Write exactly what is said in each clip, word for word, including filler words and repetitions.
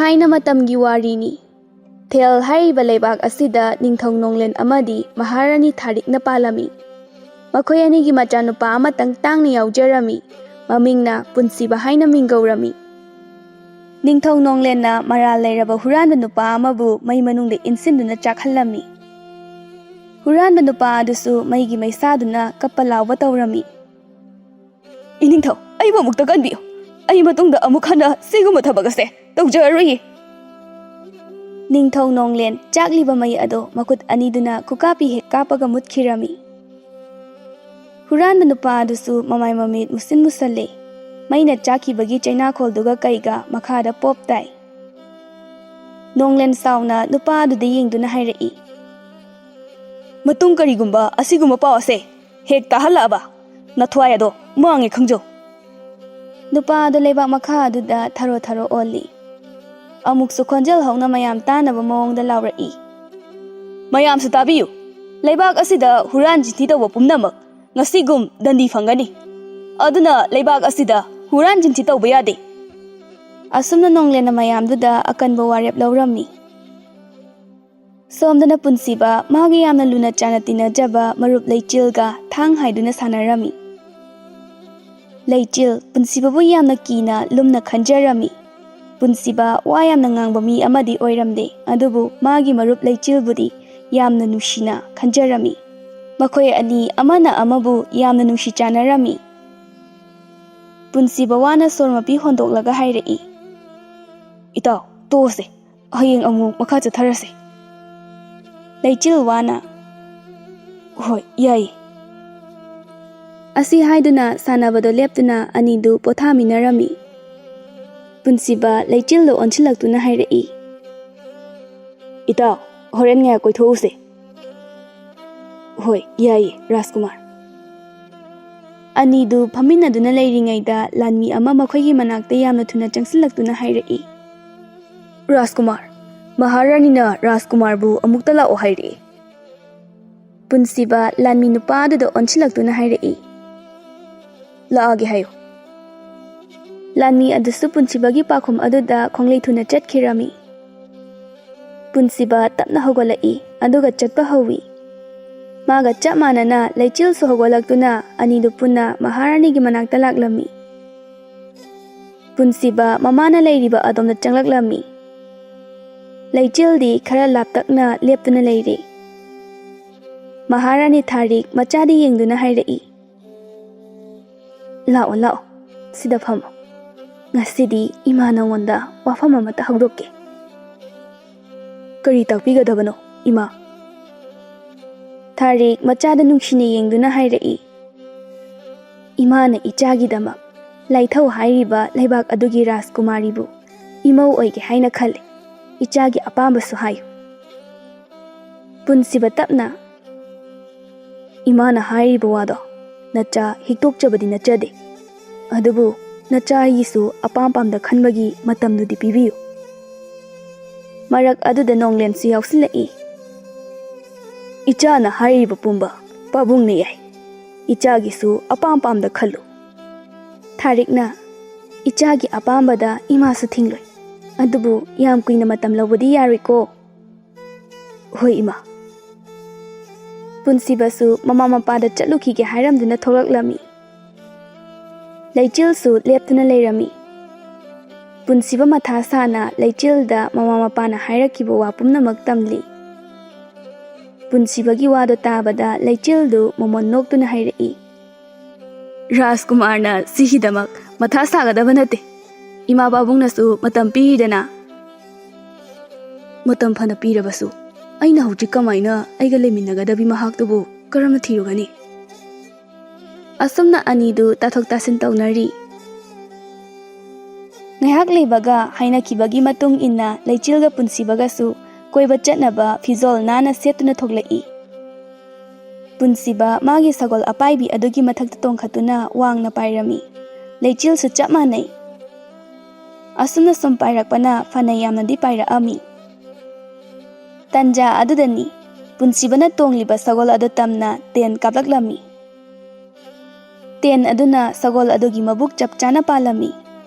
ꯊꯥꯏꯅ ꯃꯇꯝꯒꯤ ꯋꯥꯔꯤꯅꯤ꯫ ꯊꯦꯜ ꯍꯥꯏꯔꯤꯕ ꯂꯩꯕꯥꯛ ꯑꯁꯤꯗ ꯅꯤꯡꯊꯧ ꯅꯣꯡꯂꯦꯟ ꯑꯃꯗꯤ ꯃꯍꯥꯔꯥꯅꯤ ꯊꯥꯔꯤꯛꯅ ꯄꯥꯜꯂꯝꯃꯤ꯫ ꯃꯈꯣꯏ ꯑꯅꯤꯒꯤ ꯃꯆꯥꯅꯨꯄꯥ ꯑꯃꯇꯪ ꯇꯥꯡꯅ ꯌꯥꯎꯖꯔꯝꯃꯤ꯫ ꯃꯃꯤꯡꯅ ꯄꯨꯟꯁꯤꯕ ꯍꯥꯏꯅ ꯃꯤꯡꯒꯧꯔꯝꯃꯤ꯫ ꯅꯤꯡꯊꯧ ꯅꯣꯡꯂꯦꯟꯅ ꯃꯔꯥꯜ ꯂꯩꯔꯕ ꯍꯨꯔꯥꯟꯕ ꯅꯨꯄꯥ ꯑꯃꯕꯨ ꯃꯩ ꯃꯅꯨꯡꯗ ꯏꯟꯁꯤꯟꯗꯨꯅ ꯆꯥꯛꯍꯜꯂꯝꯃꯤ꯫ ꯍꯨꯔꯥꯟꯕ ꯅꯨꯄꯥ ꯑꯗꯨꯁꯨ ꯃꯩꯒꯤ ꯃꯩꯁꯥꯗꯨꯅ ꯀꯞꯄ ꯂꯥꯎꯕ ꯇꯧꯔꯝꯃꯤ꯫ "ꯏꯅꯤꯡꯊꯧ, ꯑꯩꯕꯨ ꯑꯃꯨꯛꯇ ꯀꯟꯕꯤꯌꯨ꯫ ꯑꯩ ꯃꯇꯨꯡꯗ ꯑꯃꯨꯛ ꯍꯟꯅ ꯁꯤꯒꯨꯝꯕ ꯊꯕꯛ ꯑꯁꯦ ꯇꯧꯖꯔꯔꯣꯏꯌꯦ꯫" ꯅꯤꯡꯊꯧ ꯅꯣꯡꯂꯦꯟ ꯆꯥꯛꯂꯤꯕ ꯃꯩ ꯑꯗꯣ ꯃꯈꯨꯠ ꯑꯅꯤꯗꯨꯅ ꯈꯨꯀꯥꯞꯄꯤ ꯍꯦꯛ ꯀꯥꯞꯄꯒ ꯃꯨꯠꯈꯤꯔꯝꯃꯤ꯫ ꯍꯨꯔꯥꯟꯕ ꯅꯨꯄꯥ ꯑꯗꯨꯁꯨ ꯃꯃꯥꯏ ꯃꯃꯤꯠ ꯃꯨꯁꯤꯟ ꯃꯨꯁꯜꯂꯦ꯫ ꯃꯩꯅ ꯆꯥꯛꯈꯤꯕꯒꯤ ꯆꯩꯅꯥꯈꯣꯜꯗꯨꯒ ꯀꯩꯒ ꯃꯈꯥꯗ ꯄꯣꯞ ꯇꯥꯏ꯫ ꯅꯣꯡꯂꯦꯟ ꯁꯥꯎꯅ ꯅꯨꯄꯥ ꯑꯗꯨꯗ ꯌꯦꯡꯗꯨꯅ ꯍꯥꯏꯔꯛꯏ, "ꯃꯇꯨꯡ ꯀꯔꯤꯒꯨꯝꯕ ꯑꯁꯤꯒꯨꯝꯕ ꯄꯥꯎ ꯑꯁꯦ ꯍꯦꯛ ꯇꯥꯍꯜꯂꯛꯑꯕ, ꯅꯊ꯭ꯋꯥꯏ ꯑꯗꯣ ꯃꯥꯡꯉꯦ ꯈꯪꯖꯧ꯫" ꯅꯨꯄꯥ ꯑꯗꯨ ꯂꯩꯕꯥꯛ ꯃꯈꯥ ꯑꯗꯨꯗ ꯊꯔꯣ ꯊꯔꯣ ꯑꯣꯜꯂꯤ꯫ ꯑꯃꯨꯛꯁꯨ ꯈꯣꯟꯖꯦꯜ ꯍꯧꯅ ꯃꯌꯥꯝ ꯇꯥꯅꯕ ꯃꯑꯣꯡꯗ ꯂꯥꯎꯔꯛꯏ, "ꯃꯌꯥꯝꯁꯨ ꯇꯥꯕꯤꯌꯨ꯫ ꯂꯩꯕꯥꯛ ꯑꯁꯤꯗ ꯍꯨꯔꯥꯟ ꯆꯤꯟꯊꯤ ꯇꯧꯕ ꯄꯨꯝꯅꯃꯛ ꯉꯁꯤꯒꯨꯝ ꯗꯟꯗꯤ ꯐꯪꯒꯅꯤ꯫ ꯑꯗꯨꯅ ꯂꯩꯕꯥꯛ ꯑꯁꯤꯗ ꯍꯨꯔꯥꯟ ꯆꯤꯟꯊꯤ ꯇꯧꯕ ꯌꯥꯗꯦ꯫" ꯑꯁꯨꯝꯅ ꯅꯣꯡꯂꯦꯟꯅ ꯃꯌꯥꯝꯗꯨꯗ ꯑꯀꯟꯕ ꯋꯥꯔꯦꯞ ꯂꯧꯔꯝꯃꯤ꯫ ꯁꯣꯝꯗꯅ ꯄꯨꯟꯁꯤꯕ ꯃꯥꯒꯤ ꯌꯥꯝꯅ ꯂꯨꯅ ꯆꯥꯟꯅ ꯇꯤꯟꯅꯖꯕ ꯃꯔꯨꯞ ꯂꯩꯆꯤꯜꯒ ꯊꯥꯡ ꯍꯥꯏꯗꯨꯅ ꯁꯥꯟꯅꯔꯝꯃꯤ꯫ ꯂꯩꯆꯤꯜ ꯄꯨꯟꯁꯤꯕꯕꯨ ꯌꯥꯝꯅ ꯀꯤꯅ ꯂꯨꯝꯅ ꯈꯟꯖꯔꯝꯃꯤ꯫ ꯄꯨꯟꯁꯤꯕ ꯋꯥ ꯌꯥꯝꯅ ꯉꯥꯡꯕ ꯃꯤ ꯑꯃꯗꯤ ꯑꯣꯏꯔꯝꯗꯦ, ꯑꯗꯨꯕꯨ ꯃꯥꯒꯤ ꯃꯔꯨꯞ ꯂꯩꯆꯤꯜꯕꯨꯗꯤ ꯌꯥꯝꯅ ꯅꯨꯡꯁꯤꯅ ꯈꯟꯖꯔꯝꯃꯤ꯫ ꯃꯈꯣꯏ ꯑꯅꯤ ꯑꯃꯅ ꯑꯃꯕꯨ ꯌꯥꯝꯅ ꯅꯨꯡꯁꯤ ꯆꯥꯟꯅꯔꯝꯃꯤ꯫ ꯄꯨꯟꯁꯤꯕ ꯋꯥꯅ ꯁꯣꯔ ꯃꯄꯤ ꯍꯣꯟꯗꯣꯛꯂꯒ ꯍꯥꯏꯔꯛꯏ, "ꯏꯇꯥꯎ, ꯇꯣꯛꯑꯁꯦ꯫ ꯍꯌꯦꯡ ꯑꯃꯨꯛ ꯃꯈꯥ ꯆꯠꯊꯔꯁꯦ꯫" ꯂꯩꯆꯤꯜ ꯋꯥꯅ, "ꯍꯣꯏ, ꯌꯥꯏꯌꯦ꯫" ꯑꯁꯤ ꯍꯥꯏꯗꯨꯅ ꯁꯥꯟꯅꯕꯗꯣ ꯂꯦꯞꯇꯨꯅ ꯑꯅꯤꯗꯨ ꯄꯣꯊꯥꯃꯤꯟꯅꯔꯝꯃꯤ꯫ ꯄꯨꯟꯁꯤꯕ ꯂꯩꯆꯤꯜꯗ ꯑꯣꯟꯁꯤꯜꯂꯛꯇꯨꯅ ꯍꯥꯏꯔꯛꯏ, "ꯏꯇꯥꯎ, ꯍꯣꯔꯦꯟ ꯉꯥꯏꯍꯥꯛ ꯀꯣꯏꯊꯣꯛꯎꯁꯦ꯫" "ꯍꯣꯏ, ꯌꯥꯏꯌꯦ, ꯔꯥꯖꯀꯨꯃꯥꯔ꯫" ꯑꯅꯤꯗꯨ ꯐꯝꯃꯤꯟꯅꯗꯨꯅ ꯂꯩꯔꯤꯉꯩꯗ ꯂꯥꯟꯃꯤ ꯑꯃ ꯃꯈꯣꯏꯒꯤ ꯃꯅꯥꯛꯇ ꯌꯥꯝꯅ ꯊꯨꯅ ꯆꯪꯁꯤꯜꯂꯛꯇꯨꯅ ꯍꯥꯏꯔꯛꯏ, "ꯔꯥꯖꯀꯨꯃꯥꯔ, ꯃꯍꯥꯔꯥꯅꯤꯅ ꯔꯥꯖꯀꯨꯃꯥꯔꯕꯨ ꯑꯃꯨꯛꯇ ꯂꯥꯛꯑꯣ ꯍꯥꯏꯔꯛꯏ꯫" ꯄꯨꯟꯁꯤꯕ ꯂꯥꯟꯃꯤ ꯅꯨꯄꯥ ꯑꯗꯨꯗ ꯑꯣꯟꯁꯤꯜꯂꯛꯇꯨꯅ ꯍꯥꯏꯔꯛꯏ, "ꯂꯥꯛꯑꯒꯦ ꯍꯥꯏꯌꯨ꯫" ꯂꯥꯟꯃꯤ ꯑꯗꯨꯁꯨ ꯄꯨꯟꯁꯤꯕꯒꯤ ꯄꯥꯎꯈꯨꯝ ꯑꯗꯨꯗ ꯈꯣꯡꯂꯩ ꯊꯨꯅ ꯆꯠꯈꯤꯔꯝꯃꯤ꯫ ꯄꯨꯟꯁꯤꯕ ꯇꯞꯅ ꯍꯧꯒꯠꯂꯛꯏ, ꯑꯗꯨꯒ ꯆꯠꯄ ꯍꯧꯏ꯫ ꯃꯥꯒ ꯆꯞ ꯃꯥꯟꯅꯅ ꯂꯩꯆꯤꯜꯁꯨ ꯍꯧꯒꯠꯂꯛꯇꯨꯅ ꯑꯅꯤꯗꯨ ꯄꯨꯟꯅ ꯃꯍꯥꯔꯥꯅꯤꯒꯤ ꯃꯅꯥꯛꯇ ꯂꯥꯛꯂꯝꯃꯤ꯫ ꯄꯨꯟꯁꯤꯕ ꯃꯃꯥꯅ ꯂꯩꯔꯤꯕ ꯑꯗꯣꯝꯗ ꯆꯪꯂꯛꯂꯝꯃꯤ꯫ ꯂꯩꯆꯤꯜꯗꯤ ꯈꯔ ꯂꯥꯞꯇꯛꯅ ꯂꯦꯞꯇꯨꯅ ꯂꯩꯔꯤ꯫ ꯃꯍꯥꯔꯥꯅꯤ ꯊꯥꯔꯤꯛ ꯃꯆꯥꯗꯤ ꯌꯦꯡꯗꯨꯅ ꯍꯥꯏꯔꯛꯏ, "ꯂꯥꯛꯑꯣ, ꯂꯥꯛꯑꯣ, ꯁꯤꯗ ꯐꯝꯃꯣ꯫ ꯉꯁꯤꯗꯤ ꯏꯃꯥ ꯅꯉꯣꯟꯗ ꯋꯥꯐꯝ ꯑꯃꯇ ꯍꯧꯗꯣꯛꯀꯦ꯫" "ꯀꯔꯤ ꯇꯥꯛꯄꯤꯒꯗꯕꯅꯣ, ꯏꯃꯥ?" ꯊꯥꯔꯤꯛ ꯃꯆꯥꯗ ꯅꯨꯡꯁꯤꯅ ꯌꯦꯡꯗꯨꯅ ꯍꯥꯏꯔꯛꯏ, "ꯏꯃꯥꯅ ꯏꯆꯥꯒꯤꯗꯃꯛ ꯂꯥꯏꯊꯧ ꯍꯥꯏꯔꯤꯕ ꯂꯩꯕꯥꯛ ꯑꯗꯨꯒꯤ ꯔꯥꯖꯀꯨꯃꯥꯔꯤꯕꯨ ꯏꯃꯧ ꯑꯣꯏꯒꯦ ꯍꯥꯏꯅ ꯈꯜꯂꯤ꯫ ꯏꯆꯥꯒꯤ ꯑꯄꯥꯝꯕꯁꯨ ꯍꯥꯏꯌꯨ꯫" ꯄꯨꯟꯁꯤꯕ ꯇꯞꯅ, "ꯏꯃꯥꯅ ꯍꯥꯏꯔꯤꯕ ꯋꯥꯗꯣ ꯅꯆꯥ ꯍꯤꯛꯇꯣꯛꯆꯕꯗꯤ ꯅꯠꯆꯗꯦ, ꯑꯗꯨꯕꯨ ꯅꯆꯥ ꯑꯩꯒꯤꯁꯨ ꯑꯄꯥꯝ ꯄꯥꯝꯗ ꯈꯟꯕꯒꯤ ꯃꯇꯝꯗꯨꯗꯤ ꯄꯤꯕꯤꯌꯨ꯫" ꯃꯔꯛ ꯑꯗꯨꯗ ꯅꯣꯡꯂꯦꯟꯁꯨ ꯌꯥꯎꯁꯤꯜꯂꯛꯏ꯫ "ꯏꯆꯥꯅ ꯍꯥꯏꯔꯤꯕ ꯄꯨꯝꯕ ꯄꯥꯕꯨꯡꯅ ꯌꯥꯏ꯫ ꯏꯆꯥꯒꯤꯁꯨ ꯑꯄꯥꯝ ꯄꯥꯝꯗ ꯈꯜꯂꯨ꯫" ꯊꯥꯔꯤꯛꯅ, "ꯏꯆꯥꯒꯤ ꯑꯄꯥꯝꯕꯗ ꯏꯃꯥꯁꯨ ꯊꯤꯡꯂꯣꯏ, ꯑꯗꯨꯕꯨ ꯌꯥꯝ ꯀꯨꯏꯅ ꯃꯇꯝ ꯂꯧꯕꯗꯤ ꯌꯥꯔꯣꯏꯀꯣ꯫" "ꯍꯣꯏ, ꯏꯃꯥ꯫" ꯄꯨꯟꯁꯤꯕꯁꯨ ꯃꯃꯥ ꯃꯄꯥꯗ ꯆꯠꯂꯨꯈꯤꯒꯦ ꯍꯥꯏꯔꯝꯗꯨꯅ ꯊꯣꯛꯂꯛꯂꯝꯃꯤ꯫ ꯂꯩꯆꯤꯜꯁꯨ ꯂꯦꯞꯇꯨꯅ ꯂꯩꯔꯝꯃꯤ꯫ ꯄꯨꯟꯁꯤꯕ ꯃꯊꯥ ꯁꯥꯅ ꯂꯩꯆꯤꯜꯗ ꯃꯃꯥ ꯃꯄꯥꯅ ꯍꯥꯏꯔꯛꯈꯤꯕ ꯋꯥ ꯄꯨꯝꯅꯃꯛ ꯇꯝꯂꯤ꯫ ꯄꯨꯟꯁꯤꯕꯒꯤ ꯋꯥꯗꯣ ꯇꯥꯕꯗ ꯂꯩꯆꯤꯜꯗꯨ ꯃꯃꯣꯟ ꯅꯣꯛꯇꯨꯅ ꯍꯥꯏꯔꯛꯏ, "ꯔꯥꯖꯀꯨꯃꯥꯔꯅ ꯁꯤꯒꯤꯗꯃꯛ ꯃꯊꯥ ꯁꯥꯒꯗꯕ ꯅꯠꯇꯦ꯫ ꯏꯃꯥ ꯄꯥꯕꯨꯡꯅꯁꯨ ꯃꯇꯝ ꯄꯤꯔꯤꯗꯅ꯫" "ꯃꯇꯝ ꯐꯅ ꯄꯤꯔꯕꯁꯨ ꯑꯩꯅ ꯍꯧꯖꯤꯛ ꯀꯃꯥꯏꯅ ꯑꯩꯒ ꯂꯩꯃꯤꯟꯅꯒꯗꯕꯤ ꯃꯍꯥꯛꯇꯨꯕꯨ ꯀꯔꯝꯅ ꯊꯤꯔꯨꯒꯅꯤ?" ꯑꯁꯨꯝꯅ ꯑꯅꯤꯗꯨ ꯇꯥꯊꯣꯛ ꯇꯥꯁꯤꯟ ꯇꯧꯅꯔꯤ꯫ ꯉꯥꯏꯍꯥꯛ ꯂꯩꯕꯒ ꯍꯥꯏꯅꯈꯤꯕꯒꯤ ꯃꯇꯨꯡ ꯏꯟꯅ ꯂꯩꯆꯤꯜꯒ ꯄꯨꯟꯁꯤꯕꯒꯁꯨ ꯀꯣꯏꯕ ꯆꯠꯅꯕ ꯐꯤꯖꯣꯜ ꯅꯥꯟꯅ ꯁꯦꯠꯇꯨꯅ ꯊꯣꯛꯂꯛꯏ꯫ ꯄꯨꯟꯁꯤꯕ ꯃꯥꯒꯤ ꯁꯒꯣꯜ ꯑꯄꯥꯏꯕꯤ ꯑꯗꯨꯒꯤ ꯃꯊꯛꯇ ꯇꯣꯡꯈꯠꯇꯨꯅ ꯋꯥꯡꯅ ꯄꯥꯏꯔꯝꯃꯤ꯫ ꯂꯩꯆꯤꯜꯁꯨ ꯆꯞ ꯃꯥꯟꯅꯩ꯫ ꯑꯁꯨꯝꯅ ꯁꯨꯝ ꯄꯥꯏꯔꯛꯄꯅ ꯐꯅ ꯌꯥꯝꯅꯗꯤ ꯄꯥꯏꯔꯛꯑꯝꯃꯤ꯫ ꯇꯟꯖꯥ ꯑꯗꯨꯗꯅꯤ ꯄꯨꯟꯁꯤꯕꯅ ꯇꯣꯡꯂꯤꯕ ꯁꯒꯣꯜ ꯑꯗꯨ ꯇꯝꯅ ꯇꯦꯟ ꯀꯥꯞꯂꯛꯂꯝꯃꯤ꯫ ꯇꯦꯟ ꯑꯗꯨꯅ ꯁꯒꯣꯜ ꯑꯗꯨꯒꯤ ꯃꯕꯨꯛ ꯆꯞ ꯆꯥꯅ ꯄꯥꯜꯂꯝꯃꯤ꯫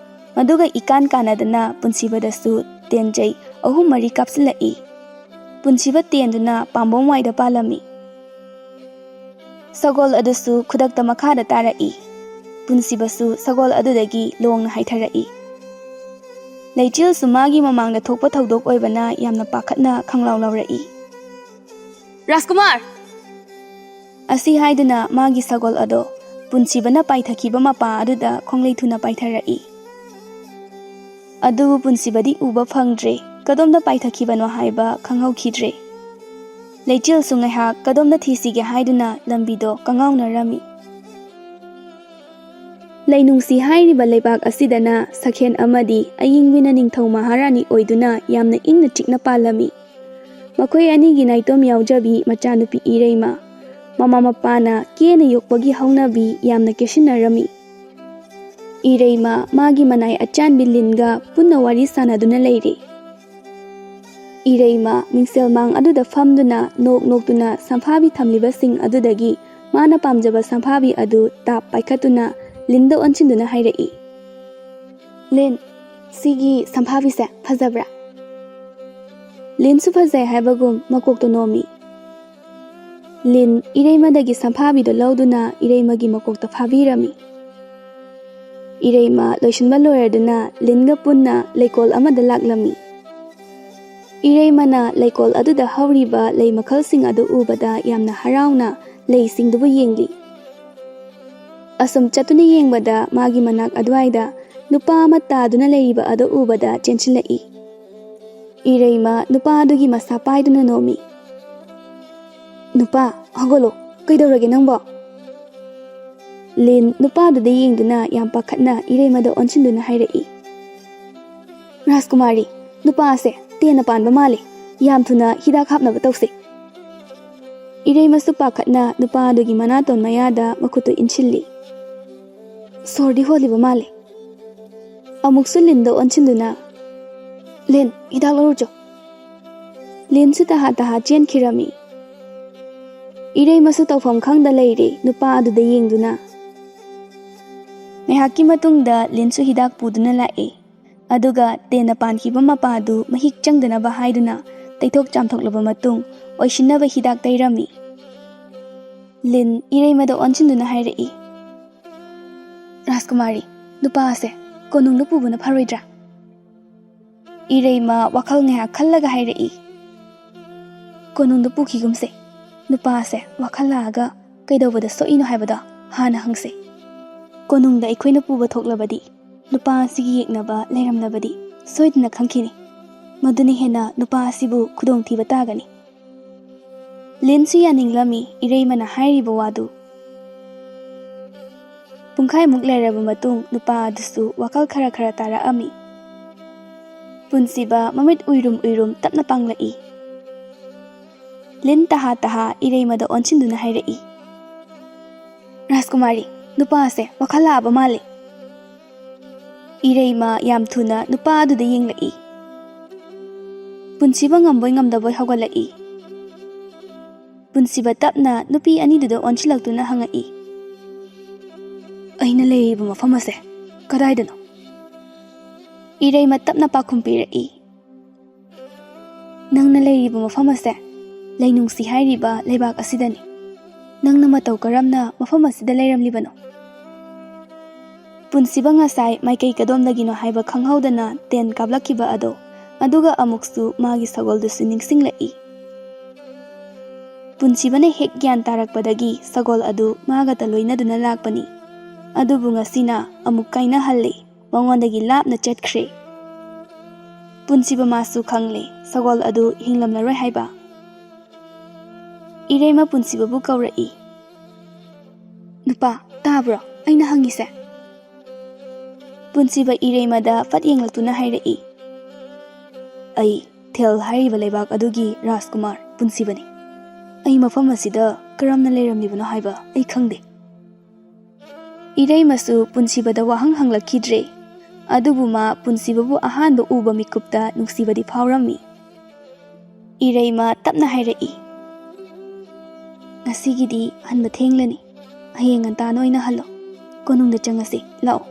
ꯃꯗꯨꯒ ꯏꯀꯥꯟ ꯀꯥꯟꯅꯗꯅ ꯄꯨꯟꯁꯤꯕꯗꯁꯨ ꯇꯦꯟꯖꯩ ꯑꯍꯨꯝ ꯃꯔꯤ ꯀꯥꯞꯁꯤꯜꯂꯛꯏ꯫ ꯄꯨꯟꯁꯤꯕ ꯇꯦꯟꯗꯨꯅ ꯄꯥꯝꯕꯣꯝ ꯋꯥꯏꯗ ꯄꯥꯜꯂꯝꯃꯤ꯫ ꯁꯒꯣꯜ ꯑꯗꯨꯁꯨ ꯈꯨꯗꯛꯇ ꯃꯈꯥꯗ ꯇꯥꯔꯛꯏ꯫ ꯄꯨꯟꯁꯤꯕꯁꯨ ꯁꯒꯣꯜ ꯑꯗꯨꯗꯒꯤ ꯂꯣꯡꯅ ꯍꯥꯏꯊꯔꯛꯏ꯫ ꯂꯩꯆꯤꯜꯁꯨ ꯃꯥꯒꯤ ꯃꯃꯥꯡꯗ ꯊꯣꯛꯄ ꯊꯧꯗꯣꯛ ꯑꯣꯏꯕꯅ ꯌꯥꯝꯅ ꯄꯥꯈꯠꯅ ꯈꯪꯂꯥꯎ ꯂꯥꯎꯔꯛꯏ꯫ "ꯔꯥꯖꯀꯨꯃꯥꯔ!" ꯑꯁꯤ ꯍꯥꯏꯗꯨꯅ ꯃꯥꯒꯤ ꯁꯒꯣꯜ ꯑꯗꯣ ꯄꯨꯟꯁꯤꯕꯅ ꯄꯥꯏꯊꯈꯤꯕ ꯃꯄꯥ ꯑꯗꯨꯗ ꯈꯣꯡꯂꯩ ꯊꯨꯅ ꯄꯥꯏꯊꯔꯛꯏ꯫ ꯑꯗꯨꯕꯨ ꯄꯨꯟꯁꯤꯕꯗꯤ ꯎꯕ ꯐꯪꯗ꯭ꯔꯦ, ꯀꯗꯣꯝꯗ ꯄꯥꯏꯊꯈꯤꯕꯅꯣ ꯍꯥꯏꯕ ꯈꯪꯍꯧꯈꯤꯗ꯭ꯔꯦ꯫ ꯂꯩꯆꯤꯜꯁꯨ ꯉꯥꯏꯍꯥꯛ ꯀꯗꯣꯝꯗ ꯊꯤꯁꯤꯒꯦ ꯍꯥꯏꯗꯨꯅ ꯂꯝꯕꯤꯗꯣ ꯀꯉꯥꯎꯅꯔꯝꯃꯤ꯫ ꯂꯩꯅꯨꯡꯁꯤ ꯍꯥꯏꯔꯤꯕ ꯂꯩꯕꯥꯛ ꯑꯁꯤꯗꯅ ꯁꯛꯍꯦꯟ ꯑꯃꯗꯤ ꯑꯌꯤꯡꯕꯤꯅ ꯅꯤꯡꯊꯧ ꯃꯍꯥꯔꯥꯅꯤ ꯑꯣꯏꯗꯨꯅ ꯌꯥꯝꯅ ꯏꯪꯅ ꯆꯤꯛꯅ ꯄꯥꯜꯂꯝꯃꯤ꯫ ꯃꯈꯣꯏ ꯑꯅꯤꯒꯤ ꯅꯥꯏꯇꯣꯝ ꯌꯥꯎꯖꯕꯤ ꯃꯆꯥꯅꯨꯄꯤ ꯏꯔꯩꯃ꯫ ꯃꯃꯥ ꯃꯄꯥꯅ ꯀꯦꯅ ꯌꯣꯛꯄꯒꯤ ꯍꯧꯅꯕꯤ ꯌꯥꯝꯅ ꯀꯦꯁꯤꯟꯅꯔꯝꯃꯤ꯫ ꯏꯔꯩꯃ ꯃꯥꯒꯤ ꯃꯅꯥꯏ ꯑꯆꯥꯟꯕꯤ ꯂꯤꯟꯒ ꯄꯨꯟꯅ ꯋꯥꯔꯤ ꯁꯥꯟꯅꯗꯨꯅ ꯂꯩꯔꯤ꯫ ꯏꯔꯩꯃ ꯃꯤꯡꯁꯦꯜ ꯃꯥꯡ ꯑꯗꯨꯗ ꯐꯝꯗꯨꯅ ꯅꯣꯛ ꯅꯣꯛꯇꯨꯅ ꯁꯝꯐꯥꯕꯤ ꯊꯝꯂꯤꯕꯁꯤꯡ ꯑꯗꯨꯗꯒꯤ ꯃꯥꯅ ꯄꯥꯝꯖꯕ ꯁꯝꯐꯥꯕꯤ ꯑꯗꯨ ꯇꯥꯞ ꯄꯥꯏꯈꯠꯇꯨꯅ ꯂꯤꯟꯗ ꯑꯣꯟꯁꯤꯟꯗꯨꯅ ꯍꯥꯏꯔꯛꯏ꯫ "ꯂꯤꯟ, ꯁꯤꯒꯤ ꯁꯝꯐꯥꯕꯤꯁꯦ ꯐꯖꯕ꯭ꯔꯥ?" ꯂꯤꯟꯁꯨ ꯐꯖꯩ ꯍꯥꯏꯕꯒꯨꯝ ꯃꯀꯣꯛꯇꯣ ꯅꯣꯝꯃꯤ꯫ ꯂꯤꯟ ꯏꯔꯩꯃꯗꯒꯤ ꯁꯝꯐꯥꯕꯤꯗꯣ ꯂꯧꯗꯨꯅ ꯏꯔꯩꯃꯒꯤ ꯃꯀꯣꯛꯇ ꯐꯥꯕꯤꯔꯝꯃꯤ꯫ ꯏꯔꯩꯃ ꯂꯣꯏꯁꯤꯟꯕ ꯂꯣꯏꯔꯗꯨꯅ ꯂꯤꯟꯒ ꯄꯨꯟꯅ ꯂꯩꯀꯣꯜ ꯑꯃꯗ ꯂꯥꯛꯂꯝꯃꯤ꯫ ꯏꯔꯩꯃꯅ ꯂꯩꯀꯣꯜ ꯑꯗꯨꯗ ꯍꯧꯔꯤꯕ ꯂꯩ ꯃꯈꯜꯁꯤꯡ ꯑꯗꯨ ꯎꯕꯗ ꯌꯥꯝꯅ ꯍꯔꯥꯎꯅ ꯂꯩꯁꯤꯡꯗꯨꯕꯨ ꯌꯦꯡꯂꯤ꯫ ꯑꯁꯨꯝ ꯆꯠꯇꯨꯅ ꯌꯦꯡꯕꯗ ꯃꯥꯒꯤ ꯃꯅꯥꯛ ꯑꯗꯨꯋꯥꯏꯗ ꯅꯨꯄꯥ ꯑꯃ ꯇꯥꯗꯨꯅ ꯂꯩꯔꯤꯕ ꯑꯗꯨ ꯎꯕꯗ ꯆꯦꯟꯁꯤꯜꯂꯛꯏ꯫ ꯏꯔꯩꯃ ꯅꯨꯄꯥ ꯑꯗꯨꯒꯤ ꯃꯁꯥ ꯄꯥꯏꯗꯨꯅ ꯅꯣꯝꯃꯤ꯫ "ꯅꯨꯄꯥ, ꯍꯧꯒꯠꯂꯣ, ꯀꯩꯗꯧꯔꯒꯦ ꯅꯪꯕꯣ?" ꯂꯤꯟ ꯅꯨꯄꯥꯗꯨꯗ ꯌꯦꯡꯗꯨꯅ ꯌꯥꯝ ꯄꯥꯈꯠꯅ ꯏꯔꯩꯃꯗ ꯑꯣꯟꯁꯤꯟꯗꯨꯅ ꯍꯥꯏꯔꯛꯏ꯫ "ꯔꯥꯖꯀꯨꯃꯥꯔꯤ, ꯅꯨꯄꯥꯁꯦ ꯇꯦꯟꯅ ꯄꯥꯟꯕ ꯃꯥꯜꯂꯤ, ꯌꯥꯝ ꯊꯨꯅ ꯍꯤꯗꯥꯛ ꯍꯥꯞꯅꯕ ꯇꯧꯁꯤ꯫" ꯏꯔꯩꯃꯁꯨ ꯄꯥꯈꯠꯅ ꯅꯨꯄꯥ ꯑꯗꯨꯒꯤ ꯃꯅꯥꯇꯣꯟ ꯃꯌꯥꯗ ꯃꯈꯨꯠꯇꯨ ꯏꯟꯁꯤꯜꯂꯤ꯫ "ꯁꯣꯔꯗꯤ ꯍꯣꯜꯂꯤꯕ ꯃꯥꯜꯂꯤ꯫" ꯑꯃꯨꯛꯁꯨ ꯂꯤꯟꯗ ꯑꯣꯟꯁꯤꯟꯗꯨꯅ, "ꯂꯤꯟ, ꯍꯤꯗꯥꯛ ꯂꯧꯔꯨꯆꯣ꯫" ꯂꯤꯟꯁꯨ ꯇꯍꯥ ꯇꯍꯥ ꯆꯦꯟꯈꯤꯔꯝꯃꯤ꯫ ꯏꯔꯩꯃꯁꯨ ꯇꯧꯐꯝ ꯈꯪꯗ ꯂꯩꯔꯦ ꯅꯨꯄꯥ ꯑꯗꯨꯗ ꯌꯦꯡꯗꯨꯅ꯫ ꯉꯥꯏꯍꯥꯛꯀꯤ ꯃꯇꯨꯡꯗ ꯂꯤꯟꯁꯨ ꯍꯤꯗꯥꯛ ꯄꯨꯗꯨꯅ ꯂꯥꯛꯏ꯫ ꯑꯗꯨꯒ ꯇꯦꯟꯅ ꯄꯥꯟꯈꯤꯕ ꯃꯄꯥ ꯑꯗꯨ ꯃꯍꯤꯛ ꯆꯪꯗꯅꯕ ꯍꯥꯏꯗꯨꯅ ꯇꯩꯊꯣꯛ ꯆꯥꯝꯊꯣꯛꯂꯕ ꯃꯇꯨꯡ, ꯑꯣꯏꯁꯤꯟꯅꯕ ꯍꯤꯗꯥꯛ ꯇꯩꯔꯝꯃꯤ꯫ ꯂꯤꯟ ꯏꯔꯩꯃꯗ ꯑꯣꯟꯁꯤꯟꯗꯨꯅ ꯍꯥꯏꯔꯛꯏ, "ꯔꯥꯖꯀꯨꯃꯥꯔꯤ, ꯅꯨꯄꯥ ꯑꯁꯦ ꯀꯣꯅꯨꯡꯗ ꯄꯨꯕꯅ ꯐꯔꯣꯏꯗ꯭ꯔꯥ?" ꯏꯔꯩꯃ ꯋꯥꯈꯜ ꯉꯥꯏꯍꯥꯛ ꯈꯜꯂꯒ ꯍꯥꯏꯔꯛꯏ, "ꯀꯣꯅꯨꯡꯗ ꯄꯨꯈꯤꯒꯨꯝꯁꯦ꯫ ꯅꯨꯄꯥ ꯑꯁꯦ ꯋꯥꯈꯜ ꯂꯥꯛꯑꯒ ꯀꯩꯗꯧꯕꯗ ꯁꯣꯛꯏꯅꯣ ꯍꯥꯏꯕꯗꯣ ꯍꯥꯟꯅ ꯍꯪꯁꯦ꯫ ꯀꯣꯅꯨꯡꯗ ꯑꯩꯈꯣꯏꯅ ꯄꯨꯕ ꯊꯣꯛꯂꯕꯗꯤ ꯅꯨꯄꯥ ꯑꯁꯤꯒꯤ ꯌꯦꯛꯅꯕ ꯂꯩꯔꯝꯂꯕꯗꯤ ꯁꯣꯏꯗꯅ ꯈꯪꯈꯤꯅꯤ꯫ ꯃꯗꯨꯅ ꯍꯦꯟꯅ ꯅꯨꯄꯥ ꯑꯁꯤꯕꯨ ꯈꯨꯗꯣꯡꯊꯤꯕ ꯇꯥꯒꯅꯤ꯫" ꯂꯤꯟꯁꯨ ꯌꯥꯅꯤꯡꯂꯝꯃꯤ ꯏꯔꯩꯃꯅ ꯍꯥꯏꯔꯤꯕ ꯋꯥꯗꯨ꯫ ꯄꯨꯡꯈꯥꯏꯃꯨꯛ ꯂꯩꯔꯕ ꯃꯇꯨꯡ ꯅꯨꯄꯥ ꯑꯗꯨꯁꯨ ꯋꯥꯈꯜ ꯈꯔ ꯈꯔ ꯇꯥꯔꯛꯑꯝꯃꯤ꯫ ꯄꯨꯟꯁꯤꯕ ꯃꯃꯤꯠ ꯎꯏꯔꯨꯝ ꯎꯏꯔꯨꯝ ꯇꯞꯅ ꯄꯥꯡꯂꯛꯏ꯫ ꯂꯤꯟ ꯇꯍꯥ ꯇꯍꯥ ꯏꯔꯩꯃꯗ ꯑꯣꯟꯁꯤꯟꯗꯨꯅ ꯍꯥꯏꯔꯛꯏ, "ꯔꯥꯖꯀꯨꯃꯥꯔꯤ, ꯅꯨꯄꯥ ꯑꯁꯦ ꯋꯥꯈꯜ ꯂꯥꯛꯑꯕ ꯃꯥꯜꯂꯦ꯫" ꯏꯔꯩꯃ ꯌꯥꯝ ꯊꯨꯅ ꯅꯨꯄꯥ ꯑꯗꯨꯗ ꯌꯦꯡꯂꯛꯏ꯫ ꯄꯨꯟꯁꯤꯕ ꯉꯝꯕꯣꯏ ꯉꯝꯗꯕꯣꯏ ꯍꯧꯒꯠꯂꯛꯏ꯫ ꯄꯨꯟꯁꯤꯕ ꯇꯞꯅ ꯅꯨꯄꯤ ꯑꯅꯤꯗꯨꯗ ꯑꯣꯟꯁꯤꯜꯂꯛꯇꯨꯅ ꯍꯪꯉꯛꯏ, "ꯑꯩꯅ ꯂꯩꯔꯤꯕ ꯃꯐꯝ ꯑꯁꯦ ꯀꯗꯥꯏꯗꯅꯣ?" ꯏꯔꯩꯃ ꯇꯞꯅ ꯄꯥꯎꯈꯨꯝ ꯄꯤꯔꯛꯏ, "ꯅꯪꯅ ꯂꯩꯔꯤꯕ ꯃꯐꯝ ꯑꯁꯦ ꯂꯩꯅꯨꯡꯁꯤ ꯍꯥꯏꯔꯤꯕ ꯂꯩꯕꯥꯛ ꯑꯁꯤꯗꯅꯤ꯫ ꯅꯪꯅ ꯃꯇꯧ ꯀꯔꯝꯅ ꯃꯐꯝ ꯑꯁꯤꯗ ꯂꯩꯔꯝꯂꯤꯕꯅꯣ?" ꯄꯨꯟꯁꯤꯕ ꯉꯁꯥꯏ ꯃꯥꯏꯀꯩ ꯀꯗꯣꯝꯗꯒꯤꯅꯣ ꯍꯥꯏꯕ ꯈꯪꯍꯧꯗꯅ ꯇꯦꯟ ꯀꯥꯞꯂꯛꯈꯤꯕ ꯑꯗꯣ, ꯑꯗꯨꯒ ꯑꯃꯨꯛꯁꯨ ꯃꯥꯒꯤ ꯁꯒꯣꯜꯗꯨꯁꯨ ꯅꯤꯡꯁꯤꯡꯂꯛꯏ꯫ ꯄꯨꯟꯁꯤꯕꯅ ꯍꯦꯛ ꯒ꯭ꯌꯥꯟ ꯇꯥꯔꯛꯄꯗꯒꯤ ꯁꯒꯣꯜ ꯑꯗꯨ ꯃꯥꯒꯇ ꯂꯣꯏꯅꯗꯨꯅ ꯂꯥꯛꯄꯅꯤ꯫ ꯑꯗꯨꯕꯨ ꯉꯁꯤꯅ ꯑꯃꯨꯛ ꯀꯥꯏꯅꯍꯜꯂꯦ, ꯃꯉꯣꯟꯗꯒꯤ ꯂꯥꯞꯅ ꯆꯠꯈ꯭ꯔꯦ꯫ ꯄꯨꯟꯁꯤꯕ ꯃꯥꯁꯨ ꯈꯪꯂꯦ, ꯁꯒꯣꯜ ꯑꯗꯨ ꯍꯤꯡꯂꯝꯂꯔꯣꯏ ꯍꯥꯏꯕ꯫ ꯏꯔꯩꯃ ꯄꯨꯟꯁꯤꯕꯕꯨ ꯀꯧꯔꯛꯏ, "ꯅꯨꯄꯥ, ꯇꯥꯕ꯭ꯔꯣ ꯑꯩꯅ ꯍꯪꯉꯤꯁꯦ?" ꯄꯨꯟꯁꯤꯕ ꯏꯔꯩꯃꯗ ꯐꯠ ꯌꯦꯡꯂꯛꯇꯨꯅ ꯍꯥꯏꯔꯛꯏ, "ꯑꯩ ꯊꯦꯜ ꯍꯥꯏꯔꯤꯕ ꯂꯩꯕꯥꯛ ꯑꯗꯨꯒꯤ ꯔꯥꯖꯀꯨꯃꯥꯔ ꯄꯨꯟꯁꯤꯕꯅꯤ꯫ ꯑꯩ ꯃꯐꯝ ꯑꯁꯤꯗ ꯀꯔꯝꯅ ꯂꯩꯔꯝꯂꯤꯕꯅꯣ ꯍꯥꯏꯕ ꯑꯩ ꯈꯪꯗꯦ꯫" ꯏꯔꯩꯃꯁꯨ ꯄꯨꯟꯁꯤꯕꯗ ꯋꯥꯍꯪ ꯍꯪꯂꯛꯈꯤꯗ꯭ꯔꯦ꯫ ꯑꯗꯨꯕꯨ ꯃꯥ ꯄꯨꯟꯁꯤꯕꯕꯨ ꯑꯍꯥꯟꯕ ꯎꯕ ꯃꯤꯀꯨꯞꯇ ꯅꯨꯡꯁꯤꯕꯗꯤ ꯐꯥꯎꯔꯝꯃꯤ꯫ ꯏꯔꯩꯃ ꯇꯞꯅ ꯍꯥꯏꯔꯛꯏ, "ꯉꯁꯤꯒꯤꯗꯤ ꯍꯟꯕ ꯊꯦꯡꯂꯅꯤ꯫ ꯍꯌꯦꯡ ꯉꯟꯇꯥꯅ ꯑꯣꯏꯅ ꯍꯜꯂꯣ꯫" ꯀꯣꯅꯨꯡꯗ ꯆꯪꯉꯁꯤ, ꯂꯥꯛꯑꯣ꯫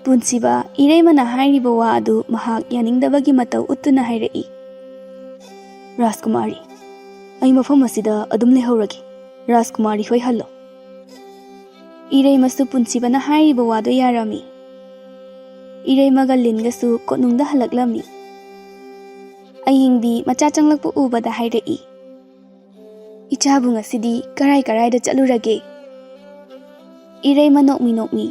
ꯄꯨꯟꯁꯤꯕ ꯏꯔꯩꯃꯅ ꯍꯥꯏꯔꯤꯕ ꯋꯥ ꯑꯗꯨ ꯃꯍꯥꯛ ꯌꯥꯅꯤꯡꯗꯕꯒꯤ ꯃꯇꯧ ꯎꯠꯇꯨꯅ ꯍꯥꯏꯔꯛꯏ꯫ "ꯔꯥꯖꯀꯨꯃꯥꯔꯤ, ꯑꯩ ꯃꯐꯝ ꯑꯁꯤꯗ ꯑꯗꯨꯝ ꯂꯩꯍꯧꯔꯒꯦ꯫ ꯔꯥꯖꯀꯨꯃꯥꯔꯤ ꯍꯣꯏ ꯍꯜꯂꯣ꯫" ꯏꯔꯩꯃꯁꯨ ꯄꯨꯟꯁꯤꯕꯅ ꯍꯥꯏꯔꯤꯕ ꯋꯥꯗꯣ ꯌꯥꯔꯝꯃꯤ꯫ ꯏꯔꯩꯃꯒ ꯂꯤꯟꯒꯁꯨ ꯀꯣꯅꯨꯡꯗ ꯍꯜꯂꯛꯂꯝꯃꯤ꯫ ꯑꯌꯤꯡꯕꯤ ꯃꯆꯥ ꯆꯪꯂꯛꯄ ꯎꯕꯗ ꯍꯥꯏꯔꯛꯏ, "ꯏꯆꯥꯕꯨ ꯉꯁꯤꯗꯤ ꯀꯔꯥꯏ ꯀꯔꯥꯏꯗ ꯆꯠꯂꯨꯔꯒꯦ?" ꯏꯔꯩꯃ ꯅꯣꯛꯃꯤ ꯅꯣꯛꯃꯤ,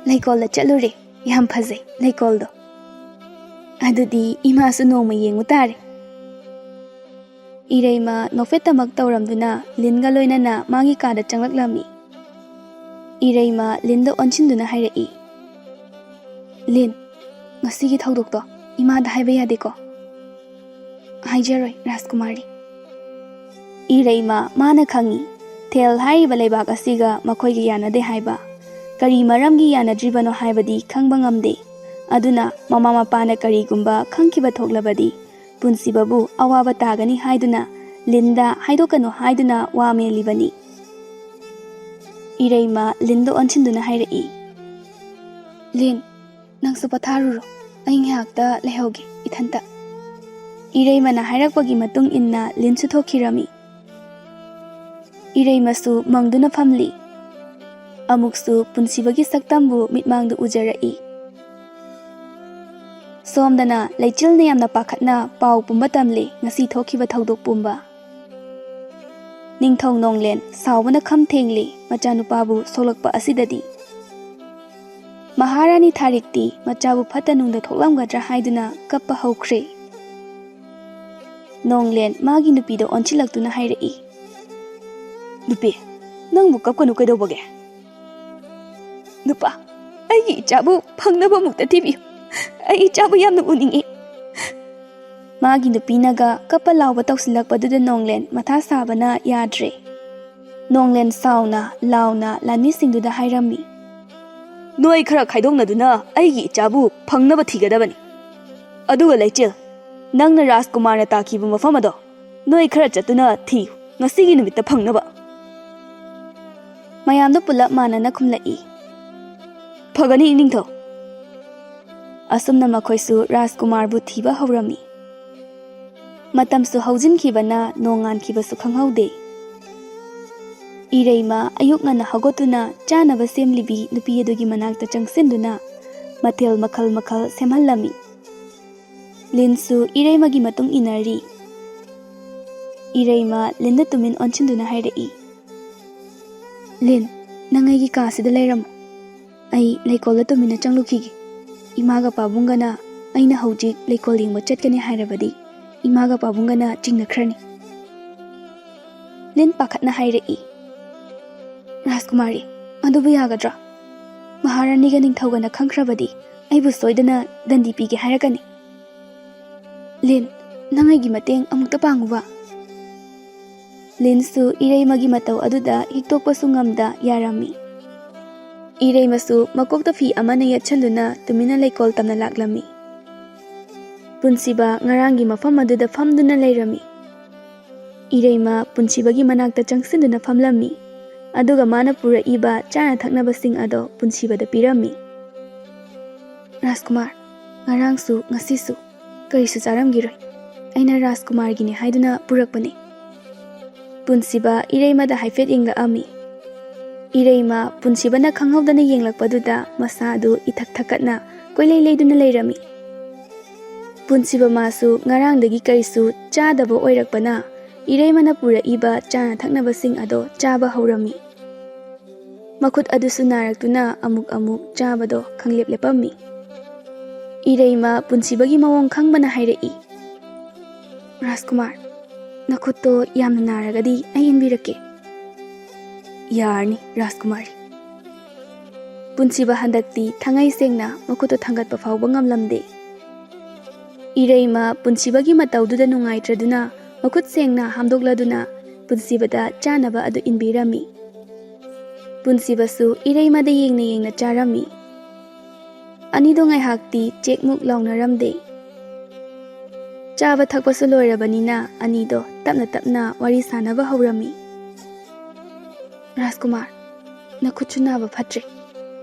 "ꯂꯩꯀꯣꯜꯗ ꯆꯠꯂꯨꯔꯦ꯫ ꯌꯥꯝ ꯐꯖꯩ ꯂꯩꯀꯣꯜꯗꯣ꯫ ꯑꯗꯨꯗꯤ ꯏꯃꯥꯁꯨ ꯅꯣꯡꯃ ꯌꯦꯡꯉꯨ ꯇꯥꯔꯦ꯫" ꯏꯔꯩꯃ ꯅꯣꯛꯐꯦꯠꯇꯃꯛ ꯇꯧꯔꯝꯗꯨꯅ ꯂꯤꯟꯒ ꯂꯣꯏꯅꯅ ꯃꯥꯒꯤ ꯀꯥꯗ ꯆꯪꯂꯛꯂꯝꯃꯤ꯫ ꯏꯔꯩꯃ ꯂꯤꯟꯗ ꯑꯣꯟꯁꯤꯟꯗꯨꯅ ꯍꯥꯏꯔꯛꯏ, "ꯂꯤꯟ, ꯉꯁꯤꯒꯤ ꯊꯧꯗꯣꯛꯇꯣ ꯏꯃꯥꯗ ꯍꯥꯏꯕ ꯌꯥꯗꯦꯀꯣ?" "ꯍꯥꯏꯖꯔꯣꯏ ꯔꯥꯖꯀꯨꯃꯥꯔꯤ꯫" ꯏꯔꯩꯃ ꯃꯥꯅ ꯈꯪꯏ, ꯊꯦꯜ ꯍꯥꯏꯔꯤꯕ ꯂꯩꯕꯥꯛ ꯑꯁꯤꯒ ꯃꯈꯣꯏꯒ ꯌꯥꯅꯗꯦ ꯍꯥꯏꯕ꯫ ꯀꯔꯤ ꯃꯔꯝꯒꯤ ꯌꯥꯅꯗ꯭ꯔꯤꯕꯅꯣ ꯍꯥꯏꯕꯗꯤ ꯈꯪꯕ ꯉꯝꯗꯦ꯫ ꯑꯗꯨꯅ ꯃꯃꯥ ꯃꯄꯥꯅ ꯀꯔꯤꯒꯨꯝꯕ ꯈꯪꯈꯤꯕ ꯊꯣꯛꯂꯕꯗꯤ ꯄꯨꯟꯁꯤꯕꯕꯨ ꯑꯋꯥꯕ ꯇꯥꯒꯅꯤ ꯍꯥꯏꯗꯨꯅ ꯂꯤꯟꯗ ꯍꯥꯏꯗꯣꯛꯀꯅꯨ ꯍꯥꯏꯗꯨꯅ ꯋꯥ ꯃꯦꯜꯂꯤꯕꯅꯤ꯫ ꯏꯔꯩꯃ ꯂꯤꯟꯗ ꯑꯣꯟꯁꯤꯟꯗꯨꯅ ꯍꯥꯏꯔꯛꯏ, "ꯂꯤꯟ, ꯅꯪꯁꯨ ꯄꯣꯊꯥꯔꯨꯔꯣ꯫ ꯑꯩ ꯉꯥꯏꯍꯥꯛꯇ ꯂꯩꯍꯧꯒꯦ ꯏꯊꯟꯇ꯫" ꯏꯔꯩꯃꯅ ꯍꯥꯏꯔꯛꯄꯒꯤ ꯃꯇꯨꯡ ꯏꯟꯅ ꯂꯤꯟꯁꯨ ꯊꯣꯛꯈꯤꯔꯝꯃꯤ꯫ ꯏꯔꯩꯃꯁꯨ ꯃꯪꯗꯨꯅ ꯐꯝꯂꯤ꯫ ꯑꯃꯨꯛꯁꯨ ꯄꯨꯟꯁꯤꯕꯒꯤ ꯁꯛꯇꯝꯕꯨ ꯃꯤꯠꯃꯥꯡꯗ ꯎꯖꯔꯛꯏ꯫ ꯁꯣꯝꯗꯅ ꯂꯩꯆꯤꯜꯅ ꯌꯥꯝꯅ ꯄꯥꯈꯠꯅ ꯄꯥꯎ ꯄꯨꯝꯕ ꯇꯝꯂꯤ ꯉꯁꯤ ꯊꯣꯛꯈꯤꯕ ꯊꯧꯗꯣꯛ ꯄꯨꯝꯕ꯫ ꯅꯤꯡꯊꯧ ꯅꯣꯡꯂꯦꯟ ꯁꯥꯎꯕꯅ ꯈꯝ ꯊꯦꯡꯂꯤ ꯃꯆꯥꯅꯨꯄꯥꯕꯨ ꯁꯣꯛꯂꯛꯄ ꯑꯁꯤꯗꯗꯤ꯫ ꯃꯍꯥꯔꯥꯅꯤ ꯊꯥꯔꯤꯛꯇꯤ ꯃꯆꯥꯕꯨ ꯐꯠꯇ ꯅꯨꯡꯗ ꯊꯣꯛꯂꯝꯒꯗ꯭ꯔꯥ ꯍꯥꯏꯗꯨꯅ ꯀꯞꯄ ꯍꯧꯈ꯭ꯔꯦ꯫ ꯅꯣꯡꯂꯦꯟ ꯃꯥꯒꯤ ꯅꯨꯄꯤꯗ ꯑꯣꯟꯁꯤꯜꯂꯛꯇꯨꯅ ꯍꯥꯏꯔꯛꯏ, "ꯅꯨꯄꯤ, ꯅꯪꯕꯨ ꯀꯞꯀꯅꯨ ꯀꯩꯗꯧꯕꯒꯦ? ꯅꯨꯄꯥ, ꯑꯩꯒꯤ ꯏꯆꯥꯕꯨ ꯐꯪꯅꯕ ꯑꯃꯨꯛꯇ ꯊꯤꯕꯤꯌꯨ꯫ ꯑꯩ ꯏꯆꯥꯕꯨ ꯌꯥꯝꯅ ꯎꯅꯤꯡꯏ꯫" ꯃꯥꯒꯤ ꯅꯨꯄꯤꯅꯒ ꯀꯞꯄ ꯂꯥꯎꯕ ꯇꯧꯁꯤꯜꯂꯛꯄꯗꯨꯗ ꯅꯣꯡꯂꯦꯟ ꯃꯊꯥ ꯁꯥꯕꯅ ꯌꯥꯗ꯭ꯔꯦ꯫ ꯅꯣꯡꯂꯦꯟ ꯁꯥꯎꯅ ꯂꯥꯎꯅ ꯂꯥꯟꯃꯤꯁꯤꯡꯗꯨꯗ ꯍꯥꯏꯔꯝꯃꯤ, "ꯅꯣꯏ ꯈꯔ ꯈꯥꯏꯗꯣꯛꯅꯗꯨꯅ ꯑꯩꯒꯤ ꯏꯆꯥꯕꯨ ꯐꯪꯅꯕ ꯊꯤꯒꯗꯕꯅꯤ꯫ ꯑꯗꯨꯒ ꯂꯩꯆꯤꯜ, ꯅꯪꯅ ꯔꯥꯖꯀꯨꯃꯥꯔꯅ ꯇꯥꯈꯤꯕ ꯃꯐꯝ ꯑꯗꯣ ꯅꯣꯏ ꯈꯔ ꯆꯠꯇꯨꯅ ꯊꯤꯌꯨ, ꯉꯁꯤꯒꯤ ꯅꯨꯃꯤꯠꯇ ꯐꯪꯅꯕ꯫" ꯃꯌꯥꯝꯗꯣ ꯄꯨꯂꯞ ꯃꯥꯟꯅꯅ ꯈꯨꯝꯂꯛꯏ, "ꯐꯒꯅꯤ, ꯏꯅꯤꯡꯊꯧ!" ꯑꯁꯨꯝꯅ ꯃꯈꯣꯏꯁꯨ ꯔꯥꯖꯀꯨꯃꯥꯔꯕꯨ ꯊꯤꯕ ꯍꯧꯔꯝꯃꯤ꯫ ꯃꯇꯝꯁꯨ ꯍꯧꯖꯤꯟꯈꯤꯕꯅ ꯅꯣꯡꯉꯥꯟꯈꯤꯕꯁꯨ ꯈꯪꯍꯧꯗꯦ꯫ ꯏꯔꯩꯃ ꯑꯌꯨꯛ ꯉꯟꯅ ꯍꯧꯒꯠꯇꯨꯅ ꯆꯥꯅꯕ ꯁꯦꯝꯂꯤꯕꯤ ꯅꯨꯄꯤ ꯑꯗꯨꯒꯤ ꯃꯅꯥꯛꯇ ꯆꯪꯁꯤꯟꯗꯨꯅ ꯃꯊꯦꯜ ꯃꯈꯜ ꯃꯈꯜ ꯁꯦꯝꯍꯜꯂꯝꯃꯤ꯫ ꯂꯤꯟꯁꯨ ꯏꯔꯩꯃꯒꯤ ꯃꯇꯨꯡ ꯏꯟꯅꯔꯤ꯫ ꯏꯔꯩꯃ ꯂꯤꯟꯗ ꯇꯨꯃꯤꯟ ꯑꯣꯟꯁꯤꯟꯗꯨꯅ ꯍꯥꯏꯔꯛꯏ, "ꯂꯤꯟ, ꯅꯪ ꯑꯩꯒꯤ ꯀꯥꯁꯤꯗ ꯂꯩꯔꯝꯃꯨ꯫ ꯑꯩ ꯂꯩꯀꯣꯜꯗ ꯇꯨꯃꯤꯟꯅ ꯆꯪꯂꯨꯈꯤꯒꯦ꯫ ꯏꯃꯥꯒ ꯄꯥꯕꯨꯡꯒꯅ ꯑꯩꯅ ꯍꯧꯖꯤꯛ ꯂꯩꯀꯣꯜ ꯌꯦꯡꯕ ꯆꯠꯀꯅꯤ ꯍꯥꯏꯔꯕꯗꯤ ꯏꯃꯥꯒ ꯄꯥꯕꯨꯡꯒꯅ ꯆꯤꯡꯅꯈ꯭ꯔꯅꯤ꯫" ꯂꯤꯟ ꯄꯥꯈꯠꯅ ꯍꯥꯏꯔꯛꯏ, "ꯔꯥꯖꯀꯨꯃꯥꯔꯤ, ꯑꯗꯨꯕꯨ ꯌꯥꯒꯗ꯭ꯔꯥ? ꯃꯍꯥꯔꯥꯅꯤꯒ ꯅꯤꯡꯊꯧꯒꯅ ꯈꯪꯈ꯭ꯔꯕꯗꯤ ꯑꯩꯕꯨ ꯁꯣꯏꯗꯅ ꯗꯟꯗꯤ ꯄꯤꯒꯦ ꯍꯥꯏꯔꯛꯀꯅꯤ꯫ ꯂꯤꯟ, ꯅꯪ ꯑꯩꯒꯤ ꯃꯇꯦꯡ ꯑꯃꯨꯛꯇ ꯄꯥꯡꯉꯨꯕ꯫" ꯂꯤꯟꯁꯨ ꯏꯔꯩꯃꯒꯤ ꯃꯇꯧ ꯑꯗꯨꯗ ꯍꯤꯛꯇꯣꯛꯄꯁꯨ ꯉꯝꯗ ꯌꯥꯔꯝꯃꯤ꯫ ꯏꯔꯩꯃꯁꯨ ꯃꯀꯣꯛꯇ ꯐꯤ ꯑꯃꯅ ꯌꯦꯠꯁꯟꯗꯨꯅ ꯇꯨꯃꯤꯟꯅ ꯂꯩꯀꯣꯜ ꯇꯝꯅ ꯂꯥꯛꯂꯝꯃꯤ꯫ ꯄꯨꯟꯁꯤꯕ ꯉꯔꯥꯡꯒꯤ ꯃꯐꯝ ꯑꯗꯨꯗ ꯐꯝꯗꯨꯅ ꯂꯩꯔꯝꯃꯤ꯫ ꯏꯔꯩꯃ ꯄꯨꯟꯁꯤꯕꯒꯤ ꯃꯅꯥꯛꯇ ꯆꯪꯁꯤꯟꯗꯨꯅ ꯐꯝꯂꯝꯃꯤ꯫ ꯑꯗꯨꯒ ꯃꯥꯅ ꯄꯨꯔꯛꯏꯕ ꯆꯥꯅ ꯊꯛꯅꯕꯁꯤꯡ ꯑꯗꯣ ꯄꯨꯟꯁꯤꯕꯗ ꯄꯤꯔꯝꯃꯤ꯫ "ꯔꯥꯖꯀꯨꯃꯥꯔ, ꯉꯔꯥꯡꯁꯨ ꯉꯁꯤꯁꯨ ꯀꯔꯤꯁꯨ ꯆꯥꯔꯝꯈꯤꯔꯣꯏ꯫ ꯑꯩꯅ ꯔꯥꯖꯀꯨꯃꯥꯔꯒꯤꯅꯤ ꯍꯥꯏꯗꯨꯅ ꯄꯨꯔꯛꯄꯅꯤ꯫" ꯄꯨꯟꯁꯤꯕ ꯏꯔꯩꯃꯗ ꯍꯥꯏꯐꯦꯠ ꯌꯦꯡꯂꯛꯑꯝꯃꯤ꯫ ꯏꯔꯩꯃ ꯄꯨꯟꯁꯤꯕꯅ ꯈꯪꯍꯧꯗꯅ ꯌꯦꯡꯂꯛꯄꯗꯨꯗ ꯃꯁꯥ ꯑꯗꯨ ꯏꯊꯛ ꯊꯛꯀꯠꯅ ꯀꯣꯏꯂꯩ ꯂꯩꯗꯨꯅ ꯂꯩꯔꯝꯃꯤ꯫ ꯄꯨꯟꯁꯤꯕ ꯃꯥꯁꯨ ꯉꯔꯥꯡꯗꯒꯤ ꯀꯔꯤꯁꯨ ꯆꯥꯗꯕ ꯑꯣꯏꯔꯛꯄꯅ ꯏꯔꯩꯃꯅ ꯄꯨꯔꯛꯏꯕ ꯆꯥꯅ ꯊꯛꯅꯕꯁꯤꯡ ꯑꯗꯣ ꯆꯥꯕ ꯍꯧꯔꯝꯃꯤ꯫ ꯃꯈꯨꯠ ꯑꯗꯨꯁꯨ ꯅꯥꯔꯛꯇꯨꯅ ꯑꯃꯨꯛ ꯑꯃꯨꯛ ꯆꯥꯕꯗꯣ ꯈꯪꯂꯦꯞ ꯂꯦꯞꯄꯝꯃꯤ꯫ ꯏꯔꯩꯃ ꯄꯨꯟꯁꯤꯕꯒꯤ ꯃꯑꯣꯡ ꯈꯪꯕꯅ ꯍꯥꯏꯔꯛꯏ, "ꯔꯥꯖꯀꯨꯃꯥꯔ, ꯅꯈꯨꯠꯇꯣ ꯌꯥꯝꯅ ꯅꯥꯔꯒꯗꯤ ꯑꯩ ꯏꯟꯕꯤꯔꯛꯀꯦ꯫" "ꯌꯥꯔꯅꯤ ꯔꯥꯖꯀꯨꯃꯥꯔꯤ꯫" ꯄꯨꯟꯁꯤꯕ ꯍꯟꯗꯛꯇꯤ ꯊꯉꯩ ꯁꯦꯡꯅ ꯃꯈꯨꯠꯇꯣ ꯊꯥꯡꯒꯠꯄ ꯐꯥꯎꯕ ꯉꯝꯂꯝꯗꯦ꯫ ꯏꯔꯩꯃ ꯄꯨꯟꯁꯤꯕꯒꯤ ꯃꯇꯧꯗꯨꯗ ꯅꯨꯡꯉꯥꯏꯇ꯭ꯔꯗꯨꯅ ꯃꯈꯨꯠ ꯁꯦꯡꯅ ꯍꯥꯝꯗꯣꯛꯂꯗꯨꯅ ꯄꯨꯟꯁꯤꯕꯗ ꯆꯥꯅꯕ ꯑꯗꯨ ꯏꯟꯕꯤꯔꯝꯃꯤ꯫ ꯄꯨꯟꯁꯤꯕꯁꯨ ꯏꯔꯩꯃꯗ ꯌꯦꯡꯅ ꯌꯦꯡꯅ ꯆꯥꯔꯝꯃꯤ꯫ ꯑꯅꯤꯗꯣ ꯉꯥꯏꯍꯥꯛꯇꯤ ꯆꯦꯛꯃꯨꯛ ꯂꯥꯎꯅꯔꯝꯗꯦ꯫ ꯆꯥꯕ ꯊꯛꯄꯁꯨ ꯂꯣꯏꯔꯕꯅꯤꯅ ꯑꯅꯤꯗꯣ ꯇꯞꯅ ꯇꯞꯅ ꯋꯥꯔꯤ ꯁꯥꯅꯕ ꯍꯧꯔꯝꯃꯤ꯫ "ꯔꯥꯖꯀꯨꯃꯥꯔ, ꯅꯈꯨꯠꯁꯨ ꯅꯥꯕ ꯐꯠꯇ꯭ꯔꯦ꯫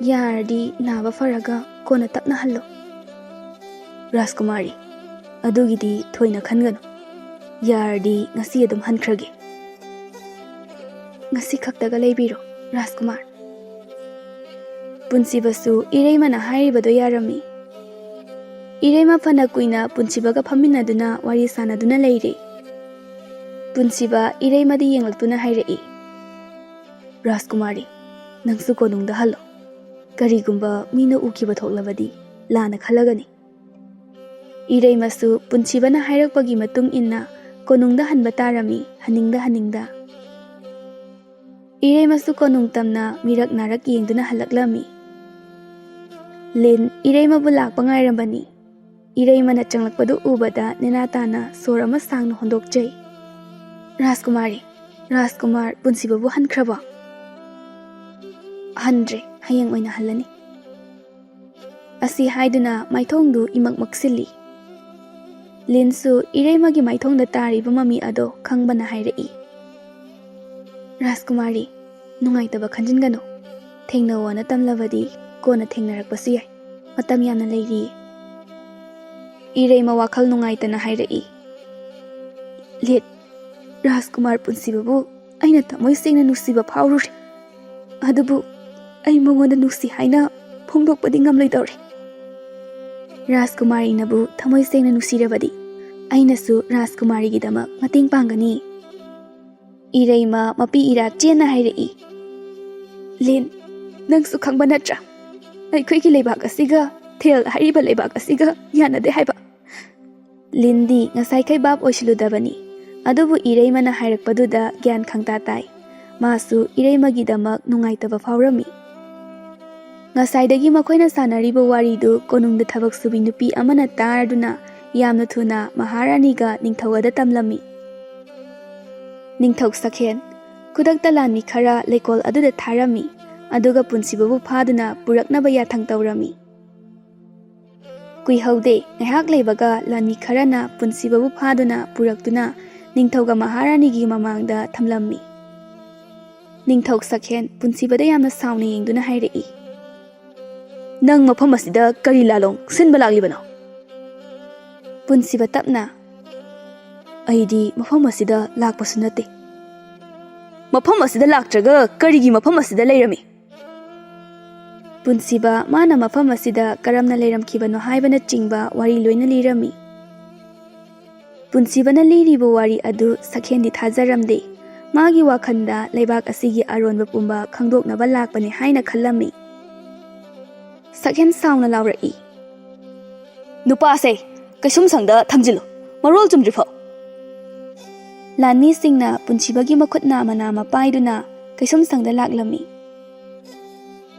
ꯌꯥꯔꯗꯤ ꯅꯥꯕ ꯐꯔꯒ ꯀꯣꯟꯅ ꯇꯞꯅ ꯍꯜꯂꯣ꯫ ꯔꯥꯖꯀꯨꯃꯥꯔꯤ, ꯑꯗꯨꯒꯤꯗꯤ ꯊꯣꯏꯅ ꯈꯟꯒꯅꯨ꯫ ꯌꯥꯔꯗꯤ ꯉꯁꯤ ꯑꯗꯨꯝ ꯍꯟꯈ꯭ꯔꯒꯦ꯫ ꯉꯁꯤ ꯈꯛꯇꯒ ꯂꯩꯕꯤꯔꯣ, ꯔꯥꯖꯀꯨꯃꯥꯔ꯫ ꯄꯨꯟꯁꯤꯕꯁꯨ ꯏꯔꯩꯃꯅ ꯍꯥꯏꯔꯤꯕꯗꯣ ꯌꯥꯔꯝꯃꯤ꯫ ꯏꯔꯩꯃ ꯐꯅ ꯀꯨꯏꯅ ꯄꯨꯟꯁꯤꯕꯒ ꯐꯝꯃꯤꯟꯅꯗꯨꯅ ꯋꯥꯔꯤ ꯁꯥꯟꯅꯗꯨꯅ ꯂꯩꯔꯦ꯫ ꯄꯨꯟꯁꯤꯕ ꯏꯔꯩꯃꯗ ꯌꯦꯡꯂꯛꯇꯨꯅ ꯍꯥꯏꯔꯛꯏ, "ꯔꯥꯖꯀꯨꯃꯥꯔꯤ, ꯅꯪꯁꯨ ꯀꯣꯅꯨꯡꯗ ꯍꯜꯂꯣ꯫ ꯀꯔꯤꯒꯨꯝꯕ ꯃꯤꯅ ꯎꯈꯤꯕ ꯊꯣꯛꯂꯕꯗꯤ ꯂꯥꯟꯅ ꯈꯜꯂꯒꯅꯤ꯫" ꯏꯔꯩꯃꯁꯨ ꯄꯨꯟꯁꯤꯕꯅ ꯍꯥꯏꯔꯛꯄꯒꯤ ꯃꯇꯨꯡ ꯏꯟꯅ ꯀꯣꯅꯨꯡꯗ ꯍꯟꯕ ꯇꯥꯔꯝꯃꯤ, ꯍꯟꯅꯤꯡꯗ ꯍꯟꯅꯤꯡꯗ꯫ ꯏꯔꯩꯃꯁꯨ ꯀꯣꯅꯨꯡ ꯇꯝꯅ ꯃꯤꯔꯛ ꯅꯥꯔꯛ ꯌꯦꯡꯗꯨꯅ ꯍꯜꯂꯛꯂꯝꯃꯤ꯫ ꯂꯤꯟ ꯏꯔꯩꯃꯕꯨ ꯂꯥꯛꯄ ꯉꯥꯏꯔꯝꯕꯅꯤ꯫ ꯏꯔꯩꯃꯅ ꯆꯪꯂꯛꯄꯗꯨ ꯎꯕꯗ ꯅꯦꯅꯥ ꯇꯥꯅ ꯁꯣꯔ ꯑꯃ ꯁꯥꯡꯅ ꯍꯣꯟꯗꯣꯛꯆꯩ꯫ "ꯔꯥꯖꯀꯨꯃꯥꯔꯤ, ꯔꯥꯖꯀꯨꯃꯥꯔ ꯄꯨꯟꯁꯤꯕꯕꯨ ꯍꯟꯈ꯭ꯔꯕꯣ?" "ꯍꯟꯗ꯭ꯔꯦ, ꯍꯌꯦꯡ ꯑꯣꯏꯅ ꯍꯜꯂꯅꯤ꯫" ꯑꯁꯤ ꯍꯥꯏꯗꯨꯅ ꯃꯥꯏꯊꯣꯡꯗꯨ ꯏꯃꯛ ꯃꯛꯁꯤꯜꯂꯤ꯫ ꯂꯤꯟꯁꯨ ꯏꯔꯩꯃꯒꯤ ꯃꯥꯏꯊꯣꯡꯗ ꯇꯥꯔꯤꯕ ꯃꯃꯤ ꯑꯗꯣ ꯈꯪꯕꯅ ꯍꯥꯏꯔꯛꯏ, "ꯔꯥꯖꯀꯨꯃꯥꯔꯤ, ꯅꯨꯡꯉꯥꯏꯇꯕ ꯈꯟꯖꯤꯟꯒꯅꯨ꯫ ꯊꯦꯡꯅꯧꯑꯣꯅ ꯇꯝꯂꯕꯗꯤ ꯀꯣꯟꯅ ꯊꯦꯡꯅꯔꯛꯄꯁꯨ ꯌꯥꯏ꯫ ꯃꯇꯝ ꯌꯥꯝꯅ ꯂꯩꯔꯤ꯫" ꯏꯔꯩꯃ ꯋꯥꯈꯜ ꯅꯨꯡꯉꯥꯏꯇꯅ ꯍꯥꯏꯔꯛꯏ, "ꯂꯤꯟ, ꯔꯥꯖꯀꯨꯃꯥꯔ ꯄꯨꯟꯁꯤꯕꯕꯨ ꯑꯩꯅ ꯊꯃꯣꯏ ꯁꯦꯡꯅ ꯅꯨꯡꯁꯤꯕ ꯐꯥꯎꯔꯨꯔꯦ꯫ ꯑꯗꯨꯕꯨ ꯑꯩ ꯃꯉꯣꯟꯗ ꯅꯨꯡꯁꯤ ꯍꯥꯏꯅ ꯐꯣꯡꯗꯣꯛꯄꯗꯤ ꯉꯝꯂꯣꯏꯗꯧꯔꯦ꯫ ꯔꯥꯖꯀꯨꯃꯥꯔꯤꯅꯕꯨ ꯊꯃꯣꯏ ꯁꯦꯡꯅ ꯅꯨꯡꯁꯤꯔꯕꯗꯤ ꯑꯩꯅꯁꯨ ꯔꯥꯖꯀꯨꯃꯥꯔꯤꯒꯤꯗꯃꯛ ꯃꯇꯦꯡ ꯄꯥꯡꯒꯅꯤ꯫" ꯏꯔꯩꯃ ꯃꯄꯤ ꯏꯔꯥ ꯆꯦꯟꯅ ꯍꯥꯏꯔꯛꯏ, "ꯂꯤꯟ, ꯅꯪꯁꯨ ꯈꯪꯕ ꯅꯠꯇ꯭ꯔꯥ? ꯑꯩꯈꯣꯏꯒꯤ ꯂꯩꯕꯥꯛ ꯑꯁꯤꯒ ꯊꯦꯜ ꯍꯥꯏꯔꯤꯕ ꯂꯩꯕꯥꯛ ꯑꯁꯤꯒ ꯌꯥꯅꯗꯦ ꯍꯥꯏꯕ꯫" ꯂꯤꯟꯗꯤ ꯉꯁꯥꯏꯈꯩ ꯚꯥꯞ ꯑꯣꯏꯁꯤꯜꯂꯨꯗꯕꯅꯤ, ꯑꯗꯨꯕꯨ ꯏꯔꯩꯃꯅ ꯍꯥꯏꯔꯛꯄꯗꯨꯗ ꯒ꯭ꯌꯥꯟ ꯈꯪꯇꯥ ꯇꯥꯏ꯫ ꯃꯥꯁꯨ ꯏꯔꯩꯃꯒꯤꯗꯃꯛ ꯅꯨꯡꯉꯥꯏꯇꯕ ꯐꯥꯎꯔꯝꯃꯤ꯫ ꯉꯁꯥꯏꯗꯒꯤ ꯃꯈꯣꯏꯅ ꯁꯥꯟꯅꯔꯤꯕ ꯋꯥꯔꯤꯗꯨ ꯀꯣꯅꯨꯡꯗ ꯊꯕꯛ ꯁꯨꯕꯤ ꯅꯨꯄꯤ ꯑꯃꯅ ꯇꯥꯔꯗꯨꯅ ꯌꯥꯝꯅ ꯊꯨꯅ ꯃꯍꯥꯔꯥꯅꯤꯒ ꯅꯤꯡꯊꯧꯒꯗ ꯇꯝꯂꯝꯃꯤ꯫ ꯅꯤꯡꯊꯧ ꯁꯛꯍꯦꯟ ꯈꯨꯗꯛꯇ ꯂꯥꯟꯃꯤ ꯈꯔ ꯂꯩꯀꯣꯜ ꯑꯗꯨꯗ ꯊꯥꯔꯝꯃꯤ, ꯑꯗꯨꯒ ꯄꯨꯟꯁꯤꯕꯕꯨ ꯐꯥꯗꯨꯅ ꯄꯨꯔꯛꯅꯕ ꯌꯥꯊꯪ ꯇꯧꯔꯝꯃꯤ꯫ ꯀꯨꯏꯍꯧꯗꯦ, ꯉꯥꯏꯍꯥꯛ ꯂꯩꯕꯒ ꯂꯥꯟꯃꯤ ꯈꯔꯅ ꯄꯨꯟꯁꯤꯕꯕꯨ ꯐꯥꯗꯨꯅ ꯄꯨꯔꯛꯇꯨꯅ ꯅꯤꯡꯊꯧꯒ ꯃꯍꯥꯔꯥꯅꯤꯒꯤ ꯃꯃꯥꯡꯗ ꯊꯝꯂꯝꯃꯤ꯫ ꯅꯤꯡꯊꯧ ꯁꯛꯍꯦꯟ ꯄꯨꯟꯁꯤꯕꯗ ꯌꯥꯝꯅ ꯁꯥꯎꯅ ꯌꯦꯡꯗꯨꯅ ꯍꯥꯏꯔꯛꯏ, "ꯅꯪ ꯃꯐꯝ ꯑꯁꯤꯗ ꯀꯔꯤ ꯂꯥꯂꯣꯡ ꯁꯤꯟꯕ ꯂꯥꯛꯂꯤꯕꯅꯣ?" ꯄꯨꯟꯁꯤꯕ ꯇꯞꯅ, "ꯑꯩꯗꯤ ꯃꯐꯝ ꯑꯁꯤꯗ ꯂꯥꯛꯄꯁꯨ ꯅꯠꯇꯦ꯫" "ꯃꯐꯝ ꯑꯁꯤꯗ ꯂꯥꯛꯇ꯭ꯔꯒ ꯀꯔꯤꯒꯤ ꯃꯐꯝ ꯑꯁꯤꯗ ꯂꯩꯔꯝꯃꯤ?" ꯄꯨꯟꯁꯤꯕ ꯃꯥꯅ ꯃꯐꯝ ꯑꯁꯤꯗ ꯀꯔꯝꯅ ꯂꯩꯔꯝꯈꯤꯕꯅꯣ ꯍꯥꯏꯕꯅꯆꯤꯡꯕ ꯋꯥꯔꯤ ꯂꯣꯏꯅ ꯂꯤꯔꯝꯃꯤ꯫ ꯄꯨꯟꯁꯤꯕꯅ ꯂꯤꯔꯤꯕ ꯋꯥꯔꯤ ꯑꯗꯨ ꯁꯛꯍꯦꯟꯗꯤ ꯊꯥꯖꯔꯝꯗꯦ꯫ ꯃꯥꯒꯤ ꯋꯥꯈꯜꯗ ꯂꯩꯕꯥꯛ ꯑꯁꯤꯒꯤ ꯑꯔꯣꯟꯕ ꯄꯨꯝꯕ ꯈꯪꯗꯣꯛꯅꯕ ꯂꯥꯛꯄꯅꯤ ꯍꯥꯏꯅ ꯈꯜꯂꯝꯃꯤ꯫ ꯁꯛꯍꯦꯟ ꯁꯥꯎꯅ ꯂꯥꯎꯔꯛꯏ, "ꯅꯨꯄꯥꯁꯦ ꯀꯩꯁꯨꯝꯁꯪꯗ ꯊꯝꯖꯤꯜꯂꯨ, ꯃꯔꯣꯜ ꯆꯨꯝꯗ꯭ꯔꯤꯐꯥꯎ꯫" ꯂꯥꯟꯃꯤꯁꯤꯡꯅ ꯄꯨꯟꯁꯤꯕꯒꯤ ꯃꯈꯨꯠ ꯅꯥꯝꯃ ꯅꯥꯝꯃ ꯄꯥꯏꯗꯨꯅ ꯀꯩꯁꯨꯝꯁꯪꯗ ꯂꯥꯛꯂꯝꯃꯤ꯫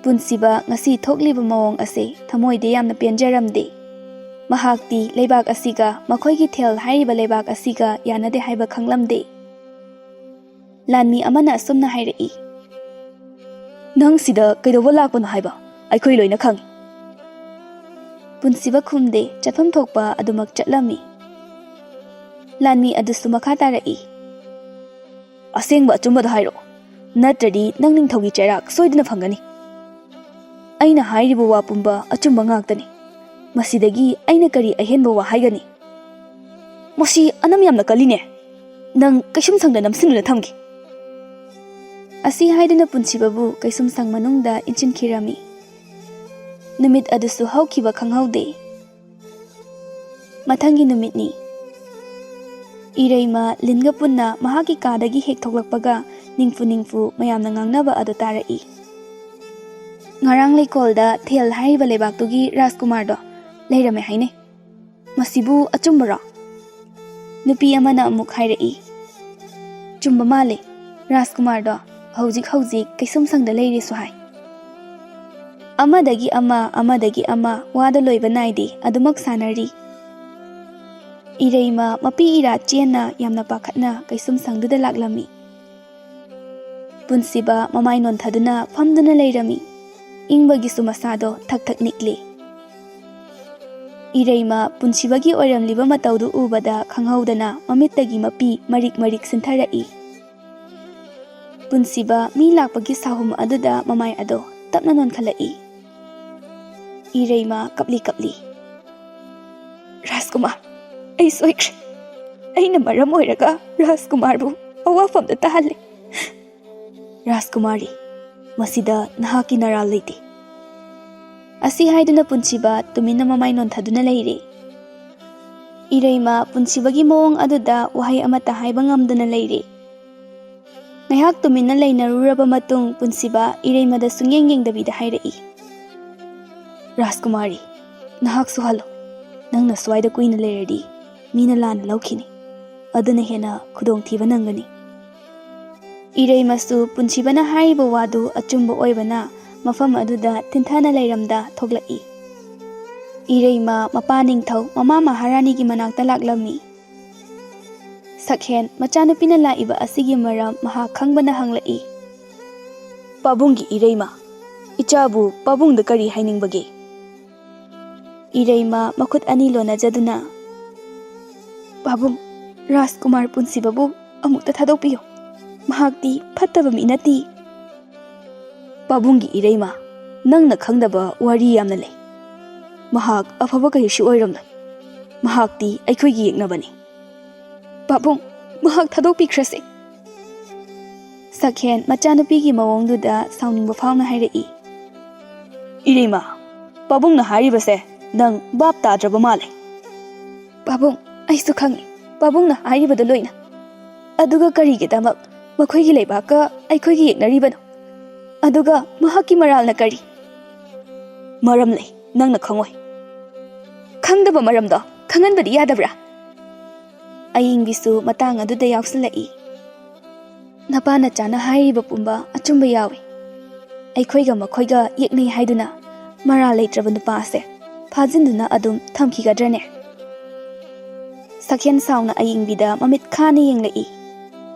ꯄꯨꯟꯁꯤꯕ ꯉꯁꯤ ꯊꯣꯛꯂꯤꯕ ꯃꯑꯣꯡ ꯑꯁꯤ ꯊꯃꯣꯏꯗ ꯌꯥꯝꯅ ꯄꯦꯟꯖꯔꯝꯗꯦ꯫ ꯃꯍꯥꯛꯇꯤ ꯂꯩꯕꯥꯛ ꯑꯁꯤꯒ, ꯃꯈꯣꯏꯒꯤ ꯊꯦꯜ ꯍꯥꯏꯔꯤꯕ ꯂꯩꯕꯥꯛ ꯑꯁꯤꯒ ꯌꯥꯅꯗꯦ ꯍꯥꯏꯕ ꯈꯪꯂꯝꯗꯦ꯫ ꯂꯥꯟꯃꯤ ꯑꯃꯅ ꯑꯁꯨꯝꯅ ꯍꯥꯏꯔꯛꯏ, "ꯅꯪ ꯁꯤꯗ ꯀꯩꯗꯧꯕ ꯂꯥꯛꯄꯅꯣ ꯍꯥꯏꯕ ꯑꯩꯈꯣꯏ ꯂꯣꯏꯅ ꯈꯪꯏ꯫" ꯄꯨꯟꯁꯤꯕ ꯈꯨꯝꯗꯦ, ꯆꯠꯐꯝ ꯊꯣꯛꯄ ꯑꯗꯨꯃꯛ ꯆꯠꯂꯝꯃꯤ꯫ ꯂꯥꯟꯃꯤ ꯑꯗꯨꯁꯨ ꯃꯈꯥ ꯇꯥꯔꯛꯏ, "ꯑꯁꯦꯡꯕ ꯑꯆꯨꯝꯕꯗꯣ ꯍꯥꯏꯔꯛꯑꯣ, ꯅꯠꯇ꯭ꯔꯗꯤ ꯅꯪ ꯅꯤꯡꯊꯧꯒꯤ ꯆꯩꯔꯥꯛ ꯁꯣꯏꯗꯅ ꯐꯪꯒꯅꯤ꯫ ꯑꯩꯅ ꯍꯥꯏꯔꯤꯕ ꯋꯥ ꯄꯨꯝꯕ ꯑꯆꯨꯝꯕ ꯉꯥꯛꯇꯅꯤ꯫ ꯃꯁꯤꯗꯒꯤ ꯑꯩꯅ ꯀꯔꯤ ꯑꯍꯦꯟꯕ ꯋꯥ ꯍꯥꯏꯒꯅꯤ? ꯃꯁꯤ ꯑꯅꯝ ꯌꯥꯝꯅ ꯀꯜꯂꯤꯅꯦ꯫ ꯅꯪ ꯀꯩꯁꯨꯝꯁꯪꯗ ꯅꯝꯁꯤꯟꯗꯨꯅ ꯊꯝꯒꯦ꯫" ꯑꯁꯤ ꯍꯥꯏꯗꯨꯅ ꯄꯨꯟꯁꯤꯕꯕꯨ ꯀꯩꯁꯨꯝꯁꯪ ꯃꯅꯨꯡꯗ ꯏꯟꯁꯤꯟꯈꯤꯔꯝꯃꯤ꯫ ꯅꯨꯃꯤꯠ ꯑꯗꯨꯁꯨ ꯍꯧꯈꯤꯕ ꯈꯪꯍꯧꯗꯦ꯫ ꯃꯊꯪꯒꯤ ꯅꯨꯃꯤꯠꯅꯤ꯫ ꯏꯔꯩꯃ ꯂꯤꯟꯒ ꯄꯨꯟꯅ ꯃꯍꯥꯛꯀꯤ ꯀꯥꯗꯒꯤ ꯍꯦꯛ ꯊꯣꯛꯂꯛꯄꯒ ꯅꯤꯡꯐꯨ ꯅꯤꯡꯐꯨ ꯃꯌꯥꯝꯅ ꯉꯥꯡꯅꯕ ꯑꯗꯨ ꯇꯥꯔꯛꯏ꯫ "ꯉꯔꯥꯡ ꯂꯩꯀꯣꯜꯗ ꯊꯦꯜ ꯍꯥꯏꯔꯤꯕ ꯂꯩꯕꯥꯛꯇꯨꯒꯤ ꯔꯥꯖꯀꯨꯃꯥꯔꯗꯣ ꯂꯩꯔꯝꯃꯦ ꯍꯥꯏꯅꯩ꯫ ꯃꯁꯤꯕꯨ ꯑꯆꯨꯝꯕꯔꯣ?" ꯅꯨꯄꯤ ꯑꯃꯅ ꯑꯃꯨꯛ ꯍꯥꯏꯔꯛꯏ, "ꯆꯨꯝꯕ ꯃꯥꯜꯂꯦ꯫ ꯔꯥꯖꯀꯨꯃꯥꯔꯗꯣ ꯍꯧꯖꯤꯛ ꯍꯧꯖꯤꯛ ꯀꯩꯁꯨꯝꯁꯪꯗ ꯂꯩꯔꯦꯁꯨ ꯍꯥꯏ꯫" ꯑꯃꯗꯒꯤ ꯑꯃ, ꯑꯃꯗꯒꯤ ꯑꯃ ꯋꯥꯗ ꯂꯣꯏꯕ ꯅꯥꯏꯗꯦ, ꯑꯗꯨꯃꯛ ꯁꯥꯟꯅꯔꯤ꯫ ꯏꯔꯩꯃ ꯃꯄꯤ ꯏꯔꯥ ꯆꯦꯟꯅ ꯌꯥꯝꯅ ꯄꯥꯈꯠꯅ ꯀꯩꯁꯨꯝꯁꯪꯗꯨꯗ ꯂꯥꯛꯂꯝꯃꯤ꯫ ꯄꯨꯟꯁꯤꯕ ꯃꯃꯥꯏ ꯅꯣꯟꯊꯗꯨꯅ ꯐꯝꯗꯨꯅ ꯂꯩꯔꯝꯃꯤ꯫ ꯏꯪꯕꯒꯤꯁꯨ ꯃꯁꯥꯗꯣ ꯊꯛ ꯊꯛ ꯅꯤꯛꯂꯤ꯫ ꯏꯔꯩꯃ ꯄꯨꯟꯁꯤꯕꯒꯤ ꯑꯣꯏꯔꯝꯂꯤꯕ ꯃꯇꯧꯗꯨ ꯎꯕꯗ ꯈꯪꯍꯧꯗꯅ ꯃꯃꯤꯠꯇꯒꯤ ꯃꯄꯤ ꯃꯔꯤꯛ ꯃꯔꯤꯛ ꯁꯤꯟꯊꯔꯛꯏ꯫ ꯄꯨꯟꯁꯤꯕ ꯃꯤ ꯂꯥꯛꯄꯒꯤ ꯁꯥꯍꯨꯝ ꯑꯗꯨꯗ ꯃꯃꯥꯏ ꯑꯗꯣ ꯇꯞꯅ ꯅꯣꯟꯈꯠꯂꯛꯏ꯫ ꯏꯔꯩꯃ ꯀꯞꯂꯤ ꯀꯞꯂꯤ, "ꯔꯥꯖꯀꯨꯃꯥꯔ, ꯑꯩ ꯁꯣꯏꯈ꯭ꯔꯦ꯫ ꯑꯩꯅ ꯃꯔꯝ ꯑꯣꯏꯔꯒ ꯔꯥꯖꯀꯨꯃꯥꯔꯕꯨ ꯑꯋꯥꯐꯝꯗ ꯇꯥꯍꯜꯂꯦ꯫ ꯔꯥꯖꯀꯨꯃꯥꯔꯤ, ꯃꯁꯤꯗ ꯅꯍꯥꯛꯀꯤ ꯅꯔꯥꯜ ꯂꯩꯇꯦ꯫" ꯑꯁꯤ ꯍꯥꯏꯗꯨꯅ ꯄꯨꯟꯁꯤꯕ ꯇꯨꯃꯤꯟꯅ ꯃꯃꯥꯏ ꯅꯣꯟꯊꯗꯨꯅ ꯂꯩꯔꯦ꯫ ꯏꯔꯩꯃ ꯄꯨꯟꯁꯤꯕꯒꯤ ꯃꯑꯣꯡ ꯑꯗꯨꯗ ꯋꯥꯍꯩ ꯑꯃꯠꯇ ꯍꯥꯏꯕ ꯉꯝꯗꯅ ꯂꯩꯔꯦ꯫ ꯉꯥꯏꯍꯥꯛ ꯇꯨꯃꯤꯟꯅ ꯂꯩꯅꯔꯨꯔꯕ ꯃꯇꯨꯡ ꯄꯨꯟꯁꯤꯕ ꯏꯔꯩꯃꯗ ꯁꯨꯡꯌꯦꯡ ꯌꯦꯡꯗꯕꯤꯗ ꯍꯥꯏꯔꯛꯏ, "ꯔꯥꯖꯀꯨꯃꯥꯔꯤ, ꯅꯍꯥꯛꯁꯨ ꯍꯜꯂꯣ꯫ ꯅꯪꯅ ꯁ꯭ꯋꯥꯏꯗ ꯀꯨꯏꯅ ꯂꯩꯔꯗꯤ ꯃꯤꯅ ꯂꯥꯟꯅ ꯂꯧꯈꯤꯅꯤ꯫ ꯑꯗꯨꯅ ꯍꯦꯟꯅ ꯈꯨꯗꯣꯡꯊꯤꯕ ꯅꯪꯒꯅꯤ꯫" ꯏꯔꯩꯃꯁꯨ ꯄꯨꯟꯁꯤꯕꯅ ꯍꯥꯏꯔꯤꯕ ꯋꯥꯗꯨ ꯑꯆꯨꯝꯕ ꯑꯣꯏꯕꯅ ꯃꯐꯝ ꯑꯗꯨꯗ ꯊꯤꯟꯊꯅ ꯂꯩꯔꯝꯗ ꯊꯣꯛꯂꯛꯏ꯫ ꯏꯔꯩꯃ ꯃꯄꯥ ꯅꯤꯡꯊꯧ ꯃꯃꯥ ꯃꯍꯥꯔꯥꯅꯤꯒꯤ ꯃꯅꯥꯛꯇ ꯂꯥꯛꯂꯝꯃꯤ꯫ ꯁꯛꯍꯦꯟ ꯃꯆꯥꯅꯨꯄꯤꯅ ꯂꯥꯛꯏꯕ ꯑꯁꯤꯒꯤ ꯃꯔꯝ ꯃꯍꯥꯛ ꯈꯪꯕꯅ ꯍꯪꯂꯛꯏ, "ꯄꯥꯕꯨꯡꯒꯤ ꯏꯔꯩꯃ, ꯏꯆꯥꯕꯨ ꯄꯥꯕꯨꯡꯗ ꯀꯔꯤ ꯍꯥꯏꯅꯤꯡꯕꯒꯦ?" ꯏꯔꯩꯃ ꯃꯈꯨꯠ ꯑꯅꯤ ꯂꯣꯟꯅꯖꯗꯨꯅ, "ꯄꯥꯕꯨꯡ, ꯔꯥꯖꯀꯨꯃꯥꯔ ꯄꯨꯟꯁꯤꯕꯕꯨ ꯑꯃꯨꯛꯇ ꯊꯥꯗꯣꯛꯄꯤꯌꯨ꯫ ꯃꯍꯥꯛꯇꯤ ꯐꯠꯇꯕ ꯃꯤ ꯅꯠꯇꯦ꯫" "ꯄꯥꯕꯨꯡꯒꯤ ꯏꯔꯩꯃ, ꯅꯪꯅ ꯈꯪꯗꯕ ꯋꯥꯔꯤ ꯌꯥꯝꯅ ꯂꯩ꯫ ꯃꯍꯥꯛ ꯑꯐꯕ ꯀꯔꯤꯁꯨ ꯑꯣꯏꯔꯝꯂꯣꯏ꯫ ꯃꯍꯥꯛꯇꯤ ꯑꯩꯈꯣꯏꯒꯤ ꯌꯦꯛꯅꯕꯅꯤ꯫" "ꯄꯥꯕꯨꯡ, ꯃꯍꯥꯛ ꯊꯥꯗꯣꯛꯄꯤꯈ꯭ꯔꯁꯦ꯫" ꯁꯛꯍꯦꯟ ꯃꯆꯥꯅꯨꯄꯤꯒꯤ ꯃꯑꯣꯡꯗꯨꯗ ꯁꯥꯎꯅꯤꯡꯕ ꯐꯥꯎꯅ ꯍꯥꯏꯔꯛꯏ꯫ "ꯏꯔꯩꯃ, ꯄꯥꯕꯨꯡꯅ ꯍꯥꯏꯔꯤꯕꯁꯦ ꯅꯪ ꯚꯥꯞ ꯇꯥꯗ꯭ꯔꯕ ꯃꯥꯜꯂꯦ꯫" "ꯄꯥꯕꯨꯡ, ꯑꯩꯁꯨ ꯈꯪꯉꯤ, ꯄꯥꯕꯨꯡꯅ ꯍꯥꯏꯔꯤꯕꯗꯨ ꯂꯣꯏꯅ꯫ ꯑꯗꯨꯒ ꯀꯔꯤꯒꯤꯗꯃꯛ ꯃꯈꯣꯏꯒꯤ ꯂꯩꯕꯥꯛꯀ ꯑꯩꯈꯣꯏꯒꯤ ꯌꯦꯛꯅꯔꯤꯕꯅꯣ? ꯑꯗꯨꯒ ꯃꯍꯥꯛꯀꯤ ꯃꯔꯥꯜꯅ ꯀꯔꯤ?" "ꯃꯔꯝ ꯂꯩ, ꯅꯪꯅ ꯈꯪꯉꯣꯏ꯫" "ꯈꯪꯗꯕ ꯃꯔꯝꯗꯣ ꯈꯪꯍꯟꯕꯗꯤ ꯌꯥꯗꯕ꯭ꯔꯥ?" ꯑꯌꯤꯡꯕꯤꯁꯨ ꯃꯇꯥꯡ ꯑꯗꯨꯗ ꯌꯥꯎꯁꯤꯜꯂꯛꯏ꯫ "ꯅꯄꯥ ꯅꯆꯥꯅ ꯍꯥꯏꯔꯤꯕ ꯄꯨꯝꯕ ꯑꯆꯨꯝꯕ ꯌꯥꯎꯏ꯫ ꯑꯩꯈꯣꯏꯒ ꯃꯈꯣꯏꯒ ꯌꯦꯛꯅꯩ ꯍꯥꯏꯗꯨꯅ ꯃꯔꯥꯜ ꯂꯩꯇ꯭ꯔꯕ ꯅꯨꯄꯥ ꯑꯁꯦ ꯐꯥꯖꯤꯟꯗꯨꯅ ꯑꯗꯨꯝ ꯊꯝꯈꯤꯒꯗ꯭ꯔꯅꯦ?" ꯁꯛꯍꯦꯟ ꯁꯥꯎꯅ ꯑꯌꯤꯡꯕꯤꯗ ꯃꯃꯤꯠ ꯈꯥꯅ ꯌꯦꯡꯂꯛꯏ꯫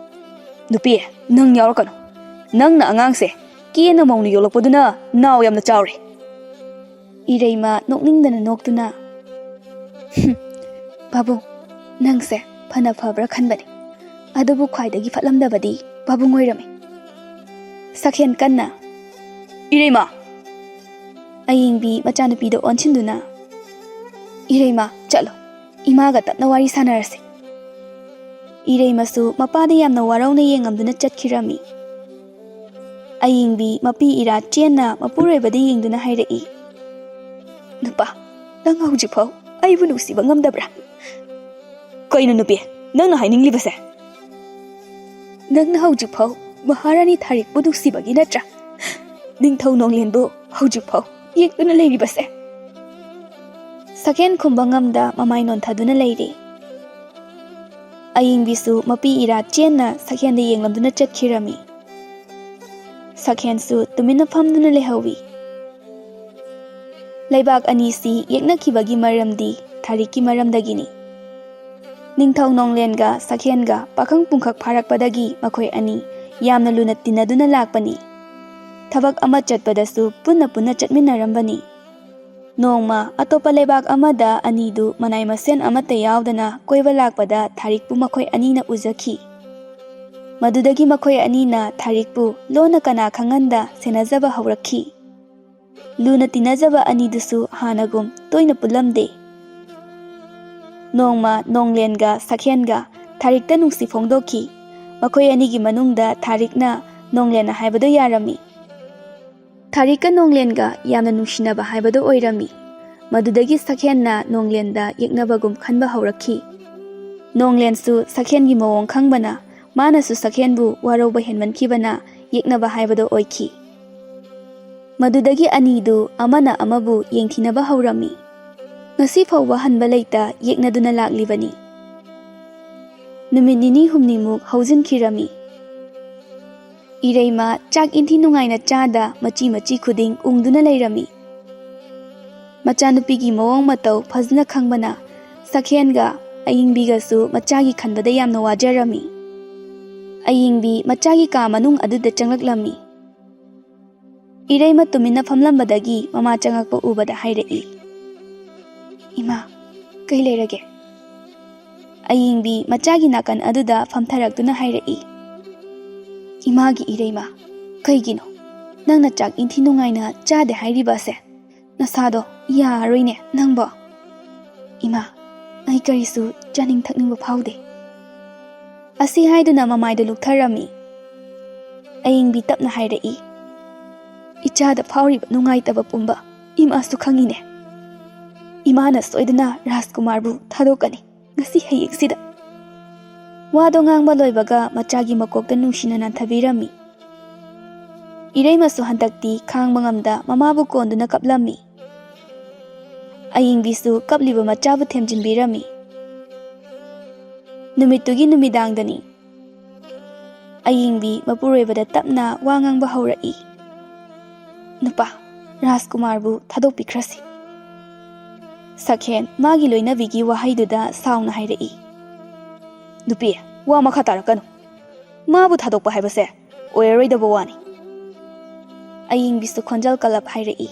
"ꯅꯨꯄꯤ, ꯅꯪ ꯌꯥꯎꯔꯛꯀꯅꯨ꯫ ꯅꯪꯅ ꯑꯉꯥꯡꯁꯦ ꯀꯦꯅ ꯃꯧꯅ ꯌꯣꯛꯂꯛꯄꯗꯨꯅ ꯅꯥꯎ ꯌꯥꯝꯅ ꯆꯥꯎꯔꯦ꯫" ꯏꯔꯩꯃ ꯅꯣꯛꯅꯤꯡꯗꯅ ꯅꯣꯛꯇꯨꯅ, "ꯍꯨꯝ, ꯄꯥꯕꯨꯡ, ꯅꯪꯁꯦ ꯐꯅ ꯐꯕ꯭ꯔꯥ ꯈꯟꯕꯅꯤ꯫ ꯑꯗꯨꯕꯨ ꯈ꯭ꯋꯥꯏꯗꯒꯤ ꯐꯠꯂꯝꯗꯕꯗꯤ ꯄꯥꯕꯨꯡ ꯑꯣꯏꯔꯝꯃꯤ꯫ ꯁꯛꯍꯦꯟ ꯀꯟꯅ, "ꯏꯔꯩꯃ!" ꯑꯌꯤꯡꯕꯤ ꯃꯆꯥꯅꯨꯄꯤꯗ ꯑꯣꯟꯁꯤꯟꯗꯨꯅ, "ꯏꯔꯩꯃ, ꯆꯠꯂꯣ, ꯏꯃꯥꯒ ꯇꯞꯅ ꯋꯥꯔꯤ ꯁꯥꯟꯅꯔꯁꯤ꯫" ꯏꯔꯩꯃꯁꯨ ꯃꯄꯥꯗ ꯌꯥꯝꯅ ꯋꯥꯔꯧꯅ ꯌꯦꯡꯉꯝꯗꯨꯅ ꯆꯠꯈꯤꯔꯝꯃꯤ꯫ ꯑꯌꯤꯡꯕꯤ ꯃꯄꯤ ꯏꯔꯥ ꯆꯦꯟꯅ ꯃꯄꯨꯔꯣꯏꯕꯗ ꯌꯦꯡꯗꯨꯅ ꯍꯥꯏꯔꯛꯏ, "ꯅꯨꯄꯥ, ꯅꯪ ꯍꯧꯖꯤꯛꯐꯥꯎ ꯑꯩꯕꯨ ꯅꯨꯡꯁꯤꯕ ꯉꯝꯗꯕ꯭ꯔꯥ?" "ꯀꯩꯅꯣ ꯅꯨꯄꯤ, ꯅꯪꯅ ꯍꯥꯏꯅꯤꯡꯂꯤꯕꯁꯦ?" "ꯅꯪꯅ ꯍꯧꯖꯤꯛꯐꯥꯎ ꯃꯍꯥꯔꯥꯅꯤ ꯊꯥꯔꯤꯛꯄꯨ ꯅꯨꯡꯁꯤꯕꯒꯤ ꯅꯠꯇ꯭ꯔꯥ ꯅꯤꯡꯊꯧ ꯅꯣꯡꯂꯦꯟꯕꯨ ꯍꯧꯖꯤꯛꯐꯥꯎ ꯌꯦꯛꯇꯨꯅ ꯂꯩꯔꯤꯕꯁꯦ?" ꯁꯛꯍꯦꯟ ꯈꯨꯝꯕ ꯉꯝꯗ ꯃꯃꯥꯏ ꯅꯣꯟꯊꯗꯨꯅ ꯂꯩꯔꯤ꯫ ꯑꯌꯤꯡꯕꯤꯁꯨ ꯃꯄꯤ ꯏꯔꯥ ꯆꯦꯟꯅ ꯁꯛꯍꯦꯟꯗ ꯌꯦꯡꯂꯝꯗꯨꯅ ꯆꯠꯈꯤꯔꯝꯃꯤ꯫ ꯁꯛꯍꯦꯟꯁꯨ ꯇꯨꯃꯤꯟꯅ ꯐꯝꯗꯨꯅ ꯂꯩꯍꯧꯏ꯫ ꯂꯩꯕꯥꯛ ꯑꯅꯤꯁꯤ ꯌꯦꯛꯅꯈꯤꯕꯒꯤ ꯃꯔꯝꯗꯤ ꯊꯥꯔꯤꯛꯀꯤ ꯃꯔꯝꯗꯒꯤꯅꯤ꯫ ꯅꯤꯡꯊꯧ ꯅꯣꯡꯂꯦꯟꯒ ꯁꯛꯍꯦꯟꯒ ꯄꯥꯈꯪ ꯄꯨꯡꯈꯛ ꯐꯥꯔꯛꯄꯗꯒꯤ ꯃꯈꯣꯏ ꯑꯅꯤ ꯌꯥꯝꯅ ꯂꯨꯅ ꯇꯤꯟꯅꯗꯨꯅ ꯂꯥꯛꯄꯅꯤ꯫ ꯊꯕꯛ ꯑꯃ ꯆꯠꯄꯗꯁꯨ ꯄꯨꯟꯅ ꯄꯨꯟꯅ ꯆꯠꯃꯤꯟꯅꯔꯝꯕꯅꯤ꯫ ꯅꯣꯡꯃ ꯑꯇꯣꯞꯄ ꯂꯩꯕꯥꯛ ꯑꯃꯗ ꯑꯅꯤꯗꯨ ꯃꯅꯥꯏ ꯃꯁꯦꯟ ꯑꯃꯠꯇ ꯌꯥꯎꯗꯅ ꯀꯣꯏꯕ ꯂꯥꯛꯄꯗ ꯊꯥꯔꯤꯛꯄꯨ ꯃꯈꯣꯏ ꯑꯅꯤꯅ ꯎꯖꯈꯤ꯫ ꯃꯗꯨꯗꯒꯤ ꯃꯈꯣꯏ ꯑꯅꯤꯅ ꯊꯥꯔꯤꯛꯄꯨ ꯂꯣꯟꯅ ꯀꯅꯥ ꯈꯪꯍꯟꯗ ꯁꯦꯟꯅꯖꯕ ꯍꯧꯔꯛꯈꯤ꯫ ꯂꯨꯅ ꯇꯤꯟꯅꯖꯕ ꯑꯅꯤꯗꯨꯁꯨ ꯍꯥꯟꯅꯒꯨꯝ ꯇꯣꯏꯅ ꯄꯨꯜꯂꯝꯗꯦ꯫ ꯅꯣꯡꯃ ꯅꯣꯡꯂꯦꯟꯒ ꯁꯛꯍꯦꯟꯒ ꯊꯥꯔꯤꯛꯇ ꯅꯨꯡꯁꯤ ꯐꯣꯡꯗꯣꯛꯈꯤ꯫ ꯃꯈꯣꯏ ꯑꯅꯤꯒꯤ ꯃꯅꯨꯡꯗ ꯊꯥꯔꯤꯛꯅ ꯅꯣꯡꯂꯦꯟꯅ ꯍꯥꯏꯕꯗꯨ ꯌꯥꯔꯝꯃꯤ꯫ ꯊꯥꯔꯤꯛꯀ ꯅꯣꯡꯂꯦꯟꯒ ꯌꯥꯝꯅ ꯅꯨꯡꯁꯤꯅꯕ ꯍꯥꯏꯕꯗꯨ ꯑꯣꯏꯔꯝꯃꯤ꯫ ꯃꯗꯨꯗꯒꯤ ꯁꯛꯍꯦꯟꯅ ꯅꯣꯡꯂꯦꯟꯗ ꯌꯦꯛꯅꯕꯒꯨꯝ ꯈꯟꯕ ꯍꯧꯔꯛꯈꯤ꯫ ꯅꯣꯡꯂꯦꯟꯁꯨ ꯁꯛꯍꯦꯟꯒꯤ ꯃꯑꯣꯡ ꯈꯪꯕꯅ, ꯃꯥꯅꯁꯨ ꯁꯛꯍꯦꯟꯕꯨ ꯋꯥꯔꯧꯕ ꯍꯦꯟꯃꯟꯈꯤꯕꯅ ꯌꯦꯛꯅꯕ ꯍꯥꯏꯕꯗꯨ ꯑꯣꯏꯈꯤ꯫ ꯃꯗꯨꯗꯒꯤ ꯑꯅꯤꯗꯨ ꯑꯃꯅ ꯑꯃꯕꯨ ꯌꯦꯡꯊꯤꯅꯕ ꯍꯧꯔꯝꯃꯤ꯫ ꯉꯁꯤ ꯐꯥꯎꯕ ꯍꯟꯕ ꯂꯩꯇ ꯌꯦꯛꯅꯗꯨꯅ ꯂꯥꯛꯂꯤꯕꯅꯤ꯫ ꯅꯨꯃꯤꯠ ꯅꯤꯅꯤ ꯍꯨꯝꯅꯤꯃꯨꯛ ꯍꯧꯖꯤꯟꯈꯤꯔꯝꯃꯤ꯫ ꯏꯔꯩꯃ ꯆꯥꯛ ꯏꯟꯊꯤ ꯅꯨꯡꯉꯥꯏꯅ ꯆꯥꯗ ꯃꯆꯤ ꯃꯆꯤ ꯈꯨꯗꯤꯡ ꯎꯪꯗꯨꯅ ꯂꯩꯔꯝꯃꯤ꯫ ꯃꯆꯥꯅꯨꯄꯤꯒꯤ ꯃꯑꯣꯡ ꯃꯇꯧ ꯐꯖꯅ ꯈꯪꯕꯅ ꯁꯛꯍꯦꯟꯒ ꯑꯌꯤꯡꯕꯤꯒꯁꯨ ꯃꯆꯥꯒꯤ ꯈꯟꯕꯗ ꯌꯥꯝꯅ ꯋꯥꯖꯔꯝꯃꯤ꯫ ꯑꯌꯤꯡꯕꯤ ꯃꯆꯥꯒꯤ ꯀꯥ ꯃꯅꯨꯡ ꯑꯗꯨꯗ ꯆꯪꯂꯛꯂꯝꯃꯤ꯫ ꯏꯔꯩꯃ ꯇꯨꯃꯤꯟꯅ ꯐꯝꯂꯝꯕꯗꯒꯤ ꯃꯃꯥ ꯆꯪꯉꯛꯄ ꯎꯕꯗ ꯍꯥꯏꯔꯛꯏ, "ꯏꯃꯥ, ꯀꯩ ꯂꯩꯔꯒꯦ?" ꯑꯌꯤꯡꯕꯤ ꯃꯆꯥꯒꯤ ꯅꯥꯀꯟ ꯑꯗꯨꯗ ꯐꯝꯊꯔꯛꯇꯨꯅ ꯍꯥꯏꯔꯛꯏ, "ꯏꯃꯥꯒꯤ ꯏꯔꯩꯃ, "ꯀꯩꯒꯤꯅꯣ ꯅꯪꯅ ꯆꯥꯛ ꯏꯟꯊꯤ ꯅꯨꯡꯉꯥꯏꯅ ꯆꯥꯗꯦ ꯍꯥꯏꯔꯤꯕ ꯑꯁꯦ? ꯅꯁꯥꯗꯣ ꯌꯥꯔꯣꯏꯅꯦ ꯅꯪꯕꯣ꯫" "ꯏꯃꯥ, ꯑꯩ ꯀꯔꯤꯁꯨ ꯆꯥꯅꯤꯡ ꯊꯛꯅꯤꯡꯕ ꯐꯥꯎꯗꯦ꯫" ꯑꯁꯤ ꯍꯥꯏꯗꯨꯅ ꯃꯃꯥꯏꯗꯨ ꯂꯨꯛꯊꯔꯝꯃꯤ꯫ ꯑꯌꯤꯡꯕꯤ ꯇꯞꯅ ꯍꯥꯏꯔꯛꯏ, "ꯏꯆꯥꯗ ꯐꯥꯎꯔꯤꯕ ꯅꯨꯡꯉꯥꯏꯇꯕ ꯄꯨꯝꯕ ꯏꯃꯥꯁꯨ ꯈꯪꯉꯤꯅꯦ꯫ ꯏꯃꯥꯅ ꯁꯣꯏꯗꯅ ꯔꯥꯖꯀꯨꯃꯥꯔꯕꯨ ꯊꯥꯗꯣꯛꯀꯅꯤ ꯉꯁꯤ ꯍꯌꯦꯡꯁꯤꯗ꯫" ꯋꯥꯗꯣ ꯉꯥꯡꯕ ꯂꯣꯏꯕꯒ ꯃꯆꯥꯒꯤ ꯃꯀꯣꯛꯇ ꯅꯨꯡꯁꯤꯅ ꯅꯥꯟꯊꯕꯤꯔꯝꯃꯤ꯫ ꯏꯔꯩꯃꯁꯨ ꯍꯟꯗꯛꯇꯤ ꯈꯥꯡꯕ ꯉꯝꯗ ꯃꯃꯥꯕꯨ ꯀꯣꯟꯗꯨꯅ ꯀꯞꯂꯝꯃꯤ꯫ ꯑꯌꯤꯡꯕꯤꯁꯨ ꯀꯞꯂꯤꯕ ꯃꯆꯥꯕꯨ ꯊꯦꯝꯖꯤꯟꯕꯤꯔꯝꯃꯤ꯫ ꯅꯨꯃꯤꯠꯇꯨꯒꯤ ꯅꯨꯃꯤꯗꯥꯡꯗꯅꯤ꯫ ꯑꯌꯤꯡꯕꯤ ꯃꯄꯨꯔꯣꯏꯕꯗ ꯇꯞꯅ ꯋꯥ ꯉꯥꯡꯕ ꯍꯧꯔꯛꯏ꯫ "ꯅꯨꯄꯥ, ꯔꯥꯖꯀꯨꯃꯥꯔꯕꯨ ꯊꯥꯗꯣꯛꯄꯤꯈ꯭ꯔꯁꯤ꯫" ꯁꯛꯍꯦꯟ ꯃꯥꯒꯤ ꯂꯣꯏꯅꯕꯤꯒꯤ ꯋꯥꯍꯩꯗꯨꯗ ꯁꯥꯎꯅ ꯍꯥꯏꯔꯛꯏ, "ꯅꯨꯄꯤ, ꯋꯥ ꯃꯈꯥ ꯇꯥꯔꯛꯀꯅꯨ꯫ ꯃꯥꯕꯨ ꯊꯥꯗꯣꯛꯄ ꯍꯥꯏꯕꯁꯦ ꯑꯣꯏꯔꯔꯣꯏꯗꯕ ꯋꯥꯅꯤ꯫" ꯑꯌꯤꯡꯕꯤꯁꯨ ꯈꯣꯟꯖꯦꯜ ꯀꯜꯂꯞ ꯍꯥꯏꯔꯛꯏ,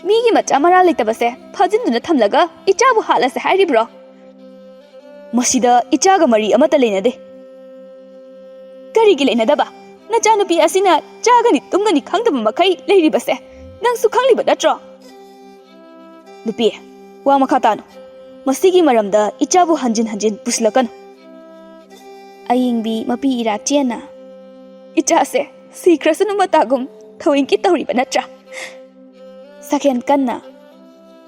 "ꯃꯤꯒꯤ ꯃꯆꯥ ꯃꯔꯥ ꯂꯩꯇꯕꯁꯦ ꯐꯥꯖꯤꯟꯗꯨꯅ ꯊꯝꯂꯒ ꯏꯆꯥꯕꯨ ꯍꯥꯠꯂꯁꯦ ꯍꯥꯏꯔꯤꯕ꯭ꯔꯣ? ꯃꯁꯤꯗ ꯏꯆꯥꯒ ꯃꯔꯤ ꯑꯃꯠꯇ ꯂꯩꯅꯗꯦ꯫" "ꯀꯔꯤꯒꯤ ꯂꯩꯅꯗꯕ? ꯅꯆꯥꯅꯨꯄꯤ ꯑꯁꯤꯅ ꯆꯥꯒꯅꯤ ꯇꯨꯝꯒꯅꯤ ꯈꯪꯗꯕ ꯃꯈꯩ ꯂꯩꯔꯤꯕꯁꯦ ꯅꯪꯁꯨ ꯈꯪꯂꯤꯕ ꯅꯠꯇ꯭ꯔꯣ?" "ꯅꯨꯄꯤ, ꯋꯥ ꯃꯈꯥ ꯇꯥꯅꯨ꯫ ꯃꯁꯤꯒꯤ ꯃꯔꯝꯗ ꯏꯆꯥꯕꯨ ꯍꯟꯖꯤꯟ ꯍꯟꯖꯤꯟ ꯄꯨꯁꯤꯜꯂꯛꯀꯅꯨ꯫" ꯑꯌꯤꯡꯕꯤ ꯃꯄꯤ ꯏꯔꯥ ꯆꯦꯟꯅ, "ꯏꯆꯥꯁꯦ ꯁꯤꯈ꯭ꯔꯁꯅꯨ ꯃꯇꯥꯒꯨꯝ ꯊꯧꯋꯤꯡꯀꯤ ꯇꯧꯔꯤꯕ ꯅꯠꯇ꯭ꯔꯥ?" ꯁꯛꯍꯦꯟ ꯀꯟꯅ,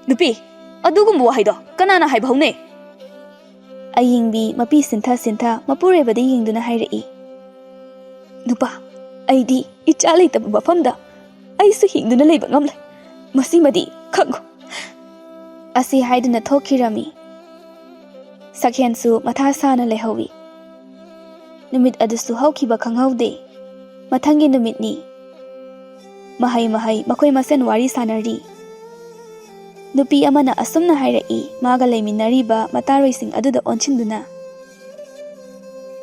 "ꯅꯨꯄꯤ, ꯑꯗꯨꯒꯨꯝꯕ ꯋꯥꯍꯩꯗꯣ ꯀꯅꯥꯅ ꯍꯥꯏꯕ ꯍꯧꯅꯩ?" ꯑꯌꯤꯡꯕꯤ ꯃꯄꯤ ꯁꯤꯟꯊ ꯁꯤꯟꯊ ꯃꯄꯨꯔꯣꯏꯕꯗ ꯌꯦꯡꯗꯨꯅ ꯍꯥꯏꯔꯛꯏ, "ꯅꯨꯄꯥ, ꯑꯩꯗꯤ ꯏꯆꯥ ꯂꯩꯇꯕ ꯃꯐꯝꯗ ꯑꯩꯁꯨ ꯍꯤꯡꯗꯨꯅ ꯂꯩꯕ ꯉꯝꯂꯣꯏ꯫ ꯃꯁꯤꯃꯗꯤ ꯈꯪꯉꯨ꯫" ꯑꯁꯤ ꯍꯥꯏꯗꯨꯅ ꯊꯣꯛꯈꯤꯔꯝꯃꯤ꯫ ꯁꯛꯍꯦꯟꯁꯨ ꯃꯊꯥ ꯁꯥꯅ ꯂꯩꯍꯧꯏ꯫ ꯅꯨꯃꯤꯠ ꯑꯗꯨꯁꯨ ꯍꯧꯈꯤꯕ ꯈꯪꯍꯧꯗꯦ꯫ ꯃꯊꯪꯒꯤ ꯅꯨꯃꯤꯠꯅꯤ꯫ ꯃꯍꯩ ꯃꯍꯩ ꯃꯈꯣꯏ ꯃꯁꯦꯟ ꯋꯥꯔꯤ ꯁꯥꯅꯔꯤ꯫ ꯅꯨꯄꯤ ꯑꯃꯅ ꯑꯁꯨꯝꯅ ꯍꯥꯏꯔꯛꯏ, ꯃꯥꯒ ꯂꯩꯃꯤꯟꯅꯔꯤꯕ ꯃꯇꯥꯔꯣꯏꯁꯤꯡ ꯑꯗꯨꯗ ꯑꯣꯟꯁꯤꯟꯗꯨꯅ,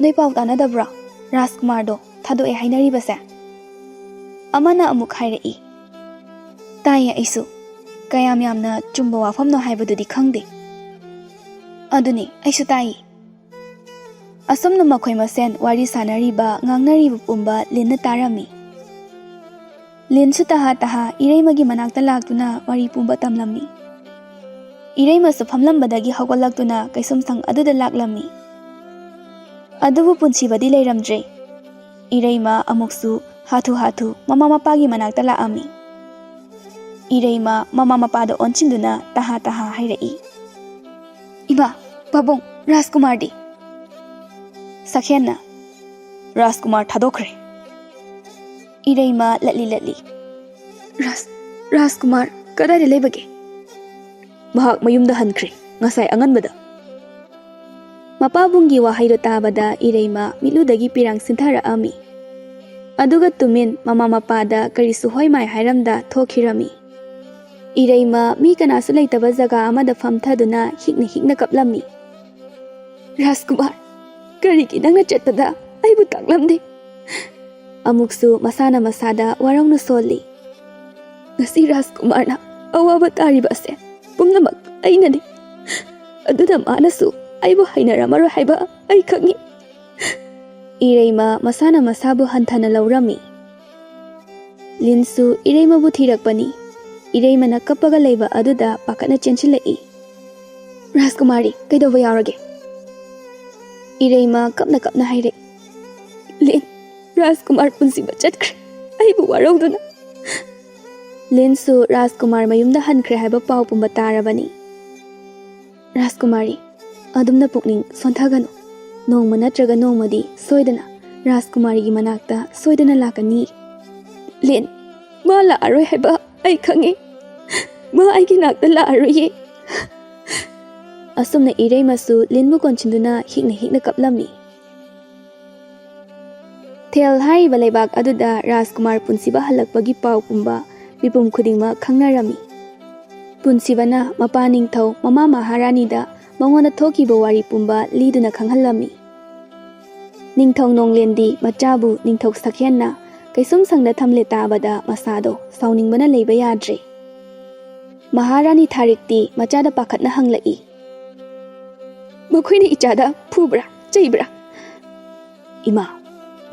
"ꯅꯣꯏ ꯄꯥꯎ ꯇꯥꯅꯗꯕ꯭ꯔꯣ? ꯔꯥꯖꯀꯨꯃꯥꯔꯗꯣ ꯊꯥꯗꯣꯛꯑꯦ ꯍꯥꯏꯅꯔꯤꯕꯁꯦ?" ꯑꯃꯅ ꯑꯃꯨꯛ ꯍꯥꯏꯔꯛꯏ, "ꯇꯥꯏꯌꯦ ꯑꯩꯁꯨ꯫ ꯀꯌꯥꯝ ꯌꯥꯝꯅ ꯆꯨꯝꯕ ꯋꯥꯐꯝꯅꯣ ꯍꯥꯏꯕꯗꯨꯗꯤ ꯈꯪꯗꯦ꯫ ꯑꯗꯨꯅꯤ, ꯑꯩꯁꯨ ꯇꯥꯏꯌꯦ꯫" ꯑꯁꯨꯝꯅ ꯃꯈꯣꯏ ꯃꯁꯦꯟ ꯋꯥꯔꯤ ꯁꯥꯟꯅꯔꯤꯕ, ꯉꯥꯡꯅꯔꯤꯕ ꯄꯨꯝꯕ ꯂꯤꯟꯅ ꯇꯥꯔꯝꯃꯤ꯫ ꯂꯤꯟꯁꯨ ꯇꯍꯥ ꯇꯍꯥ ꯏꯔꯩꯃꯒꯤ ꯃꯅꯥꯛꯇ ꯂꯥꯛꯇꯨꯅ ꯋꯥꯔꯤ ꯄꯨꯝꯕ ꯇꯝꯂꯝꯃꯤ꯫ ꯏꯔꯩꯃꯁꯨ ꯐꯝꯂꯝꯕꯗꯒꯤ ꯍꯧꯒꯠꯂꯛꯇꯨꯅ ꯀꯩꯁꯨꯝꯁꯪ ꯑꯗꯨꯗ ꯂꯥꯛꯂꯝꯃꯤ꯫ ꯑꯗꯨꯕꯨ ꯄꯨꯟꯁꯤꯕꯗꯤ ꯂꯩꯔꯝꯗ꯭ꯔꯦ꯫ ꯏꯔꯩꯃ ꯑꯃꯨꯛꯁꯨ ꯍꯥꯊꯨ ꯍꯥꯊꯨ ꯃꯃꯥ ꯃꯄꯥꯒꯤ ꯃꯅꯥꯛꯇ ꯂꯥꯛꯑꯝꯃꯤ꯫ ꯏꯔꯩꯃ ꯃꯃꯥ ꯃꯄꯥꯗ ꯑꯣꯟꯁꯤꯟꯗꯨꯅ ꯇꯍꯥ ꯇꯍꯥ ꯍꯥꯏꯔꯛꯏ, "ꯏꯃꯥ, ꯄꯥꯕꯨꯡ, ꯔꯥꯖꯀꯨꯃꯥꯔꯗꯤ?" ꯁꯛꯍꯦꯟꯅ, "ꯔꯥꯖꯀꯨꯃꯥꯔ ꯊꯥꯗꯣꯛꯈ꯭ꯔꯦ꯫" ꯏꯔꯩꯃ ꯂꯠꯂꯤ ꯂꯠꯂꯤ, "ꯔꯥꯖ-, ꯔꯥꯖꯀꯨꯃꯥꯔ ꯀꯗꯥꯏꯗ ꯂꯩꯕꯒꯦ?" "ꯃꯍꯥꯛ ꯃꯌꯨꯝꯗ ꯍꯟꯈ꯭ꯔꯦ, ꯉꯁꯥꯏ ꯑꯉꯟꯕꯗ꯫" ꯃꯄꯥꯕꯨꯡꯒꯤ ꯋꯥꯍꯩꯗꯣ ꯇꯥꯕꯗ ꯏꯔꯩꯃ ꯃꯤꯠꯂꯨꯗꯒꯤ ꯄꯤꯔꯥꯡ ꯁꯤꯟꯊꯔꯛꯑꯝꯃꯤ꯫ ꯑꯗꯨꯒ ꯇꯨꯃꯤꯟ ꯃꯃꯥ ꯃꯄꯥꯗ ꯀꯔꯤꯁꯨ ꯍꯣꯏ ꯃꯥꯏ ꯍꯥꯏꯔꯝꯗ ꯊꯣꯛꯈꯤꯔꯝꯃꯤ꯫ ꯏꯔꯩꯃ ꯃꯤ ꯀꯅꯥꯁꯨ ꯂꯩꯇꯕ ꯖꯒꯥ ꯑꯃꯗ ꯐꯝꯊꯗꯨꯅ ꯍꯤꯛꯅ ꯍꯤꯛꯅ ꯀꯞꯂꯝꯃꯤ꯫ "ꯔꯥꯖꯀꯨꯃꯥꯔ, ꯀꯔꯤꯒꯤ ꯅꯪꯅ ꯆꯠꯄꯗ ꯑꯩꯕꯨ ꯇꯥꯛꯂꯝꯗꯦ?" ꯑꯃꯨꯛꯁꯨ ꯃꯁꯥꯅ ꯃꯁꯥꯗ ꯋꯥꯔꯧꯅ ꯁꯣꯜꯂꯤ꯫ "ꯉꯁꯤ ꯔꯥꯖꯀꯨꯃꯥꯔꯅ ꯑꯋꯥꯕ ꯇꯥꯔꯤꯕ ꯑꯁꯦ ꯄꯨꯝꯅꯃꯛ ꯑꯩꯅꯅꯤ꯫ ꯑꯗꯨꯅ ꯃꯥꯅꯁꯨ ꯑꯩꯕꯨ ꯍꯩꯅꯔꯝꯃꯔꯣꯏ ꯍꯥꯏꯕ ꯑꯩ ꯈꯪꯏ꯫" ꯏꯔꯩꯃ ꯃꯁꯥꯅ ꯃꯁꯥꯕꯨ ꯍꯟꯊꯅ ꯂꯧꯔꯝꯃꯤ꯫ ꯂꯤꯟꯁꯨ ꯏꯔꯩꯃꯕꯨ ꯊꯤꯔꯛꯄꯅꯤ꯫ ꯏꯔꯩꯃꯅ ꯀꯞꯄꯒ ꯂꯩꯕ ꯑꯗꯨꯗ ꯄꯥꯈꯠꯅ ꯆꯦꯟꯁꯤꯜꯂꯛꯏ꯫ "ꯔꯥꯖꯀꯨꯃꯥꯔꯤ, ꯀꯩꯗꯧꯕ ꯌꯥꯎꯔꯒꯦ?" ꯏꯔꯩꯃ ꯀꯞꯅ ꯀꯞꯅ ꯍꯥꯏꯔꯛꯏ꯫ "ꯂꯤꯟ, ꯔꯥꯖꯀꯨꯃꯥꯔ ꯄꯨꯟꯁꯤꯕ ꯆꯠꯈ꯭ꯔꯦ, ꯑꯩꯕꯨ ꯋꯥꯔꯧꯗꯨꯅ꯫" ꯂꯤꯟꯁꯨ ꯔꯥꯖꯀꯨꯃꯥꯔ ꯃꯌꯨꯝꯗ ꯍꯟꯈ꯭ꯔꯦ ꯍꯥꯏꯕ ꯄꯥꯎ ꯄꯨꯝꯕ ꯇꯥꯔꯕꯅꯤ꯫ "ꯔꯥꯖꯀꯨꯃꯥꯔꯤ, ꯑꯗꯨꯝꯅ ꯄꯨꯛꯅꯤꯡ ꯁꯣꯟꯊꯒꯅꯨ꯫ ꯅꯣꯡꯃ ꯅꯠꯇ꯭ꯔꯒ ꯅꯣꯡꯃꯗꯤ ꯁꯣꯏꯗꯅ ꯔꯥꯖꯀꯨꯃꯥꯔꯤꯒꯤ ꯃꯅꯥꯛꯇ ꯁꯣꯏꯗꯅ ꯂꯥꯛꯀꯅꯤ꯫" "ꯂꯤꯟ, ꯃꯥ ꯂꯥꯛꯑꯔꯣꯏ ꯍꯥꯏꯕ ꯑꯩ ꯈꯪꯉꯤ꯫ ꯃꯥ ꯑꯩꯒꯤ ꯅꯥꯛꯇ ꯂꯥꯛꯑꯔꯣꯏꯌꯦ꯫" ꯑꯁꯨꯝꯅ ꯏꯔꯩꯃꯁꯨ ꯂꯤꯟꯕꯨ ꯀꯣꯟꯁꯤꯟꯗꯨꯅ ꯍꯤꯛꯅ ꯍꯤꯛꯅ ꯀꯞꯂꯝꯃꯤ꯫ ꯊꯦꯜ ꯍꯥꯏꯔꯤꯕ ꯂꯩꯕꯥꯛ ꯑꯗꯨꯗ ꯔꯥꯖꯀꯨꯃꯥꯔ ꯄꯨꯟꯁꯤꯕ ꯍꯜꯂꯛꯄꯒꯤ ꯄꯥꯎ ꯄꯨꯝꯕ ꯃꯤꯄꯨꯝ ꯈꯨꯗꯤꯡꯃꯛ ꯈꯪꯅꯔꯝꯃꯤ꯫ ꯄꯨꯟꯁꯤꯕꯅ ꯃꯄꯥ ꯅꯤꯡꯊꯧ ꯃꯃꯥ ꯃꯍꯥꯔꯥꯅꯤꯗ ꯃꯉꯣꯟꯗ ꯊꯣꯛꯈꯤꯕ ꯋꯥꯔꯤ ꯄꯨꯝꯕ ꯂꯤꯗꯨꯅ ꯈꯪꯍꯜꯂꯝꯃꯤ꯫ ꯅꯤꯡꯊꯧ ꯅꯣꯡꯂꯦꯟꯗꯤ ꯃꯆꯥꯕꯨ ꯅꯤꯡꯊꯧ ꯁꯛꯍꯦꯟꯅ ꯀꯩꯁꯨꯝ ꯁꯪꯗ ꯊꯝꯂꯦ ꯇꯥꯕꯗ ꯃꯁꯥꯗꯣ ꯁꯥꯎꯅꯤꯡꯕꯅ ꯂꯩꯕ ꯌꯥꯗ꯭ꯔꯦ꯫ ꯃꯍꯥꯔꯥꯅꯤ ꯊꯥꯔꯤꯛꯇꯤ ꯃꯆꯥꯗ ꯄꯥꯈꯠꯅ ꯍꯪꯂꯛꯏ, "ꯃꯈꯣꯏꯅ ꯏꯆꯥꯗ ꯐꯨꯕ꯭ꯔꯥ, ꯆꯩꯕ꯭ꯔꯥ?" "ꯏꯃꯥ,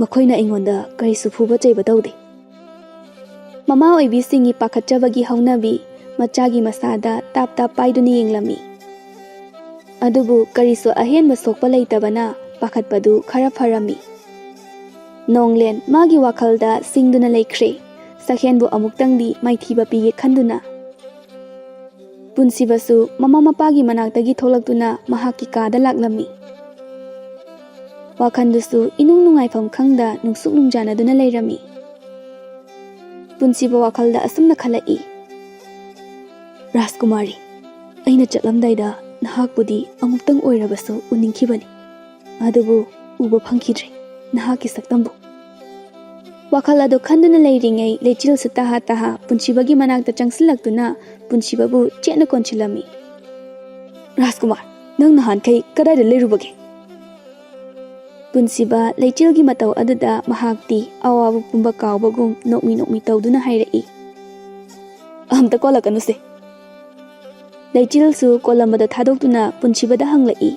ꯃꯈꯣꯏꯅ ꯑꯩꯉꯣꯟꯗ ꯀꯔꯤꯁꯨ ꯐꯨꯕ ꯆꯩꯕ ꯇꯧꯗꯦ꯫" ꯃꯃꯥ ꯑꯣꯏꯕꯤꯁꯤꯡꯒꯤ ꯄꯥꯈꯠꯆꯕꯒꯤ ꯍꯧꯅꯕꯤ ꯃꯆꯥꯒꯤ ꯃꯁꯥꯗ ꯇꯥꯞ ꯇꯥꯞ ꯄꯥꯏꯗꯨꯅ ꯌꯦꯡꯂꯝꯃꯤ꯫ ꯑꯗꯨꯕꯨ ꯀꯔꯤꯁꯨ ꯑꯍꯦꯟꯕ ꯁꯣꯛꯄ ꯂꯩꯇꯕꯅ ꯄꯥꯈꯠꯄꯗꯨ ꯈꯔ ꯐꯔꯝꯃꯤ꯫ ꯅꯣꯡꯂꯦꯟ ꯃꯥꯒꯤ ꯋꯥꯈꯜꯗ ꯁꯤꯡꯗꯨꯅ ꯂꯩꯈ꯭ꯔꯦ꯫ ꯁꯛꯍꯦꯟꯕꯨ ꯑꯃꯨꯛꯇꯪꯗꯤ ꯃꯥꯏꯊꯤꯕ ꯄꯤꯒꯦ ꯈꯟꯗꯨꯅ꯫ ꯄꯨꯟꯁꯤꯕꯁꯨ ꯃꯃꯥ ꯃꯄꯥꯒꯤ ꯃꯅꯥꯛꯇꯒꯤ ꯊꯣꯛꯂꯛꯇꯨꯅ ꯃꯍꯥꯛꯀꯤ ꯀꯥꯗ ꯂꯥꯛꯂꯝꯃꯤ꯫ ꯋꯥꯈꯜꯗꯨꯁꯨ ꯏꯅꯨꯡ ꯅꯨꯡꯉꯥꯏꯐꯝ ꯈꯪꯗ ꯅꯨꯡꯁꯨꯛ ꯅꯨꯡꯖꯥꯅꯗꯨꯅ ꯂꯩꯔꯝꯃꯤ꯫ ꯄꯨꯟꯁꯤꯕ ꯋꯥꯈꯜꯗ ꯑꯁꯨꯝꯅ ꯈꯜꯂꯛꯏ, "ꯔꯥꯖꯀꯨꯃꯥꯔꯤ, ꯑꯩꯅ ꯆꯠꯂꯝꯗꯥꯏꯗ ꯅꯍꯥꯛꯄꯨꯗꯤ ꯑꯃꯨꯛꯇꯪ ꯑꯣꯏꯔꯕꯁꯨ ꯎꯅꯤꯡꯈꯤꯕꯅꯤ꯫ ꯑꯗꯨꯕꯨ ꯎꯕ ꯐꯪꯈꯤꯗ꯭ꯔꯦ ꯅꯍꯥꯛꯀꯤ ꯁꯛꯇꯝꯕꯨ꯫" ꯋꯥꯈꯜ ꯑꯗꯨ ꯈꯟꯗꯨꯅ ꯂꯩꯔꯤꯉꯩ ꯂꯩꯆꯤꯜꯁꯨ ꯇꯍꯥ ꯇꯍꯥ ꯄꯨꯟꯁꯤꯕꯒꯤ ꯃꯅꯥꯛꯇ ꯆꯪꯁꯤꯜꯂꯛꯇꯨꯅ ꯄꯨꯟꯁꯤꯕꯕꯨ ꯆꯦꯠꯅ ꯀꯣꯟꯁꯤꯜꯂꯝꯃꯤ꯫ "ꯔꯥꯖꯀꯨꯃꯥꯔ, ꯅꯪ ꯅꯍꯥꯟꯈꯩ ꯀꯗꯥꯏꯗ ꯂꯩꯔꯨꯕꯒꯦ?" ꯄꯨꯟꯁꯤꯕ ꯂꯩꯆꯤꯜꯒꯤ ꯃꯇꯧ ꯑꯗꯨꯗ ꯃꯍꯥꯛꯇꯤ ꯑꯋꯥꯕ ꯄꯨꯝꯕ ꯀꯥꯎꯕꯒꯨꯝ ꯅꯣꯛꯃꯤ ꯅꯣꯛꯃꯤ ꯇꯧꯗꯨꯅ ꯍꯥꯏꯔꯛꯏ꯫ "ꯑꯝꯇ ꯀꯣꯜꯂꯛꯀꯅꯨꯁꯦ꯫" ꯂꯩꯆꯤꯜꯁꯨ ꯀꯣꯜꯂꯝꯕꯗ ꯊꯥꯗꯣꯛꯇꯨꯅ ꯄꯨꯟꯁꯤꯕꯗ ꯍꯪꯂꯛꯏ꯫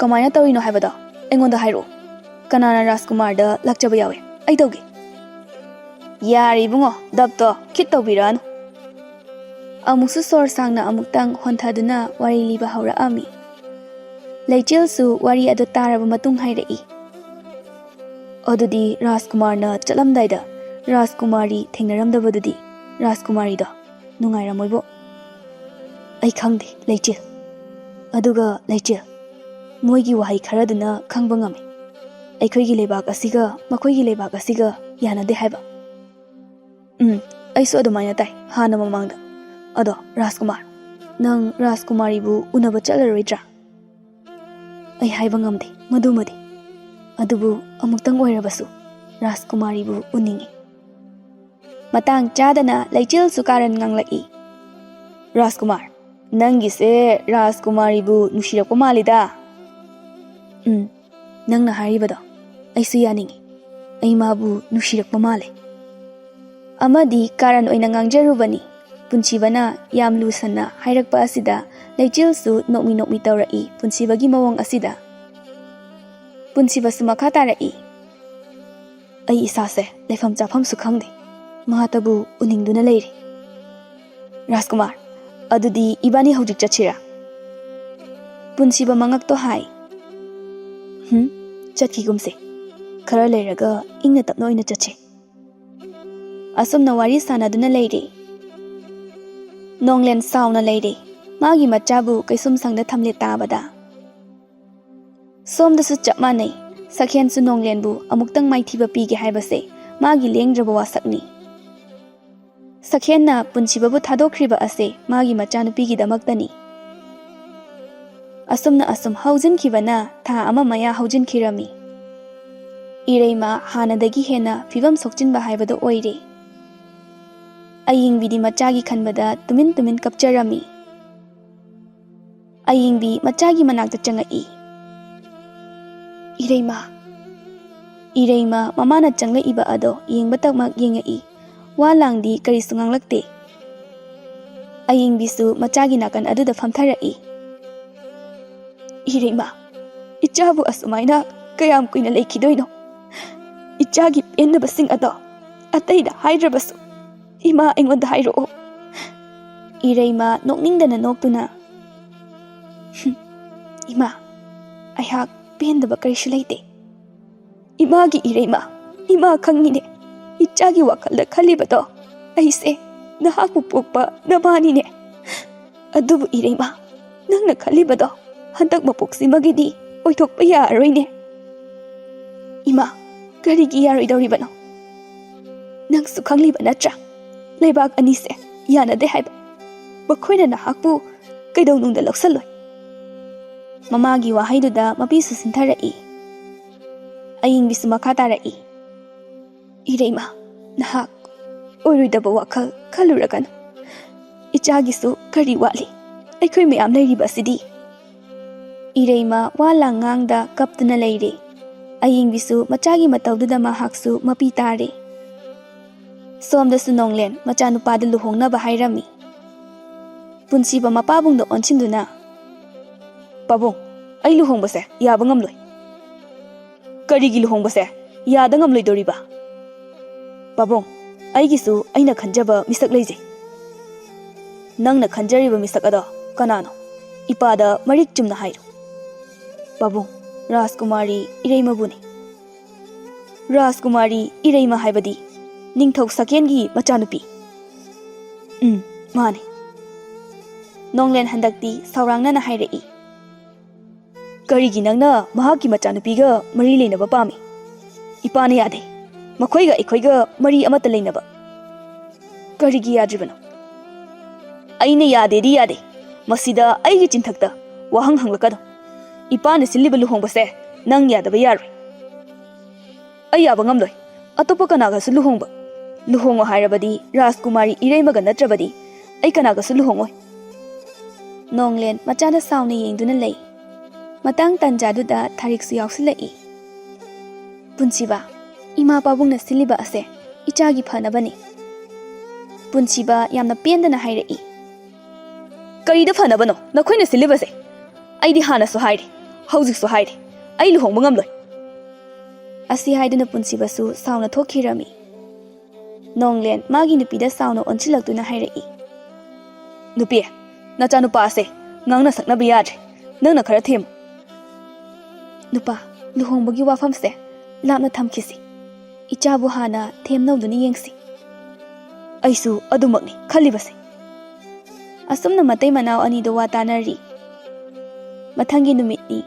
"ꯀꯃꯥꯏꯅ ꯇꯧꯔꯤꯅꯣ ꯍꯥꯏꯕꯗꯣ ꯑꯩꯉꯣꯟꯗ ꯍꯥꯏꯔꯛꯑꯣ꯫ ꯀꯅꯥꯅ ꯔꯥꯖꯀꯨꯃꯥꯔꯗ ꯂꯥꯛꯆꯕ ꯌꯥꯎꯏ? ꯑꯩ ꯇꯧꯒꯦ꯫" "ꯌꯥꯔꯦ ꯏꯕꯨꯡꯉꯣ, ꯗꯞꯇꯣ ꯈꯤꯠ ꯇꯧꯕꯤꯔꯛꯑꯅꯨ꯫" ꯑꯃꯨꯛꯁꯨ ꯁꯣꯔ ꯁꯥꯡꯅ ꯑꯃꯨꯛꯇꯪ ꯍꯣꯟꯊꯗꯨꯅ ꯋꯥꯔꯤ ꯂꯤꯕ ꯍꯧꯔꯛꯑꯝꯃꯤ꯫ ꯂꯩꯆꯤꯜꯁꯨ ꯋꯥꯔꯤ ꯑꯗꯨ ꯇꯥꯔꯕ ꯃꯇꯨꯡ ꯍꯥꯏꯔꯛꯏ꯫ "ꯑꯗꯨꯗꯤ ꯔꯥꯖꯀꯨꯃꯥꯔꯅ ꯆꯠꯂꯝꯗꯥꯏꯗ ꯔꯥꯖꯀꯨꯃꯥꯔꯤ ꯊꯦꯡꯅꯔꯝꯗꯕꯗꯨꯗꯤ ꯔꯥꯖꯀꯨꯃꯥꯔꯤꯗꯣ ꯅꯨꯡꯉꯥꯏꯔꯝꯃꯣꯏꯕꯣ꯫" "ꯑꯩ ꯈꯪꯗꯦ ꯂꯩꯆꯤꯜ꯫ ꯑꯗꯨꯒ ꯂꯩꯆꯤꯜ, ꯃꯣꯏꯒꯤ ꯋꯥꯍꯩ ꯈꯔꯗꯨꯅ ꯈꯪꯕ ꯉꯝꯃꯤ꯫ ꯑꯩꯈꯣꯏꯒꯤ ꯂꯩꯕꯥꯛ ꯑꯁꯤꯒ ꯃꯈꯣꯏꯒꯤ ꯂꯩꯕꯥꯛ ꯑꯁꯤꯒ ꯌꯥꯅꯗꯦ ꯍꯥꯏꯕ꯫" "ꯎꯝ, ꯑꯩꯁꯨ ꯑꯗꯨꯃꯥꯏꯅ ꯇꯥꯏ ꯍꯥꯟꯅ ꯃꯃꯥꯡꯗ꯫ ꯑꯗꯣ ꯔꯥꯖꯀꯨꯃꯥꯔ, ꯅꯪ ꯔꯥꯖꯀꯨꯃꯥꯔꯤꯕꯨ ꯎꯅꯕ ꯆꯠꯂꯔꯣꯏꯗ꯭ꯔꯥ?" "ꯑꯩ ꯍꯥꯏꯕ ꯉꯝꯗꯦ ꯃꯗꯨꯃꯗꯤ꯫ ꯑꯗꯨꯕꯨ ꯑꯃꯨꯛꯇꯪ ꯑꯣꯏꯔꯕꯁꯨ ꯔꯥꯖꯀꯨꯃꯥꯔꯤꯕꯨ ꯎꯅꯤꯡꯏ꯫" ꯃꯇꯥꯡ ꯆꯥꯗꯅ ꯂꯩꯆꯤꯜꯁꯨ ꯀꯥꯔꯟ ꯉꯥꯡꯂꯛꯏ꯫ "ꯔꯥꯖꯀꯨꯃꯥꯔ, ꯅꯪꯒꯤꯁꯦ ꯔꯥꯖꯀꯨꯃꯥꯔꯤꯕꯨ ꯅꯨꯡꯁꯤꯔꯛꯄ ꯃꯥꯜꯂꯤꯗ꯫" "ꯎꯝ, ꯅꯪꯅ ꯍꯥꯏꯔꯤꯕꯗꯣ ꯑꯩꯁꯨ ꯌꯥꯅꯤꯡꯏ꯫ ꯑꯩ ꯃꯥꯕꯨ ꯅꯨꯡꯁꯤꯔꯛꯄ ꯃꯥꯜꯂꯦ꯫" ꯑꯃꯗꯤ ꯀꯥꯔꯟ ꯑꯣꯏꯅ ꯉꯥꯡꯖꯔꯨꯕꯅꯤ꯫ ꯄꯨꯟꯁꯤꯕꯅ ꯌꯥꯝ ꯂꯨꯁꯟꯅ ꯍꯥꯏꯔꯛꯄ ꯑꯁꯤꯗ ꯂꯩꯆꯤꯜꯁꯨ ꯅꯣꯛꯃꯤ ꯅꯣꯛꯃꯤ ꯇꯧꯔꯛꯏ ꯄꯨꯟꯁꯤꯕꯒꯤ ꯃꯑꯣꯡ ꯑꯁꯤꯗ꯫ ꯄꯨꯟꯁꯤꯕꯁꯨ ꯃꯈꯥ ꯇꯥꯔꯛꯏ, "ꯑꯩ ꯏꯁꯥꯁꯦ ꯂꯩꯐꯝ ꯆꯥꯐꯝꯁꯨ ꯈꯪꯗꯦ, ꯃꯍꯥꯛꯇꯕꯨ ꯎꯅꯤꯡꯗꯨꯅ ꯂꯩꯔꯤ꯫ ꯔꯥꯖꯀꯨꯃꯥꯔ, ꯑꯗꯨꯗꯤ ꯏꯕꯥꯅꯤ ꯍꯧꯖꯤꯛ ꯆꯠꯁꯤꯔꯥ?" ꯄꯨꯟꯁꯤꯕ ꯃꯉꯛꯇꯣ ꯍꯥꯏ, "ꯍꯨꯝ, ꯆꯠꯈꯤꯒꯨꯝꯁꯦ꯫ ꯈꯔ ꯂꯩꯔꯒ ꯏꯪꯅ ꯇꯞꯅ ꯑꯣꯏꯅ ꯆꯠꯁꯤ꯫" ꯑꯁꯨꯝꯅ ꯋꯥꯔꯤ ꯁꯥꯟꯅꯗꯨꯅ ꯂꯩꯔꯦ꯫ ꯅꯣꯡꯂꯦꯟ ꯁꯥꯎꯅ ꯂꯩꯔꯦ, ꯃꯥꯒꯤ ꯃꯆꯥꯕꯨ ꯀꯩꯁꯨꯝꯁꯪꯗ ꯊꯝꯂꯦ ꯇꯥꯕꯗ꯫ ꯁꯣꯝꯗꯁꯨ ꯆꯞ ꯃꯥꯟꯅꯩ, ꯁꯈꯦꯟꯁꯨ ꯅꯣꯡꯂꯦꯟꯕꯨ ꯑꯃꯨꯛꯇꯪ ꯃꯥꯏꯊꯤꯕ ꯄꯤꯒꯦ ꯍꯥꯏꯕꯁꯦ ꯃꯥꯒꯤ ꯂꯦꯡꯗ꯭ꯔꯕ ꯋꯥꯁꯛꯅꯤ꯫ ꯁꯈꯦꯟꯅ ꯄꯨꯟꯁꯤꯕꯕꯨ ꯊꯥꯗꯣꯛꯈ꯭ꯔꯤꯕ ꯑꯁꯦ ꯃꯥꯒꯤ ꯃꯆꯥꯅꯨꯄꯤꯒꯤꯗꯃꯛꯇꯅꯤ꯫ ꯑꯁꯨꯝꯅ ꯑꯁꯨꯝ ꯍꯧꯖꯤꯟꯈꯤꯕꯅ ꯊꯥ ꯑꯃ ꯃꯌꯥ ꯍꯧꯖꯤꯟꯈꯤꯔꯝꯃꯤ꯫ ꯏꯔꯩꯃ ꯍꯥꯟꯅꯗꯒꯤ ꯍꯦꯟꯅ ꯐꯤꯕꯝ ꯁꯣꯛꯆꯤꯟꯕ ꯍꯥꯏꯕꯗꯨ ꯑꯣꯏꯔꯦ꯫ ꯑꯌꯤꯡꯕꯤꯗꯤ ꯃꯆꯥꯒꯤ ꯈꯟꯕꯗ ꯇꯨꯃꯤꯟ ꯇꯨꯃꯤꯟ ꯀꯞꯆꯔꯝꯃꯤ꯫ ꯑꯌꯤꯡꯕꯤ ꯃꯆꯥꯒꯤ ꯃꯅꯥꯛꯇ ꯆꯪꯉꯛꯏ꯫ "ꯏꯔꯩꯃ!" ꯏꯔꯩꯃ ꯃꯃꯥꯅ ꯆꯪꯂꯛꯏꯕ ꯑꯗꯣ ꯌꯦꯡꯕꯇꯃꯛ ꯌꯦꯡꯉꯛꯏ꯫ ꯋꯥ ꯂꯥꯡꯗꯤ ꯀꯔꯤꯁꯨ ꯉꯥꯡꯂꯛꯇꯦ꯫ ꯑꯌꯤꯡꯕꯤꯁꯨ ꯃꯆꯥꯒꯤ ꯅꯥꯀꯟ ꯑꯗꯨꯗ ꯐꯝꯊꯔꯛꯏ꯫ "ꯏꯔꯩꯃ, ꯏꯆꯥꯕꯨ ꯑꯁꯨꯃꯥꯏꯅ ꯀꯌꯥꯝ ꯀꯨꯏꯅ ꯂꯩꯈꯤꯗꯣꯏꯅꯣ? ꯏꯆꯥꯒꯤ ꯄꯦꯟꯗꯕꯁꯤꯡ ꯑꯗꯣ ꯑꯇꯩꯗ ꯍꯥꯏꯗ꯭ꯔꯕꯁꯨ ꯏꯃꯥ ꯑꯩꯉꯣꯟꯗ ꯍꯥꯏꯔꯛꯑꯣ꯫" ꯏꯔꯩꯃ ꯅꯣꯛꯅꯤꯡꯗꯅ ꯅꯣꯛꯇꯨꯅ, "ꯍꯨꯝ, ꯏꯃꯥ, ꯑꯩꯍꯥꯛ ꯄꯦꯟꯗꯕ ꯀꯔꯤꯁꯨ ꯂꯩꯇꯦ꯫ ꯏꯃꯥꯒꯤ ꯏꯔꯩꯃ, ꯏꯃꯥ ꯈꯪꯉꯤꯅꯦ, ꯏꯆꯥꯒꯤ ꯋꯥꯈꯜꯗ ꯈꯜꯂꯤꯕꯗꯣ꯫ ꯑꯩꯁꯦ ꯅꯍꯥꯛꯄꯨ ꯄꯣꯛꯄ ꯅꯃꯥꯅꯤꯅꯦ꯫ ꯑꯗꯨꯕꯨ ꯏꯔꯩꯃ, ꯅꯪꯅ ꯈꯜꯂꯤꯕꯗꯣ ꯍꯟꯗꯛ ꯃꯄꯣꯛꯁꯤꯃꯒꯤꯗꯤ ꯑꯣꯏꯊꯣꯛꯄ ꯌꯥꯔꯔꯣꯏꯅꯦ꯫" "ꯏꯃꯥ, ꯀꯔꯤꯒꯤ ꯌꯥꯔꯣꯏꯗꯧꯔꯤꯕꯅꯣ? ꯅꯪꯁꯨ ꯈꯪꯂꯤꯕ ꯅꯠꯇ꯭ꯔꯥ? ꯂꯩꯕꯥꯛ ꯑꯅꯤꯁꯦ ꯌꯥꯅꯗꯦ ꯍꯥꯏꯕ꯫ ꯃꯈꯣꯏꯅ ꯅꯍꯥꯛꯄꯨ ꯀꯩꯗꯧꯅꯨꯡꯗ ꯂꯧꯁꯜꯂꯣꯏ꯫" ꯃꯃꯥꯒꯤ ꯋꯥꯍꯩꯗꯨꯗ ꯃꯄꯤꯁꯨ ꯁꯤꯟꯊꯔꯛꯏ꯫ ꯑꯌꯤꯡꯕꯤꯁꯨ ꯃꯈꯥ ꯇꯥꯔꯛꯏ꯫ "ꯏꯔꯩꯃ, ꯅꯍꯥꯛ ꯑꯣꯏꯔꯣꯏꯗꯕ ꯋꯥꯈꯜ ꯈꯜꯂꯨꯔꯒꯅꯨ꯫ ꯏꯆꯥꯒꯤꯁꯨ ꯀꯔꯤ ꯋꯥꯠꯂꯤ? ꯑꯩꯈꯣꯏ ꯃꯌꯥꯝ ꯂꯩꯔꯤꯕ ꯑꯁꯤꯗꯤ꯫" ꯏꯔꯩꯃ ꯋꯥ ꯂꯥꯡ ꯉꯥꯡꯗ ꯀꯞꯇꯨꯅ ꯂꯩꯔꯦ꯫ ꯑꯌꯤꯡꯕꯤꯁꯨ ꯃꯆꯥꯒꯤ ꯃꯇꯧꯗꯨꯗ ꯃꯍꯥꯛꯁꯨ ꯃꯄꯤ ꯇꯥꯔꯦ꯫ ꯁꯣꯝꯗꯁꯨ ꯅꯣꯡꯂꯦꯟ ꯃꯆꯥꯅꯨꯄꯥꯗ ꯂꯨꯍꯣꯡꯅꯕ ꯍꯥꯏꯔꯝꯃꯤ꯫ ꯄꯨꯟꯁꯤꯕ ꯃꯄꯥꯕꯨꯡꯗ ꯑꯣꯟꯁꯤꯟꯗꯨꯅ, "ꯄꯥꯕꯨꯡ, ꯑꯩ ꯂꯨꯍꯣꯡꯕꯁꯦ ꯌꯥꯕ ꯉꯝꯂꯣꯏ꯫" ꯀꯔꯤꯒꯤ ꯂꯨꯍꯣꯡꯕꯁꯦ ꯌꯥꯗ ꯉꯝꯂꯣꯏꯗꯣꯔꯤꯕ? ꯄꯥꯕꯨꯡ, ꯑꯩꯒꯤꯁꯨ ꯑꯩꯅ ꯈꯟꯖꯕ ꯃꯤꯁꯛ ꯂꯩꯖꯩ꯫ ꯅꯪꯅ ꯈꯟꯖꯔꯤꯕ ꯃꯤꯁꯛ ꯑꯗꯣ ꯀꯅꯥꯅꯣ? ꯏꯄꯥꯗ ꯃꯔꯤꯛ ꯆꯨꯝꯅ ꯍꯥꯏꯔꯨ꯫ ꯄꯥꯕꯨꯡ, ꯔꯥꯖꯀꯨꯃꯥꯔꯤ ꯏꯔꯩꯃꯕꯨꯅꯤ꯫ ꯔꯥꯖꯀꯨꯃꯥꯔꯤ ꯏꯔꯩꯃ ꯍꯥꯏꯕꯗꯤ ꯅꯤꯡꯊꯧ ꯁꯥꯀꯦꯟꯒꯤ ꯃꯆꯥꯅꯨꯄꯤ꯫ ꯎꯝ, ꯃꯥꯅꯤ꯫ ꯅꯣꯡꯂꯦꯟ ꯍꯟꯗꯛꯇꯤ ꯁꯥꯎꯔꯥꯡꯅꯅ ꯍꯥꯏꯔꯛꯏ꯫ ꯀꯔꯤꯒꯤ ꯅꯪꯅ ꯃꯍꯥꯛꯀꯤ ꯃꯆꯥꯅꯨꯄꯤꯒ ꯃꯔꯤ ꯂꯩꯅꯕ ꯄꯥꯝꯃꯤ? ꯏꯄꯥꯅ ꯌꯥꯗꯦ꯫ ꯃꯈꯣꯏꯒ ꯑꯩꯈꯣꯏꯒ ꯃꯔꯤ ꯑꯃꯠꯇ ꯂꯩꯅꯕ꯫ ꯀꯔꯤꯒꯤ ꯌꯥꯗ꯭ꯔꯤꯕꯅꯣ? ꯑꯩꯅ ꯌꯥꯗꯦꯗꯤ ꯌꯥꯗꯦ꯫ ꯃꯁꯤꯗ ꯑꯩꯒꯤ ꯆꯤꯟꯊꯛꯇ ꯋꯥꯍꯪ ꯍꯪꯂꯛꯀꯅꯨ꯫ ꯏꯄꯥꯅ ꯁꯤꯜꯂꯤꯕ ꯂꯨꯍꯣꯡꯕꯁꯦ ꯅꯪ ꯌꯥꯗꯕ ꯌꯥꯔꯣꯏ꯫ ꯑꯩ ꯌꯥꯕ ꯉꯝꯂꯣꯏ꯫ ꯑꯇꯣꯞꯄ ꯀꯅꯥꯒꯁꯨ ꯂꯨꯍꯣꯡꯕ, ꯂꯨꯍꯣꯡꯉꯣ ꯍꯥꯏꯔꯕꯗꯤ ꯔꯥꯖꯀꯨꯃꯥꯔꯤ ꯏꯔꯩꯃꯒ ꯅꯠꯇ꯭ꯔꯕꯗꯤ ꯑꯩ ꯀꯅꯥꯒꯁꯨ ꯂꯨꯍꯣꯡꯉꯣꯏ꯫ ꯅꯣꯡꯂꯦꯟ ꯃꯆꯥꯗ ꯁꯥꯎꯅ ꯌꯦꯡꯗꯨꯅ ꯂꯩ꯫ ꯃꯇꯥꯡ ꯇꯟꯖꯥꯗꯨꯗ ꯊꯥꯔꯤꯛꯁꯨ ꯌꯥꯎꯁꯤꯜꯂꯛꯏ꯫ ꯄꯨꯟꯁꯤꯕ, ꯏꯃꯥ ꯄꯥꯕꯨꯡꯅ ꯁꯤꯜꯂꯤꯕ ꯑꯁꯦ ꯏꯆꯥꯒꯤ ꯐꯅꯕꯅꯤ꯫ ꯄꯨꯟꯁꯤꯕ ꯌꯥꯝꯅ ꯄꯦꯟꯗꯅ ꯍꯥꯏꯔꯛꯏ꯫ ꯀꯔꯤꯗ ꯐꯅꯕꯅꯣ ꯅꯈꯣꯏꯅ ꯁꯤꯜꯂꯤꯕꯁꯦ? ꯑꯩꯗꯤ ꯍꯥꯟꯅꯁꯨ ꯍꯥꯏꯔꯤ, ꯍꯧꯖꯤꯛꯁꯨ ꯍꯥꯏꯔꯤ, ꯑꯩ ꯂꯨꯍꯣꯡꯕ ꯉꯝꯂꯣꯏ꯫ ꯑꯁꯤ ꯍꯥꯏꯗꯨꯅ ꯄꯨꯟꯁꯤꯕꯁꯨ ꯁꯥꯎꯅ ꯊꯣꯛꯈꯤꯔꯝꯃꯤ꯫ ꯅꯣꯡꯂꯦꯟ ꯃꯥꯒꯤ ꯅꯨꯄꯤꯗ ꯁꯥꯎꯅ ꯑꯣꯟꯁꯤꯜꯂꯛꯇꯨꯅ ꯍꯥꯏꯔꯛꯏ꯫ ꯅꯨꯄꯤ, ꯅꯆꯥꯅꯨꯄꯥ ꯑꯁꯦ ꯉꯥꯡꯅ ꯁꯛꯅꯕ ꯌꯥꯗ꯭ꯔꯦ, ꯅꯪꯅ ꯈꯔ ꯊꯦꯝꯃꯨ꯫ ꯅꯨꯄꯥ, ꯂꯨꯍꯣꯡꯕꯒꯤ ꯋꯥꯐꯝꯁꯦ ꯂꯥꯞꯅ ꯊꯝꯈꯤꯁꯤ꯫ ꯏꯆꯥꯕꯨ ꯍꯥꯟꯅ ꯊꯦꯝꯅꯧꯗꯨꯅ ꯌꯦꯡꯁꯤ꯫ ꯑꯩꯁꯨ ꯑꯗꯨꯃꯛꯅꯤ ꯈꯜꯂꯤꯕꯁꯦ꯫ ꯑꯁꯨꯝꯅ ꯃꯇꯩ ꯃꯅꯥꯎ ꯑꯅꯤꯗꯣ ꯋꯥ ꯇꯥꯅꯔꯤ꯫ ꯃꯊꯪꯒꯤ ꯅꯨꯃꯤꯠꯅꯤ꯫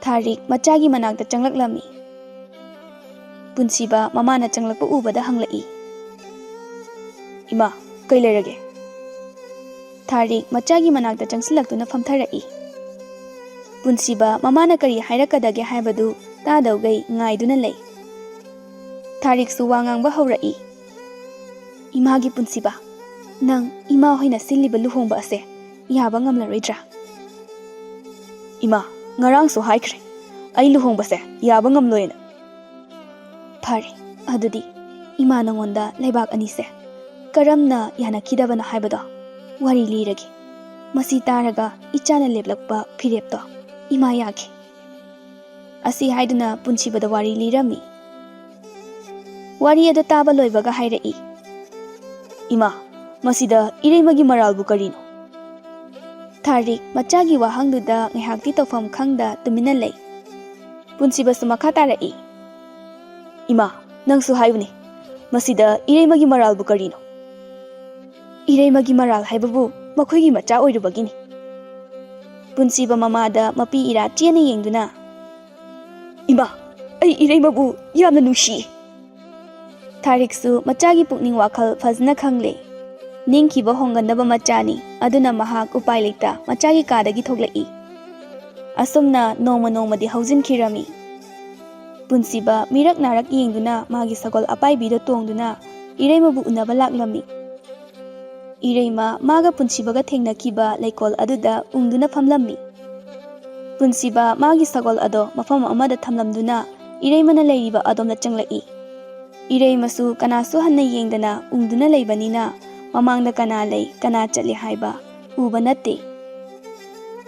ꯊꯥꯔꯤꯛ ꯃꯆꯥꯒꯤ ꯃꯅꯥꯛꯇ ꯆꯪꯂꯛꯂꯝꯃꯤ꯫ ꯄꯨꯟꯁꯤꯕ ꯃꯃꯥꯅ ꯆꯪꯂꯛꯄ ꯎꯕꯗ ꯍꯪꯂꯛꯏ꯫ ꯏꯃꯥ, ꯀꯩ ꯂꯩꯔꯒꯦ? ꯊꯥꯔꯤꯛ ꯃꯆꯥꯒꯤ ꯃꯅꯥꯛꯇ ꯆꯪꯁꯤꯜꯂꯛꯇꯨꯅ ꯐꯝꯊꯔꯛꯏ꯫ ꯄꯨꯟꯁꯤꯕ ꯃꯃꯥꯅ ꯀꯔꯤ ꯍꯥꯏꯔꯛꯀꯗꯒꯦ ꯍꯥꯏꯕꯗꯨ ꯇꯥꯗꯧꯒꯩ ꯉꯥꯏꯗꯨꯅ ꯂꯩ꯫ ꯊꯥꯔꯤꯛꯁꯨ ꯋꯥ ꯉꯥꯡꯕ ꯍꯧꯔꯛꯏ꯫ ꯏꯃꯥꯒꯤ ꯄꯨꯟꯁꯤꯕ, ꯅꯪ ꯏꯃꯥ ꯍꯣꯏꯅ ꯁꯤꯜꯂꯤꯕ ꯂꯨꯍꯣꯡꯕ ꯑꯁꯦ ꯌꯥꯕ ꯉꯝꯂꯔꯣꯏꯗ꯭ꯔꯥ? ꯏꯃꯥ, ꯉꯔꯥꯡꯁꯨ ꯍꯥꯏꯈ꯭ꯔꯦ, ꯑꯩ ꯂꯨꯍꯣꯡꯕꯁꯦ ꯌꯥꯕ ꯉꯝꯂꯣꯏꯅ꯫ ꯐꯔꯦ, ꯑꯗꯨꯗꯤ ꯏꯃꯥ ꯅꯉꯣꯟꯗ ꯂꯩꯕꯥꯛ ꯑꯅꯤꯁꯦ ꯀꯔꯝꯅ ꯌꯥꯅꯈꯤꯗꯕꯅꯣ ꯍꯥꯏꯕꯗꯣ ꯋꯥꯔꯤ ꯂꯤꯔꯒꯦ꯫ ꯃꯁꯤ ꯇꯥꯔꯒ ꯏꯆꯥꯅ ꯂꯦꯞꯂꯛꯄ ꯐꯤꯔꯦꯞꯇꯣ ꯏꯃꯥ ꯌꯥꯈꯤ꯫ ꯑꯁꯤ ꯍꯥꯏꯗꯨꯅ ꯄꯨꯟꯁꯤꯕꯗ ꯋꯥꯔꯤ ꯂꯤꯔꯝꯃꯤ꯫ ꯋꯥꯔꯤ ꯑꯗꯨ ꯇꯥꯕ ꯂꯣꯏꯕꯒ ꯍꯥꯏꯔꯛꯏ, "ꯏꯃꯥ, ꯃꯁꯤꯗ ꯏꯔꯩꯃꯒꯤ ꯃꯔꯥꯜꯕꯨ ꯀꯔꯤꯅꯣ?" ꯊꯥꯔꯤꯛ ꯃꯆꯥꯒꯤ ꯋꯥꯍꯪꯗꯨꯗ ꯉꯥꯏꯍꯥꯛꯇꯤ ꯇꯧꯐꯝ ꯈꯪꯗ ꯇꯨꯃꯤꯟꯅ ꯂꯩ꯫ ꯄꯨꯟꯁꯤꯕꯁꯨ ꯃꯈꯥ ꯇꯥꯔꯛꯏ, "ꯏꯃꯥ, ꯅꯪꯁꯨ ꯍꯥꯏꯌꯨꯅꯦ, ꯃꯁꯤꯗ ꯏꯔꯩꯃꯒꯤ ꯃꯔꯥꯜꯕꯨ ꯀꯔꯤꯅꯣ?" "ꯏꯔꯩꯃꯒꯤ ꯃꯔꯥꯜ ꯍꯥꯏꯕꯕꯨ ꯃꯈꯣꯏꯒꯤ ꯃꯆꯥ ꯑꯣꯏꯔꯨꯕꯒꯤꯅꯤ꯫" ꯄꯨꯟꯁꯤꯕ ꯃꯃꯥꯗ ꯃꯄꯤ ꯏꯔꯥ ꯆꯦꯅ ꯌꯦꯡꯗꯨꯅ, "ꯏꯃꯥ, ꯑꯩ ꯏꯔꯩꯃꯕꯨ ꯌꯥꯝꯅ ꯅꯨꯡꯁꯤꯌꯦ꯫" ꯊꯥꯔꯤꯛꯁꯨ ꯃꯆꯥꯒꯤ ꯄꯨꯛꯅꯤꯡ ꯋꯥꯈꯜ ꯐꯖꯅ ꯈꯪꯂꯦ꯫ ꯅꯤꯡꯈꯤꯕ ꯍꯣꯡꯒꯟꯗꯕ ꯃꯆꯥꯅꯤ, ꯑꯗꯨꯅ ꯃꯍꯥꯛ ꯎꯄꯥꯏ ꯂꯩꯇ ꯃꯆꯥꯒꯤ ꯀꯥꯗꯒꯤ ꯊꯣꯛꯂꯛꯏ꯫ ꯑꯁꯨꯝꯅ ꯅꯣꯡꯃ ꯅꯣꯡꯃꯗꯤ ꯍꯧꯖꯤꯟꯈꯤꯔꯝꯃꯤ꯫ ꯄꯨꯟꯁꯤꯕ ꯃꯤꯔꯛ ꯅꯥꯔꯛ ꯌꯦꯡꯗꯨꯅ ꯃꯥꯒꯤ ꯁꯒꯣꯜ ꯑꯄꯥꯏꯕꯤꯗ ꯇꯣꯡꯗꯨꯅ ꯏꯔꯩꯃꯕꯨ ꯎꯅꯕ ꯂꯥꯛꯂꯝꯃꯤ꯫ ꯏꯔꯩꯃ ꯃꯥꯒ ꯄꯨꯟꯁꯤꯕꯒ ꯊꯦꯡꯅꯈꯤꯕ ꯂꯩꯀꯣꯜ ꯑꯗꯨꯗ ꯎꯪꯗꯨꯅ ꯐꯝꯂꯝꯃꯤ꯫ ꯄꯨꯟꯁꯤꯕ ꯃꯥꯒꯤ ꯁꯒꯣꯜ ꯑꯗꯣ ꯃꯐꯝ ꯑꯃꯗ ꯊꯝꯂꯝꯗꯨꯅ ꯏꯔꯩꯃꯅ ꯂꯩꯔꯤꯕ ꯑꯗꯣꯝꯗ ꯆꯪꯂꯛꯏ꯫ ꯏꯔꯩꯃꯁꯨ ꯀꯅꯥꯁꯨ ꯍꯟꯅ ꯌꯦꯡꯗꯅ ꯎꯪꯗꯨꯅ ꯂꯩꯕꯅꯤꯅ ꯃꯃꯥꯡꯗ ꯀꯅꯥ ꯂꯩ, ꯀꯅꯥ ꯆꯠꯂꯤ ꯍꯥꯏꯕ ꯎꯕ ꯅꯠꯇꯦ꯫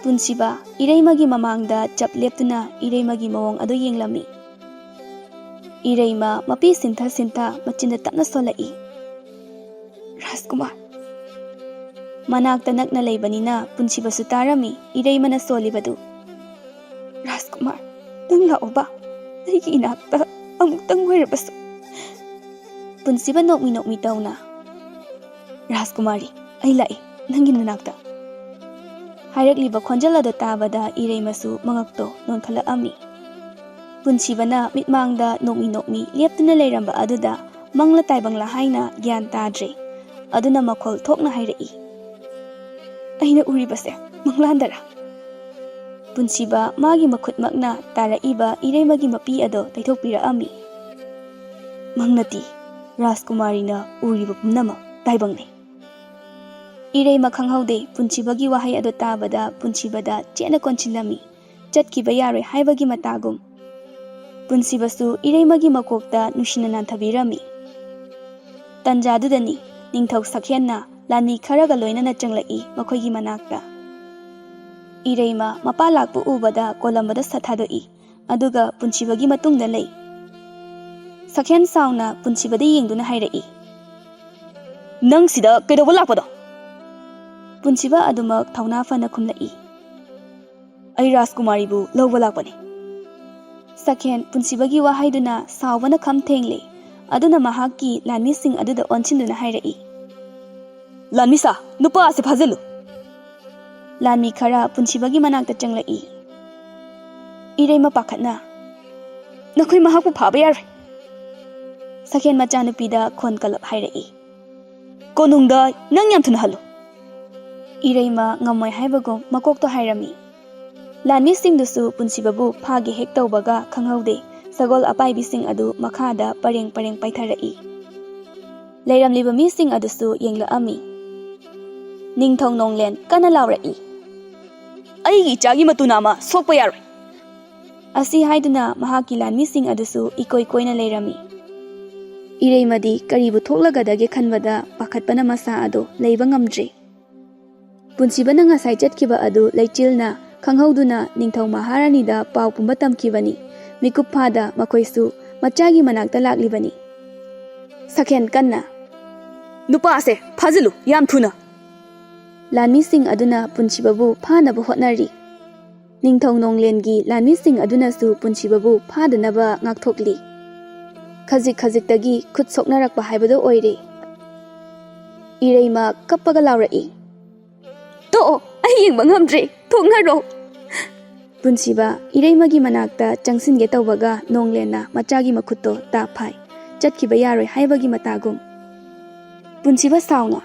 ꯄꯨꯟꯁꯤꯕ ꯏꯔꯩꯃꯒꯤ ꯃꯃꯥꯡꯗ ꯆꯞ ꯂꯦꯞꯇꯨꯅ ꯏꯔꯩꯃꯒꯤ ꯃꯑꯣꯡ ꯑꯗꯨ ꯌꯦꯡꯂꯝꯃꯤ꯫ ꯏꯔꯩꯃ ꯃꯄꯤ ꯁꯤꯟꯊ ꯁꯤꯟꯊ ꯃꯆꯤꯟꯗ ꯇꯞꯅ ꯁꯣꯜꯂꯛꯏ, "ꯔꯥꯖꯀꯨꯃꯥꯔ!" ꯃꯅꯥꯛꯇ ꯅꯛꯅ ꯂꯩꯕꯅꯤꯅ ꯄꯨꯟꯁꯤꯕꯁꯨ ꯇꯥꯔꯝꯃꯤ ꯏꯔꯩꯃꯅ ꯁꯣꯜꯂꯤꯕꯗꯨ꯫ "ꯔꯥꯖꯀꯨꯃꯥꯔ, ꯅꯪ ꯂꯥꯛꯑꯣꯕ, ꯑꯩꯒꯤ ꯏꯅꯥꯛꯇ ꯑꯃꯨꯛꯇꯪ ꯑꯣꯏꯔꯕꯁꯨ꯫" ꯄꯨꯟꯁꯤꯕ ꯅꯣꯛꯃꯤ ꯅꯣꯛꯃꯤ ꯇꯧꯅ, "ꯔꯥꯖꯀꯨꯃꯥꯔꯤ, ꯑꯩ ꯂꯥꯛꯏ ꯅꯪꯒꯤ ꯅꯅꯥꯛꯇ꯫" ꯍꯥꯏꯔꯛꯂꯤꯕ ꯈꯣꯟꯖꯦꯜ ꯑꯗꯨ ꯇꯥꯕꯗ ꯏꯔꯩꯃꯁꯨ ꯃꯉꯛꯇꯣ ꯅꯣꯟꯈꯠꯂꯛꯑꯝꯃꯤ꯫ ꯄꯨꯟꯁꯤꯕꯅ ꯃꯤꯠꯃꯥꯡꯗ ꯅꯣꯛꯃꯤ ꯅꯣꯛꯃꯤ ꯂꯦꯞꯇꯨꯅ ꯂꯩꯔꯝꯕ ꯑꯗꯨꯗ ꯃꯪꯂꯥ ꯇꯥꯏꯕꯪꯂꯥ ꯍꯥꯏꯅ ꯒ꯭ꯌꯥꯟ ꯇꯥꯗ꯭ꯔꯦ꯫ ꯑꯗꯨꯅ ꯃꯈꯣꯜ ꯊꯣꯛꯅ ꯍꯥꯏꯔꯛꯏ, "ꯑꯩꯅ ꯎꯔꯤꯕꯁꯦ ꯃꯪꯂꯥꯟꯗꯔꯥ?" ꯄꯨꯟꯁꯤꯕ ꯃꯥꯒꯤ ꯃꯈꯨꯠꯃꯛꯅ ꯇꯥꯔꯛꯏꯕ ꯏꯔꯩꯃꯒꯤ ꯃꯄꯤ ꯑꯗꯣ ꯇꯩꯊꯣꯛꯄꯤꯔꯛꯑꯝꯃꯤ꯫ "ꯃꯪ ꯅꯠꯇꯦ, ꯔꯥꯖꯀꯨꯃꯥꯔꯤꯅ ꯎꯔꯤꯕ ꯄꯨꯝꯅꯃꯛ ꯇꯥꯏꯕꯪꯅꯤ꯫" ꯏꯔꯩꯃ ꯈꯪꯍꯧꯗꯦ ꯄꯨꯟꯁꯤꯕꯒꯤ ꯋꯥꯍꯩ ꯑꯗꯨ ꯇꯥꯕꯗ ꯄꯨꯟꯁꯤꯕꯗ ꯆꯦꯠꯅ ꯀꯣꯟꯁꯤꯜꯂꯝꯃꯤ꯫ ꯆꯠꯈꯤꯕ ꯌꯥꯔꯣꯏ ꯍꯥꯏꯕꯒꯤ ꯃꯇꯥꯒꯨꯝ꯫ ꯄꯨꯟꯁꯤꯕꯁꯨ ꯏꯔꯩꯃꯒꯤ ꯃꯀꯣꯛꯇ ꯅꯨꯡꯁꯤꯅ ꯅꯥꯟꯊꯕꯤꯔꯝꯃꯤ꯫ ꯇꯟꯖꯥꯗꯨꯗꯅꯤ ꯅꯤꯡꯊꯧ ꯁꯛꯍꯦꯟꯅ ꯂꯥꯟꯃꯤ ꯈꯔꯒ ꯂꯣꯏꯅꯅ ꯆꯪꯂꯛꯏ ꯃꯈꯣꯏꯒꯤ ꯃꯅꯥꯛꯇ꯫ ꯏꯔꯩꯃ ꯃꯄꯥ ꯂꯥꯛꯄ ꯎꯕꯗ ꯀꯣꯂꯝꯕꯗ ꯁꯠ ꯊꯥꯗꯣꯛꯏ꯫ ꯑꯗꯨꯒ ꯄꯨꯟꯁꯤꯕꯒꯤ ꯃꯇꯨꯡꯗ ꯂꯩ꯫ ꯁꯛꯍꯦꯟ ꯁꯥꯎꯅ ꯄꯨꯟꯁꯤꯕꯗ ꯌꯦꯡꯗꯨꯅ ꯍꯥꯏꯔꯛꯏ, "ꯅꯪ ꯁꯤꯗ ꯀꯩꯗꯧꯕ ꯂꯥꯛꯄꯅꯣ?" ꯄꯨꯟꯁꯤꯕ ꯑꯗꯨꯃꯛ ꯊꯧꯅꯥ ꯐꯅ ꯈꯨꯝꯂꯛꯏ, "ꯑꯩ ꯔꯥꯖꯀꯨꯃꯥꯔꯤꯕꯨ ꯂꯧꯕ ꯂꯥꯛꯄꯅꯤ꯫" ꯁꯛꯍꯦꯟ ꯄꯨꯟꯁꯤꯕꯒꯤ ꯋꯥꯍꯩꯗꯨꯅ ꯁꯥꯎꯕꯅ ꯈꯝ ꯊꯦꯡꯂꯦ꯫ ꯑꯗꯨꯅ ꯃꯍꯥꯛꯀꯤ ꯂꯥꯟꯃꯤꯁꯤꯡ ꯑꯗꯨꯗ ꯑꯣꯟꯁꯤꯟꯗꯨꯅ ꯍꯥꯏꯔꯛꯏ, "ꯂꯥꯟꯃꯤꯁꯥ, ꯅꯨꯄꯥ ꯑꯁꯤ ꯐꯥꯖꯤꯜꯂꯨ!" ꯂꯥꯟꯃꯤ ꯈꯔ ꯄꯨꯟꯁꯤꯕꯒꯤ ꯃꯅꯥꯛꯇ ꯆꯪꯂꯛꯏ꯫ ꯏꯔꯩꯃ ꯄꯥꯈꯠꯅ, "ꯅꯈꯣꯏ ꯃꯍꯥꯛꯄꯨ ꯐꯥꯕ ꯌꯥꯔꯣꯏ!" ꯁꯛꯍꯦꯟ ꯃꯆꯥꯅꯨꯄꯤꯗ ꯈꯣꯟ ꯀꯜꯂꯞ ꯍꯥꯏꯔꯛꯏ, "ꯀꯣꯅꯨꯡꯗ ꯅꯪ ꯌꯥꯝ ꯊꯨꯅ ꯍꯜꯂꯨ!" ꯏꯔꯩꯃ ꯉꯝꯃꯣꯏ ꯍꯥꯏꯕꯒꯨꯝ ꯃꯀꯣꯛꯇꯣ ꯍꯥꯏꯔꯝꯃꯤ꯫ ꯂꯥꯟꯃꯤꯁꯤꯡꯗꯨꯁꯨ ꯄꯨꯟꯁꯤꯕꯕꯨ ꯐꯥꯒꯦ ꯍꯦꯛ ꯇꯧꯕꯒ ꯈꯪꯍꯧꯗꯦ, ꯁꯒꯣꯜ ꯑꯄꯥꯏꯕꯤꯁꯤꯡ ꯑꯗꯨ ꯃꯈꯥꯗ ꯄꯔꯦꯡ ꯄꯔꯦꯡ ꯄꯥꯏꯊꯔꯛꯏ꯫ ꯂꯩꯔꯝꯂꯤꯕ ꯃꯤꯁꯤꯡ ꯑꯗꯨꯁꯨ ꯌꯦꯡꯂꯛꯑꯝꯃꯤ꯫ ꯅꯤꯡꯊꯧ ꯅꯣꯡꯂꯦꯟ ꯀꯟꯅ ꯂꯥꯎꯔꯛꯏ, "ꯑꯩꯒꯤ ꯏꯆꯥꯒꯤ ꯃꯇꯨ ꯅꯥꯝꯃ ꯁꯣꯛꯄ ꯌꯥꯔꯣꯏ!" ꯑꯁꯤ ꯍꯥꯏꯗꯨꯅ ꯃꯍꯥꯛꯀꯤ ꯂꯥꯟꯃꯤꯁꯤꯡ ꯑꯗꯨꯁꯨ ꯏꯀꯣꯏ ꯀꯣꯏꯅ ꯂꯩꯔꯝꯃꯤ꯫ ꯏꯔꯩꯃꯗꯤ ꯀꯔꯤꯕꯨ ꯊꯣꯛꯂꯒꯗꯒꯦ ꯈꯟꯕꯗ ꯄꯥꯈꯠꯄꯅ ꯃꯁꯥ ꯑꯗꯨ ꯂꯩꯕ ꯉꯝꯗ꯭ꯔꯦ꯫ ꯄꯨꯟꯁꯤꯕꯅ ꯉꯁꯥꯏ ꯆꯠꯈꯤꯕ ꯑꯗꯨ ꯂꯩꯆꯤꯜꯅ ꯈꯪꯍꯧꯗꯨꯅ ꯅꯤꯡꯊꯧ ꯃꯍꯥꯔꯥꯅꯤꯗ ꯄꯥꯎ ꯄꯨꯝꯕ ꯇꯝꯈꯤꯕꯅꯤ꯫ ꯃꯤꯀꯨꯞ ꯐꯥꯗ ꯃꯈꯣꯏꯁꯨ ꯃꯆꯥꯒꯤ ꯃꯅꯥꯛꯇ ꯂꯥꯛꯂꯤꯕꯅꯤ꯫ ꯁꯛꯍꯦꯟ ꯀꯟꯅ, "ꯅꯨꯄꯥꯁꯦ ꯐꯥꯖꯤꯜꯂꯨ, ꯌꯥꯝ ꯊꯨꯅ!" ꯂꯥꯟꯃꯤꯁꯤꯡ ꯑꯗꯨꯅ ꯄꯨꯟꯁꯤꯕꯕꯨ ꯐꯥꯅꯕ ꯍꯣꯠꯅꯔꯤ꯫ ꯅꯤꯡꯊꯧ ꯅꯣꯡꯂꯦꯟꯒꯤ ꯂꯥꯟꯃꯤꯁꯤꯡ ꯑꯗꯨꯅꯁꯨ ꯄꯨꯟꯁꯤꯕꯕꯨ ꯐꯥꯗꯅꯕ ꯉꯥꯛꯊꯣꯛꯂꯤ꯫ ꯈꯖꯤꯛ ꯈꯖꯤꯛꯇꯒꯤ ꯈꯨꯠ ꯁꯣꯛꯅꯔꯛꯄ ꯍꯥꯏꯕꯗꯨ ꯑꯣꯏꯔꯦ꯫ ꯏꯔꯩꯃ ꯀꯞꯄꯒ ꯂꯥꯎꯔꯛꯏ, "ꯇꯣꯛꯑꯣ, ꯑꯩ ꯌꯦꯡꯕ ꯉꯝꯗ꯭ꯔꯦ, ꯊꯣꯛꯅꯔꯣ!" ꯄꯨꯟꯁꯤꯕ ꯏꯔꯩꯃꯒꯤ ꯃꯅꯥꯛꯇ ꯆꯪꯁꯤꯟꯒꯦ ꯇꯧꯕꯒ ꯅꯣꯡꯂꯦꯟꯅ ꯃꯆꯥꯒꯤ ꯃꯈꯨꯠꯇꯣ ꯇꯥꯞ ꯐꯥꯏ, ꯆꯠꯈꯤꯕ ꯌꯥꯔꯣꯏ ꯍꯥꯏꯕꯒꯤ ꯃꯇꯥꯒꯨꯝ꯫ ꯄꯨꯟꯁꯤꯕ ꯁꯥꯎꯅ,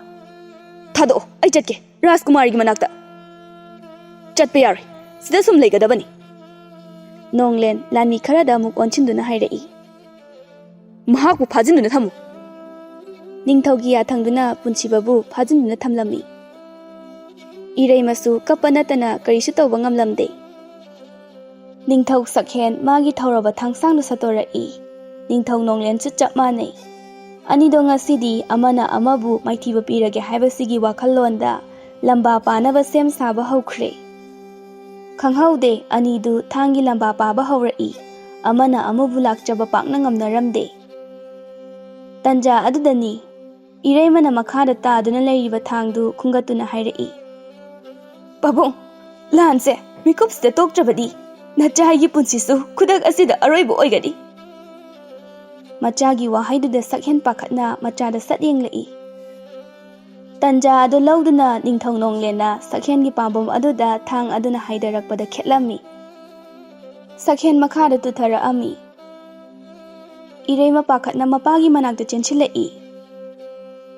"ꯊꯥꯗꯣꯛꯑꯣ, ꯑꯩ ꯆꯠꯀꯦ ꯔꯥꯖꯀꯨꯃꯥꯔꯤꯒꯤ ꯃꯅꯥꯛꯇ!" "ꯆꯠꯄ ꯌꯥꯔꯣꯏ, ꯁꯤꯗ ꯁꯨꯝ ꯂꯩꯒꯗꯕꯅꯤ!" ꯅꯣꯡꯂꯦꯟ ꯂꯥꯟꯃꯤ ꯈꯔꯗ ꯑꯃꯨꯛ ꯑꯣꯟꯁꯤꯟꯗꯨꯅ ꯍꯥꯏꯔꯛꯏ, "ꯃꯍꯥꯛꯄꯨ ꯐꯥꯖꯤꯟꯗꯨꯅ ꯊꯝꯃꯨ!" ꯅꯤꯡꯊꯧꯒꯤ ꯌꯥꯊꯪꯗꯨꯅ ꯄꯨꯟꯁꯤꯕꯕꯨ ꯐꯥꯖꯤꯟꯗꯨꯅ ꯊꯝꯂꯝꯃꯤ꯫ ꯏꯔꯩꯃꯁꯨ ꯀꯞꯄ ꯅꯠꯇꯅ ꯀꯔꯤꯁꯨ ꯇꯧꯕ ꯉꯝꯂꯝꯗꯦ꯫ ꯅꯤꯡꯊꯧ ꯁꯛꯍꯦꯟ ꯃꯥꯒꯤ ꯊꯧꯔꯕ ꯊꯥꯡꯁꯥꯡꯗꯨ ꯁꯠꯇꯣꯔꯛꯏ꯫ ꯅꯤꯡꯊꯧ ꯅꯣꯡꯂꯦꯟꯁꯨ ꯆꯞ ꯃꯥꯟꯅꯩ꯫ ꯑꯅꯤꯗꯣ ꯉꯁꯤꯗꯤ ꯑꯃꯅ ꯑꯃꯕꯨ ꯃꯥꯏꯊꯤꯕ ꯄꯤꯔꯒꯦ ꯍꯥꯏꯕꯁꯤꯒꯤ ꯋꯥꯈꯜꯂꯣꯟꯗ ꯂꯝꯕꯥ ꯄꯥꯅꯕ ꯁꯦꯝ ꯁꯥꯕ ꯍꯧꯈ꯭ꯔꯦ꯫ ꯈꯪꯍꯧꯗꯦ, ꯑꯅꯤꯗꯨ ꯊꯥꯡꯒꯤ ꯂꯝꯕꯥ ꯄꯥꯕ ꯍꯧꯔꯛꯏ꯫ ꯑꯃꯅ ꯑꯃꯕꯨ ꯂꯥꯛꯆꯕ ꯄꯥꯛꯅ ꯉꯝꯅꯔꯝꯗꯦ꯫ ꯇꯟꯖꯥ ꯑꯗꯨꯗꯅꯤ ꯏꯔꯩꯃꯅ ꯃꯈꯥꯗ ꯇꯥꯗꯨꯅ ꯂꯩꯔꯤꯕ ꯊꯥꯡꯗꯨ ꯈꯨꯟꯒꯠꯇꯨꯅ ꯍꯥꯏꯔꯛꯏ, "ꯄꯥꯕꯨꯡ, ꯂꯥꯟꯁꯦ ꯃꯤꯀꯨꯞꯁꯤꯗ ꯇꯣꯛꯇ꯭ꯔꯕꯗꯤ ꯅꯆꯥ ꯑꯩꯒꯤ ꯄꯨꯟꯁꯤꯁꯨ ꯈꯨꯗꯛ ꯑꯁꯤꯗ ꯑꯔꯣꯏꯕ ꯑꯣꯏꯒꯅꯤ꯫" ꯃꯆꯥꯒꯤ ꯋꯥꯍꯩꯗꯨꯗ ꯁꯛꯍꯦꯟ ꯄꯥꯈꯠꯅ ꯃꯆꯥꯗ ꯁꯠ ꯌꯦꯡꯂꯛꯏ꯫ ꯇꯟꯖꯥ ꯑꯗꯨ ꯂꯧꯗꯨꯅ ꯅꯤꯡꯊꯧ ꯅꯣꯡꯂꯦꯟꯅ ꯁꯛꯍꯦꯟꯒꯤ ꯄꯥꯝꯕꯣꯝ ꯑꯗꯨꯗ ꯊꯥꯡ ꯑꯗꯨꯅ ꯍꯥꯏꯗꯔꯛꯄꯗ ꯈꯦꯠꯂꯝꯃꯤ꯫ ꯁꯛꯍꯦꯟ ꯃꯈꯥꯗ ꯇꯨꯊꯔꯛꯑꯝꯃꯤ꯫ ꯏꯔꯩꯃ ꯄꯥꯈꯠꯅ ꯃꯄꯥꯒꯤ ꯃꯅꯥꯛꯇ ꯆꯦꯟꯁꯤꯜꯂꯛꯏ꯫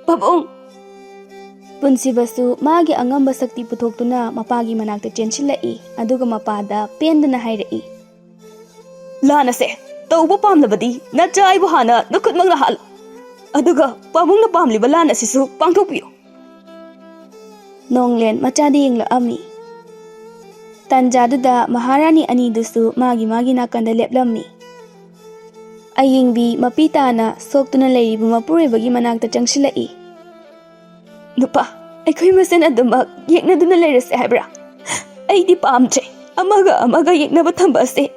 "ꯄꯥꯕꯨꯡ!" ꯄꯨꯟꯁꯤꯕꯁꯨ ꯃꯥꯒꯤ ꯑꯉꯝꯕ ꯁꯛꯇꯤ ꯄꯨꯊꯣꯛꯇꯨꯅ ꯃꯄꯥꯒꯤ ꯃꯅꯥꯛꯇ ꯆꯦꯟꯁꯤꯜꯂꯛꯏ, ꯑꯗꯨꯒ ꯃꯄꯥꯗ ꯄꯦꯟꯗꯅ ꯍꯥꯏꯔꯛꯏ, "ꯂꯥꯟ ꯑꯁꯦ ꯇꯧꯕ ꯄꯥꯝꯂꯕꯗꯤ ꯅꯆꯥ ꯑꯩꯕꯨ ꯍꯥꯟꯅ ꯅꯈꯨꯠꯃꯛꯅ ꯍꯥꯠꯂꯨ, ꯑꯗꯨꯒ ꯄꯥꯕꯨꯡꯅ ꯄꯥꯝꯂꯤꯕ ꯂꯥꯟ ꯑꯁꯤꯁꯨ ꯄꯥꯡꯊꯣꯛꯄꯤꯌꯨ꯫" ꯅꯣꯡꯂꯦꯟ ꯃꯆꯥꯗ ꯌꯦꯡꯂꯛꯑꯝꯃꯤ꯫ ꯇꯟꯖꯥꯗꯨꯗ ꯃꯍꯥꯔꯥꯅꯤ ꯑꯅꯤꯗꯨꯁꯨ ꯃꯥꯒꯤ ꯃꯥꯒꯤ ꯅꯥꯀꯟꯗ ꯂꯦꯞꯂꯝꯃꯤ꯫ ꯑꯌꯤꯡꯕꯤ ꯃꯄꯤ ꯇꯥꯅ ꯁꯣꯛꯇꯨꯅ ꯂꯩꯔꯤꯕ ꯃꯄꯨꯔꯣꯏꯕꯒꯤ ꯃꯅꯥꯛꯇ ꯆꯪꯁꯤꯜꯂꯛꯏ꯫ "ꯅꯨꯄꯥ, ꯑꯩꯈꯣꯏ ꯃꯁꯦꯟ ꯑꯗꯨꯃꯛ ꯌꯦꯛꯅꯗꯨꯅ ꯂꯩꯔꯁꯦ ꯍꯥꯏꯕ꯭ꯔꯥ? ꯑꯩꯗꯤ ꯄꯥꯝꯗ꯭ꯔꯦ ꯑꯃꯒ ꯑꯃꯒ ꯌꯦꯛꯅꯕ ꯊꯝꯕ ꯑꯁꯦ꯫"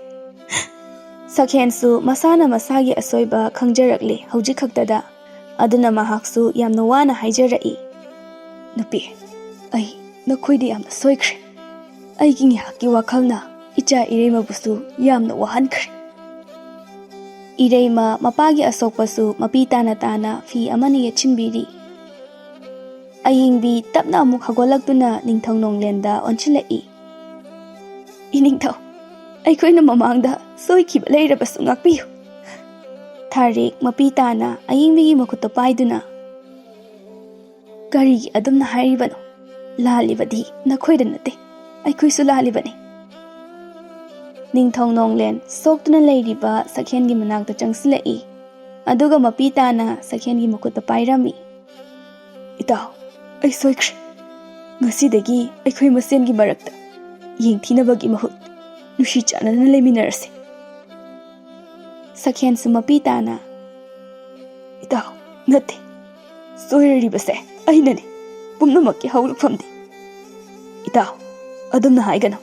ꯁꯛꯍꯦꯟꯁꯨ ꯃꯁꯥꯅ ꯃꯁꯥꯒꯤ ꯑꯁꯣꯏꯕ ꯈꯪꯖꯔꯛꯂꯦ ꯍꯧꯖꯤꯛ ꯈꯛꯇꯗ꯫ ꯑꯗꯨꯅ ꯃꯍꯥꯛꯁꯨ ꯌꯥꯝꯅ ꯋꯥꯅ ꯍꯥꯏꯖꯔꯛꯏ, "ꯅꯨꯄꯤ, ꯑꯩ ꯅꯈꯣꯏꯗ ꯌꯥꯝꯅ ꯁꯣꯏꯈ꯭ꯔꯦ꯫ ꯑꯩꯒꯤ ꯉꯥꯏꯍꯥꯛꯀꯤ ꯋꯥꯈꯜꯅ ꯏꯆꯥ ꯏꯔꯩꯃꯕꯨꯁꯨ ꯌꯥꯝꯅ ꯋꯥꯍꯟꯈ꯭ꯔꯦ꯫" ꯏꯔꯩꯃ ꯃꯄꯥꯒꯤ ꯑꯁꯣꯛꯄꯁꯨ ꯃꯄꯤ ꯇꯥꯅ ꯇꯥꯅ ꯐꯤ ꯑꯃꯅ ꯌꯦꯠꯁꯤꯟꯕꯤꯔꯤ꯫ ꯑꯌꯤꯡꯕꯤ ꯇꯞꯅ ꯑꯃꯨꯛ ꯍꯧꯒꯠꯂꯛꯇꯨꯅ ꯅꯤꯡꯊꯧ ꯅꯣꯡꯂꯦꯟꯗ ꯑꯣꯟꯁꯤꯜꯂꯛꯏ꯫ "ꯏꯅꯤꯡꯊꯧ, ꯑꯩꯈꯣꯏꯅ ꯃꯃꯥꯡꯗ ꯁꯣꯏꯈꯤꯕ ꯂꯩꯔꯕꯁꯨ ꯉꯥꯛꯄꯤꯌꯨ꯫" ꯊꯥꯔꯤꯛ ꯃꯄꯤ ꯇꯥꯅ ꯑꯌꯤꯡꯕꯤꯒꯤ ꯃꯈꯨꯠꯇ ꯄꯥꯏꯗꯨꯅ, "ꯀꯔꯤꯒꯤ ꯑꯗꯨꯝꯅ ꯍꯥꯏꯔꯤꯕꯅꯣ? ꯂꯥꯜꯂꯤꯕꯗꯤ ꯅꯈꯣꯏꯗ ꯅꯠꯇꯦ, ꯑꯩꯈꯣꯏꯁꯨ ꯂꯥꯜꯂꯤꯕꯅꯤ꯫" ꯅꯤꯡꯊꯧ ꯅꯣꯡꯂꯦꯟ ꯁꯣꯛꯇꯨꯅ ꯂꯩꯔꯤꯕ ꯁꯛꯍꯦꯟꯒꯤ ꯃꯅꯥꯛꯇ ꯆꯪꯁꯤꯜꯂꯛꯏ, ꯑꯗꯨꯒ ꯃꯄꯤ ꯇꯥꯅ ꯁꯛꯍꯦꯟꯒꯤ ꯃꯈꯨꯠꯇ ꯄꯥꯏꯔꯝꯃꯤ꯫ "ꯏꯇꯥꯎ, ꯑꯩ ꯁꯣꯏꯈ꯭ꯔꯦ꯫ ꯉꯁꯤꯗꯒꯤ ꯑꯩꯈꯣꯏ ꯃꯁꯦꯟꯒꯤ ꯃꯔꯛꯇ ꯌꯦꯡꯊꯤꯅꯕꯒꯤ ꯃꯍꯨꯠ ꯅꯨꯡꯁꯤ ꯆꯥꯟꯅꯅ ꯂꯩꯃꯤꯟꯅꯔꯁꯤ꯫" ꯁꯛꯍꯦꯟꯁꯨ ꯃꯄꯤ ꯇꯥꯅ, "ꯏꯇꯥꯎ, ꯅꯠꯇꯦ꯫ ꯁꯣꯏꯔꯔꯤꯕꯁꯦ ꯑꯩꯅꯅꯤ꯫ ꯄꯨꯝꯅꯃꯛꯀꯤ ꯍꯧꯔꯛꯐꯝꯗꯤ꯫" "ꯏꯇꯥꯎ, ꯑꯗꯨꯝꯅ ꯍꯥꯏꯒꯅꯨ꯫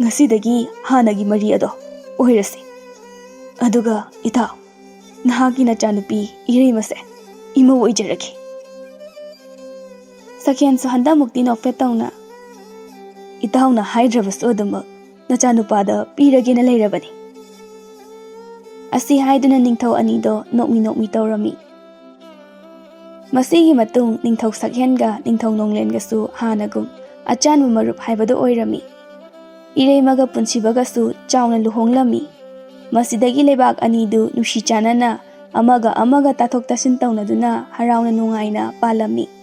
ꯉꯁꯤꯗꯒꯤ ꯍꯥꯟꯅꯒꯤ ꯃꯔꯤ ꯑꯗꯣ ꯑꯣꯏꯔꯁꯤ꯫ ꯑꯗꯨꯒ ꯏꯇꯥꯎ, ꯅꯍꯥꯛꯀꯤ ꯅꯆꯥꯅꯨꯄꯤ ꯏꯔꯩꯃꯁꯦ ꯏꯃꯧ ꯑꯣꯏꯖꯔꯒꯦ꯫ ꯁꯛꯍꯦꯟꯁꯨ ꯍꯟꯗꯛꯃꯨꯛꯇꯤ ꯅꯣꯛꯐꯦꯠ ꯇꯧꯅ, "ꯏꯇꯥꯎꯅ ꯍꯥꯏꯗ꯭ꯔꯕꯁꯨ ꯑꯗꯨꯃꯛ ꯅꯆꯥꯅꯨꯄꯥꯗ ꯄꯤꯔꯒꯦꯅ ꯂꯩꯔꯕꯅꯤ"꯫ ꯑꯁꯤ ꯍꯥꯏꯗꯨꯅ ꯅꯤꯡꯊꯧ ꯑꯅꯤꯗꯣ ꯅꯣꯛꯃꯤ ꯅꯣꯛꯃꯤ ꯇꯧꯔꯝꯃꯤ꯫ ꯃꯁꯤꯒꯤ ꯃꯇꯨꯡ ꯅꯤꯡꯊꯧ ꯁꯛꯍꯦꯟꯒ ꯅꯤꯡꯊꯧ ꯅꯣꯡꯂꯦꯟꯒꯁꯨ ꯍꯥꯟꯅꯒꯨꯝ ꯑꯆꯥꯟꯕ ꯃꯔꯨꯞ ꯍꯥꯏꯕꯗꯨ ꯑꯣꯏꯔꯝꯃꯤ꯫ ꯏꯔꯩꯃꯒ ꯄꯨꯟꯁꯤꯕꯒꯁꯨ ꯆꯥꯎꯅ ꯂꯨꯍꯣꯡꯂꯝꯃꯤ꯫ ꯃꯁꯤꯗꯒꯤ ꯂꯩꯕꯥꯛ ꯑꯅꯤꯗꯨ ꯅꯨꯡꯁꯤ ꯆꯥꯟꯅꯅ ꯑꯃꯒ ꯑꯃꯒ ꯇꯥꯊꯣꯛ ꯇꯥꯁꯤꯟ ꯇꯧꯅꯗꯨꯅ ꯍꯔꯥꯎꯅ ꯅꯨꯡꯉꯥꯏꯅ ꯄꯥꯜꯂꯝꯃꯤ꯫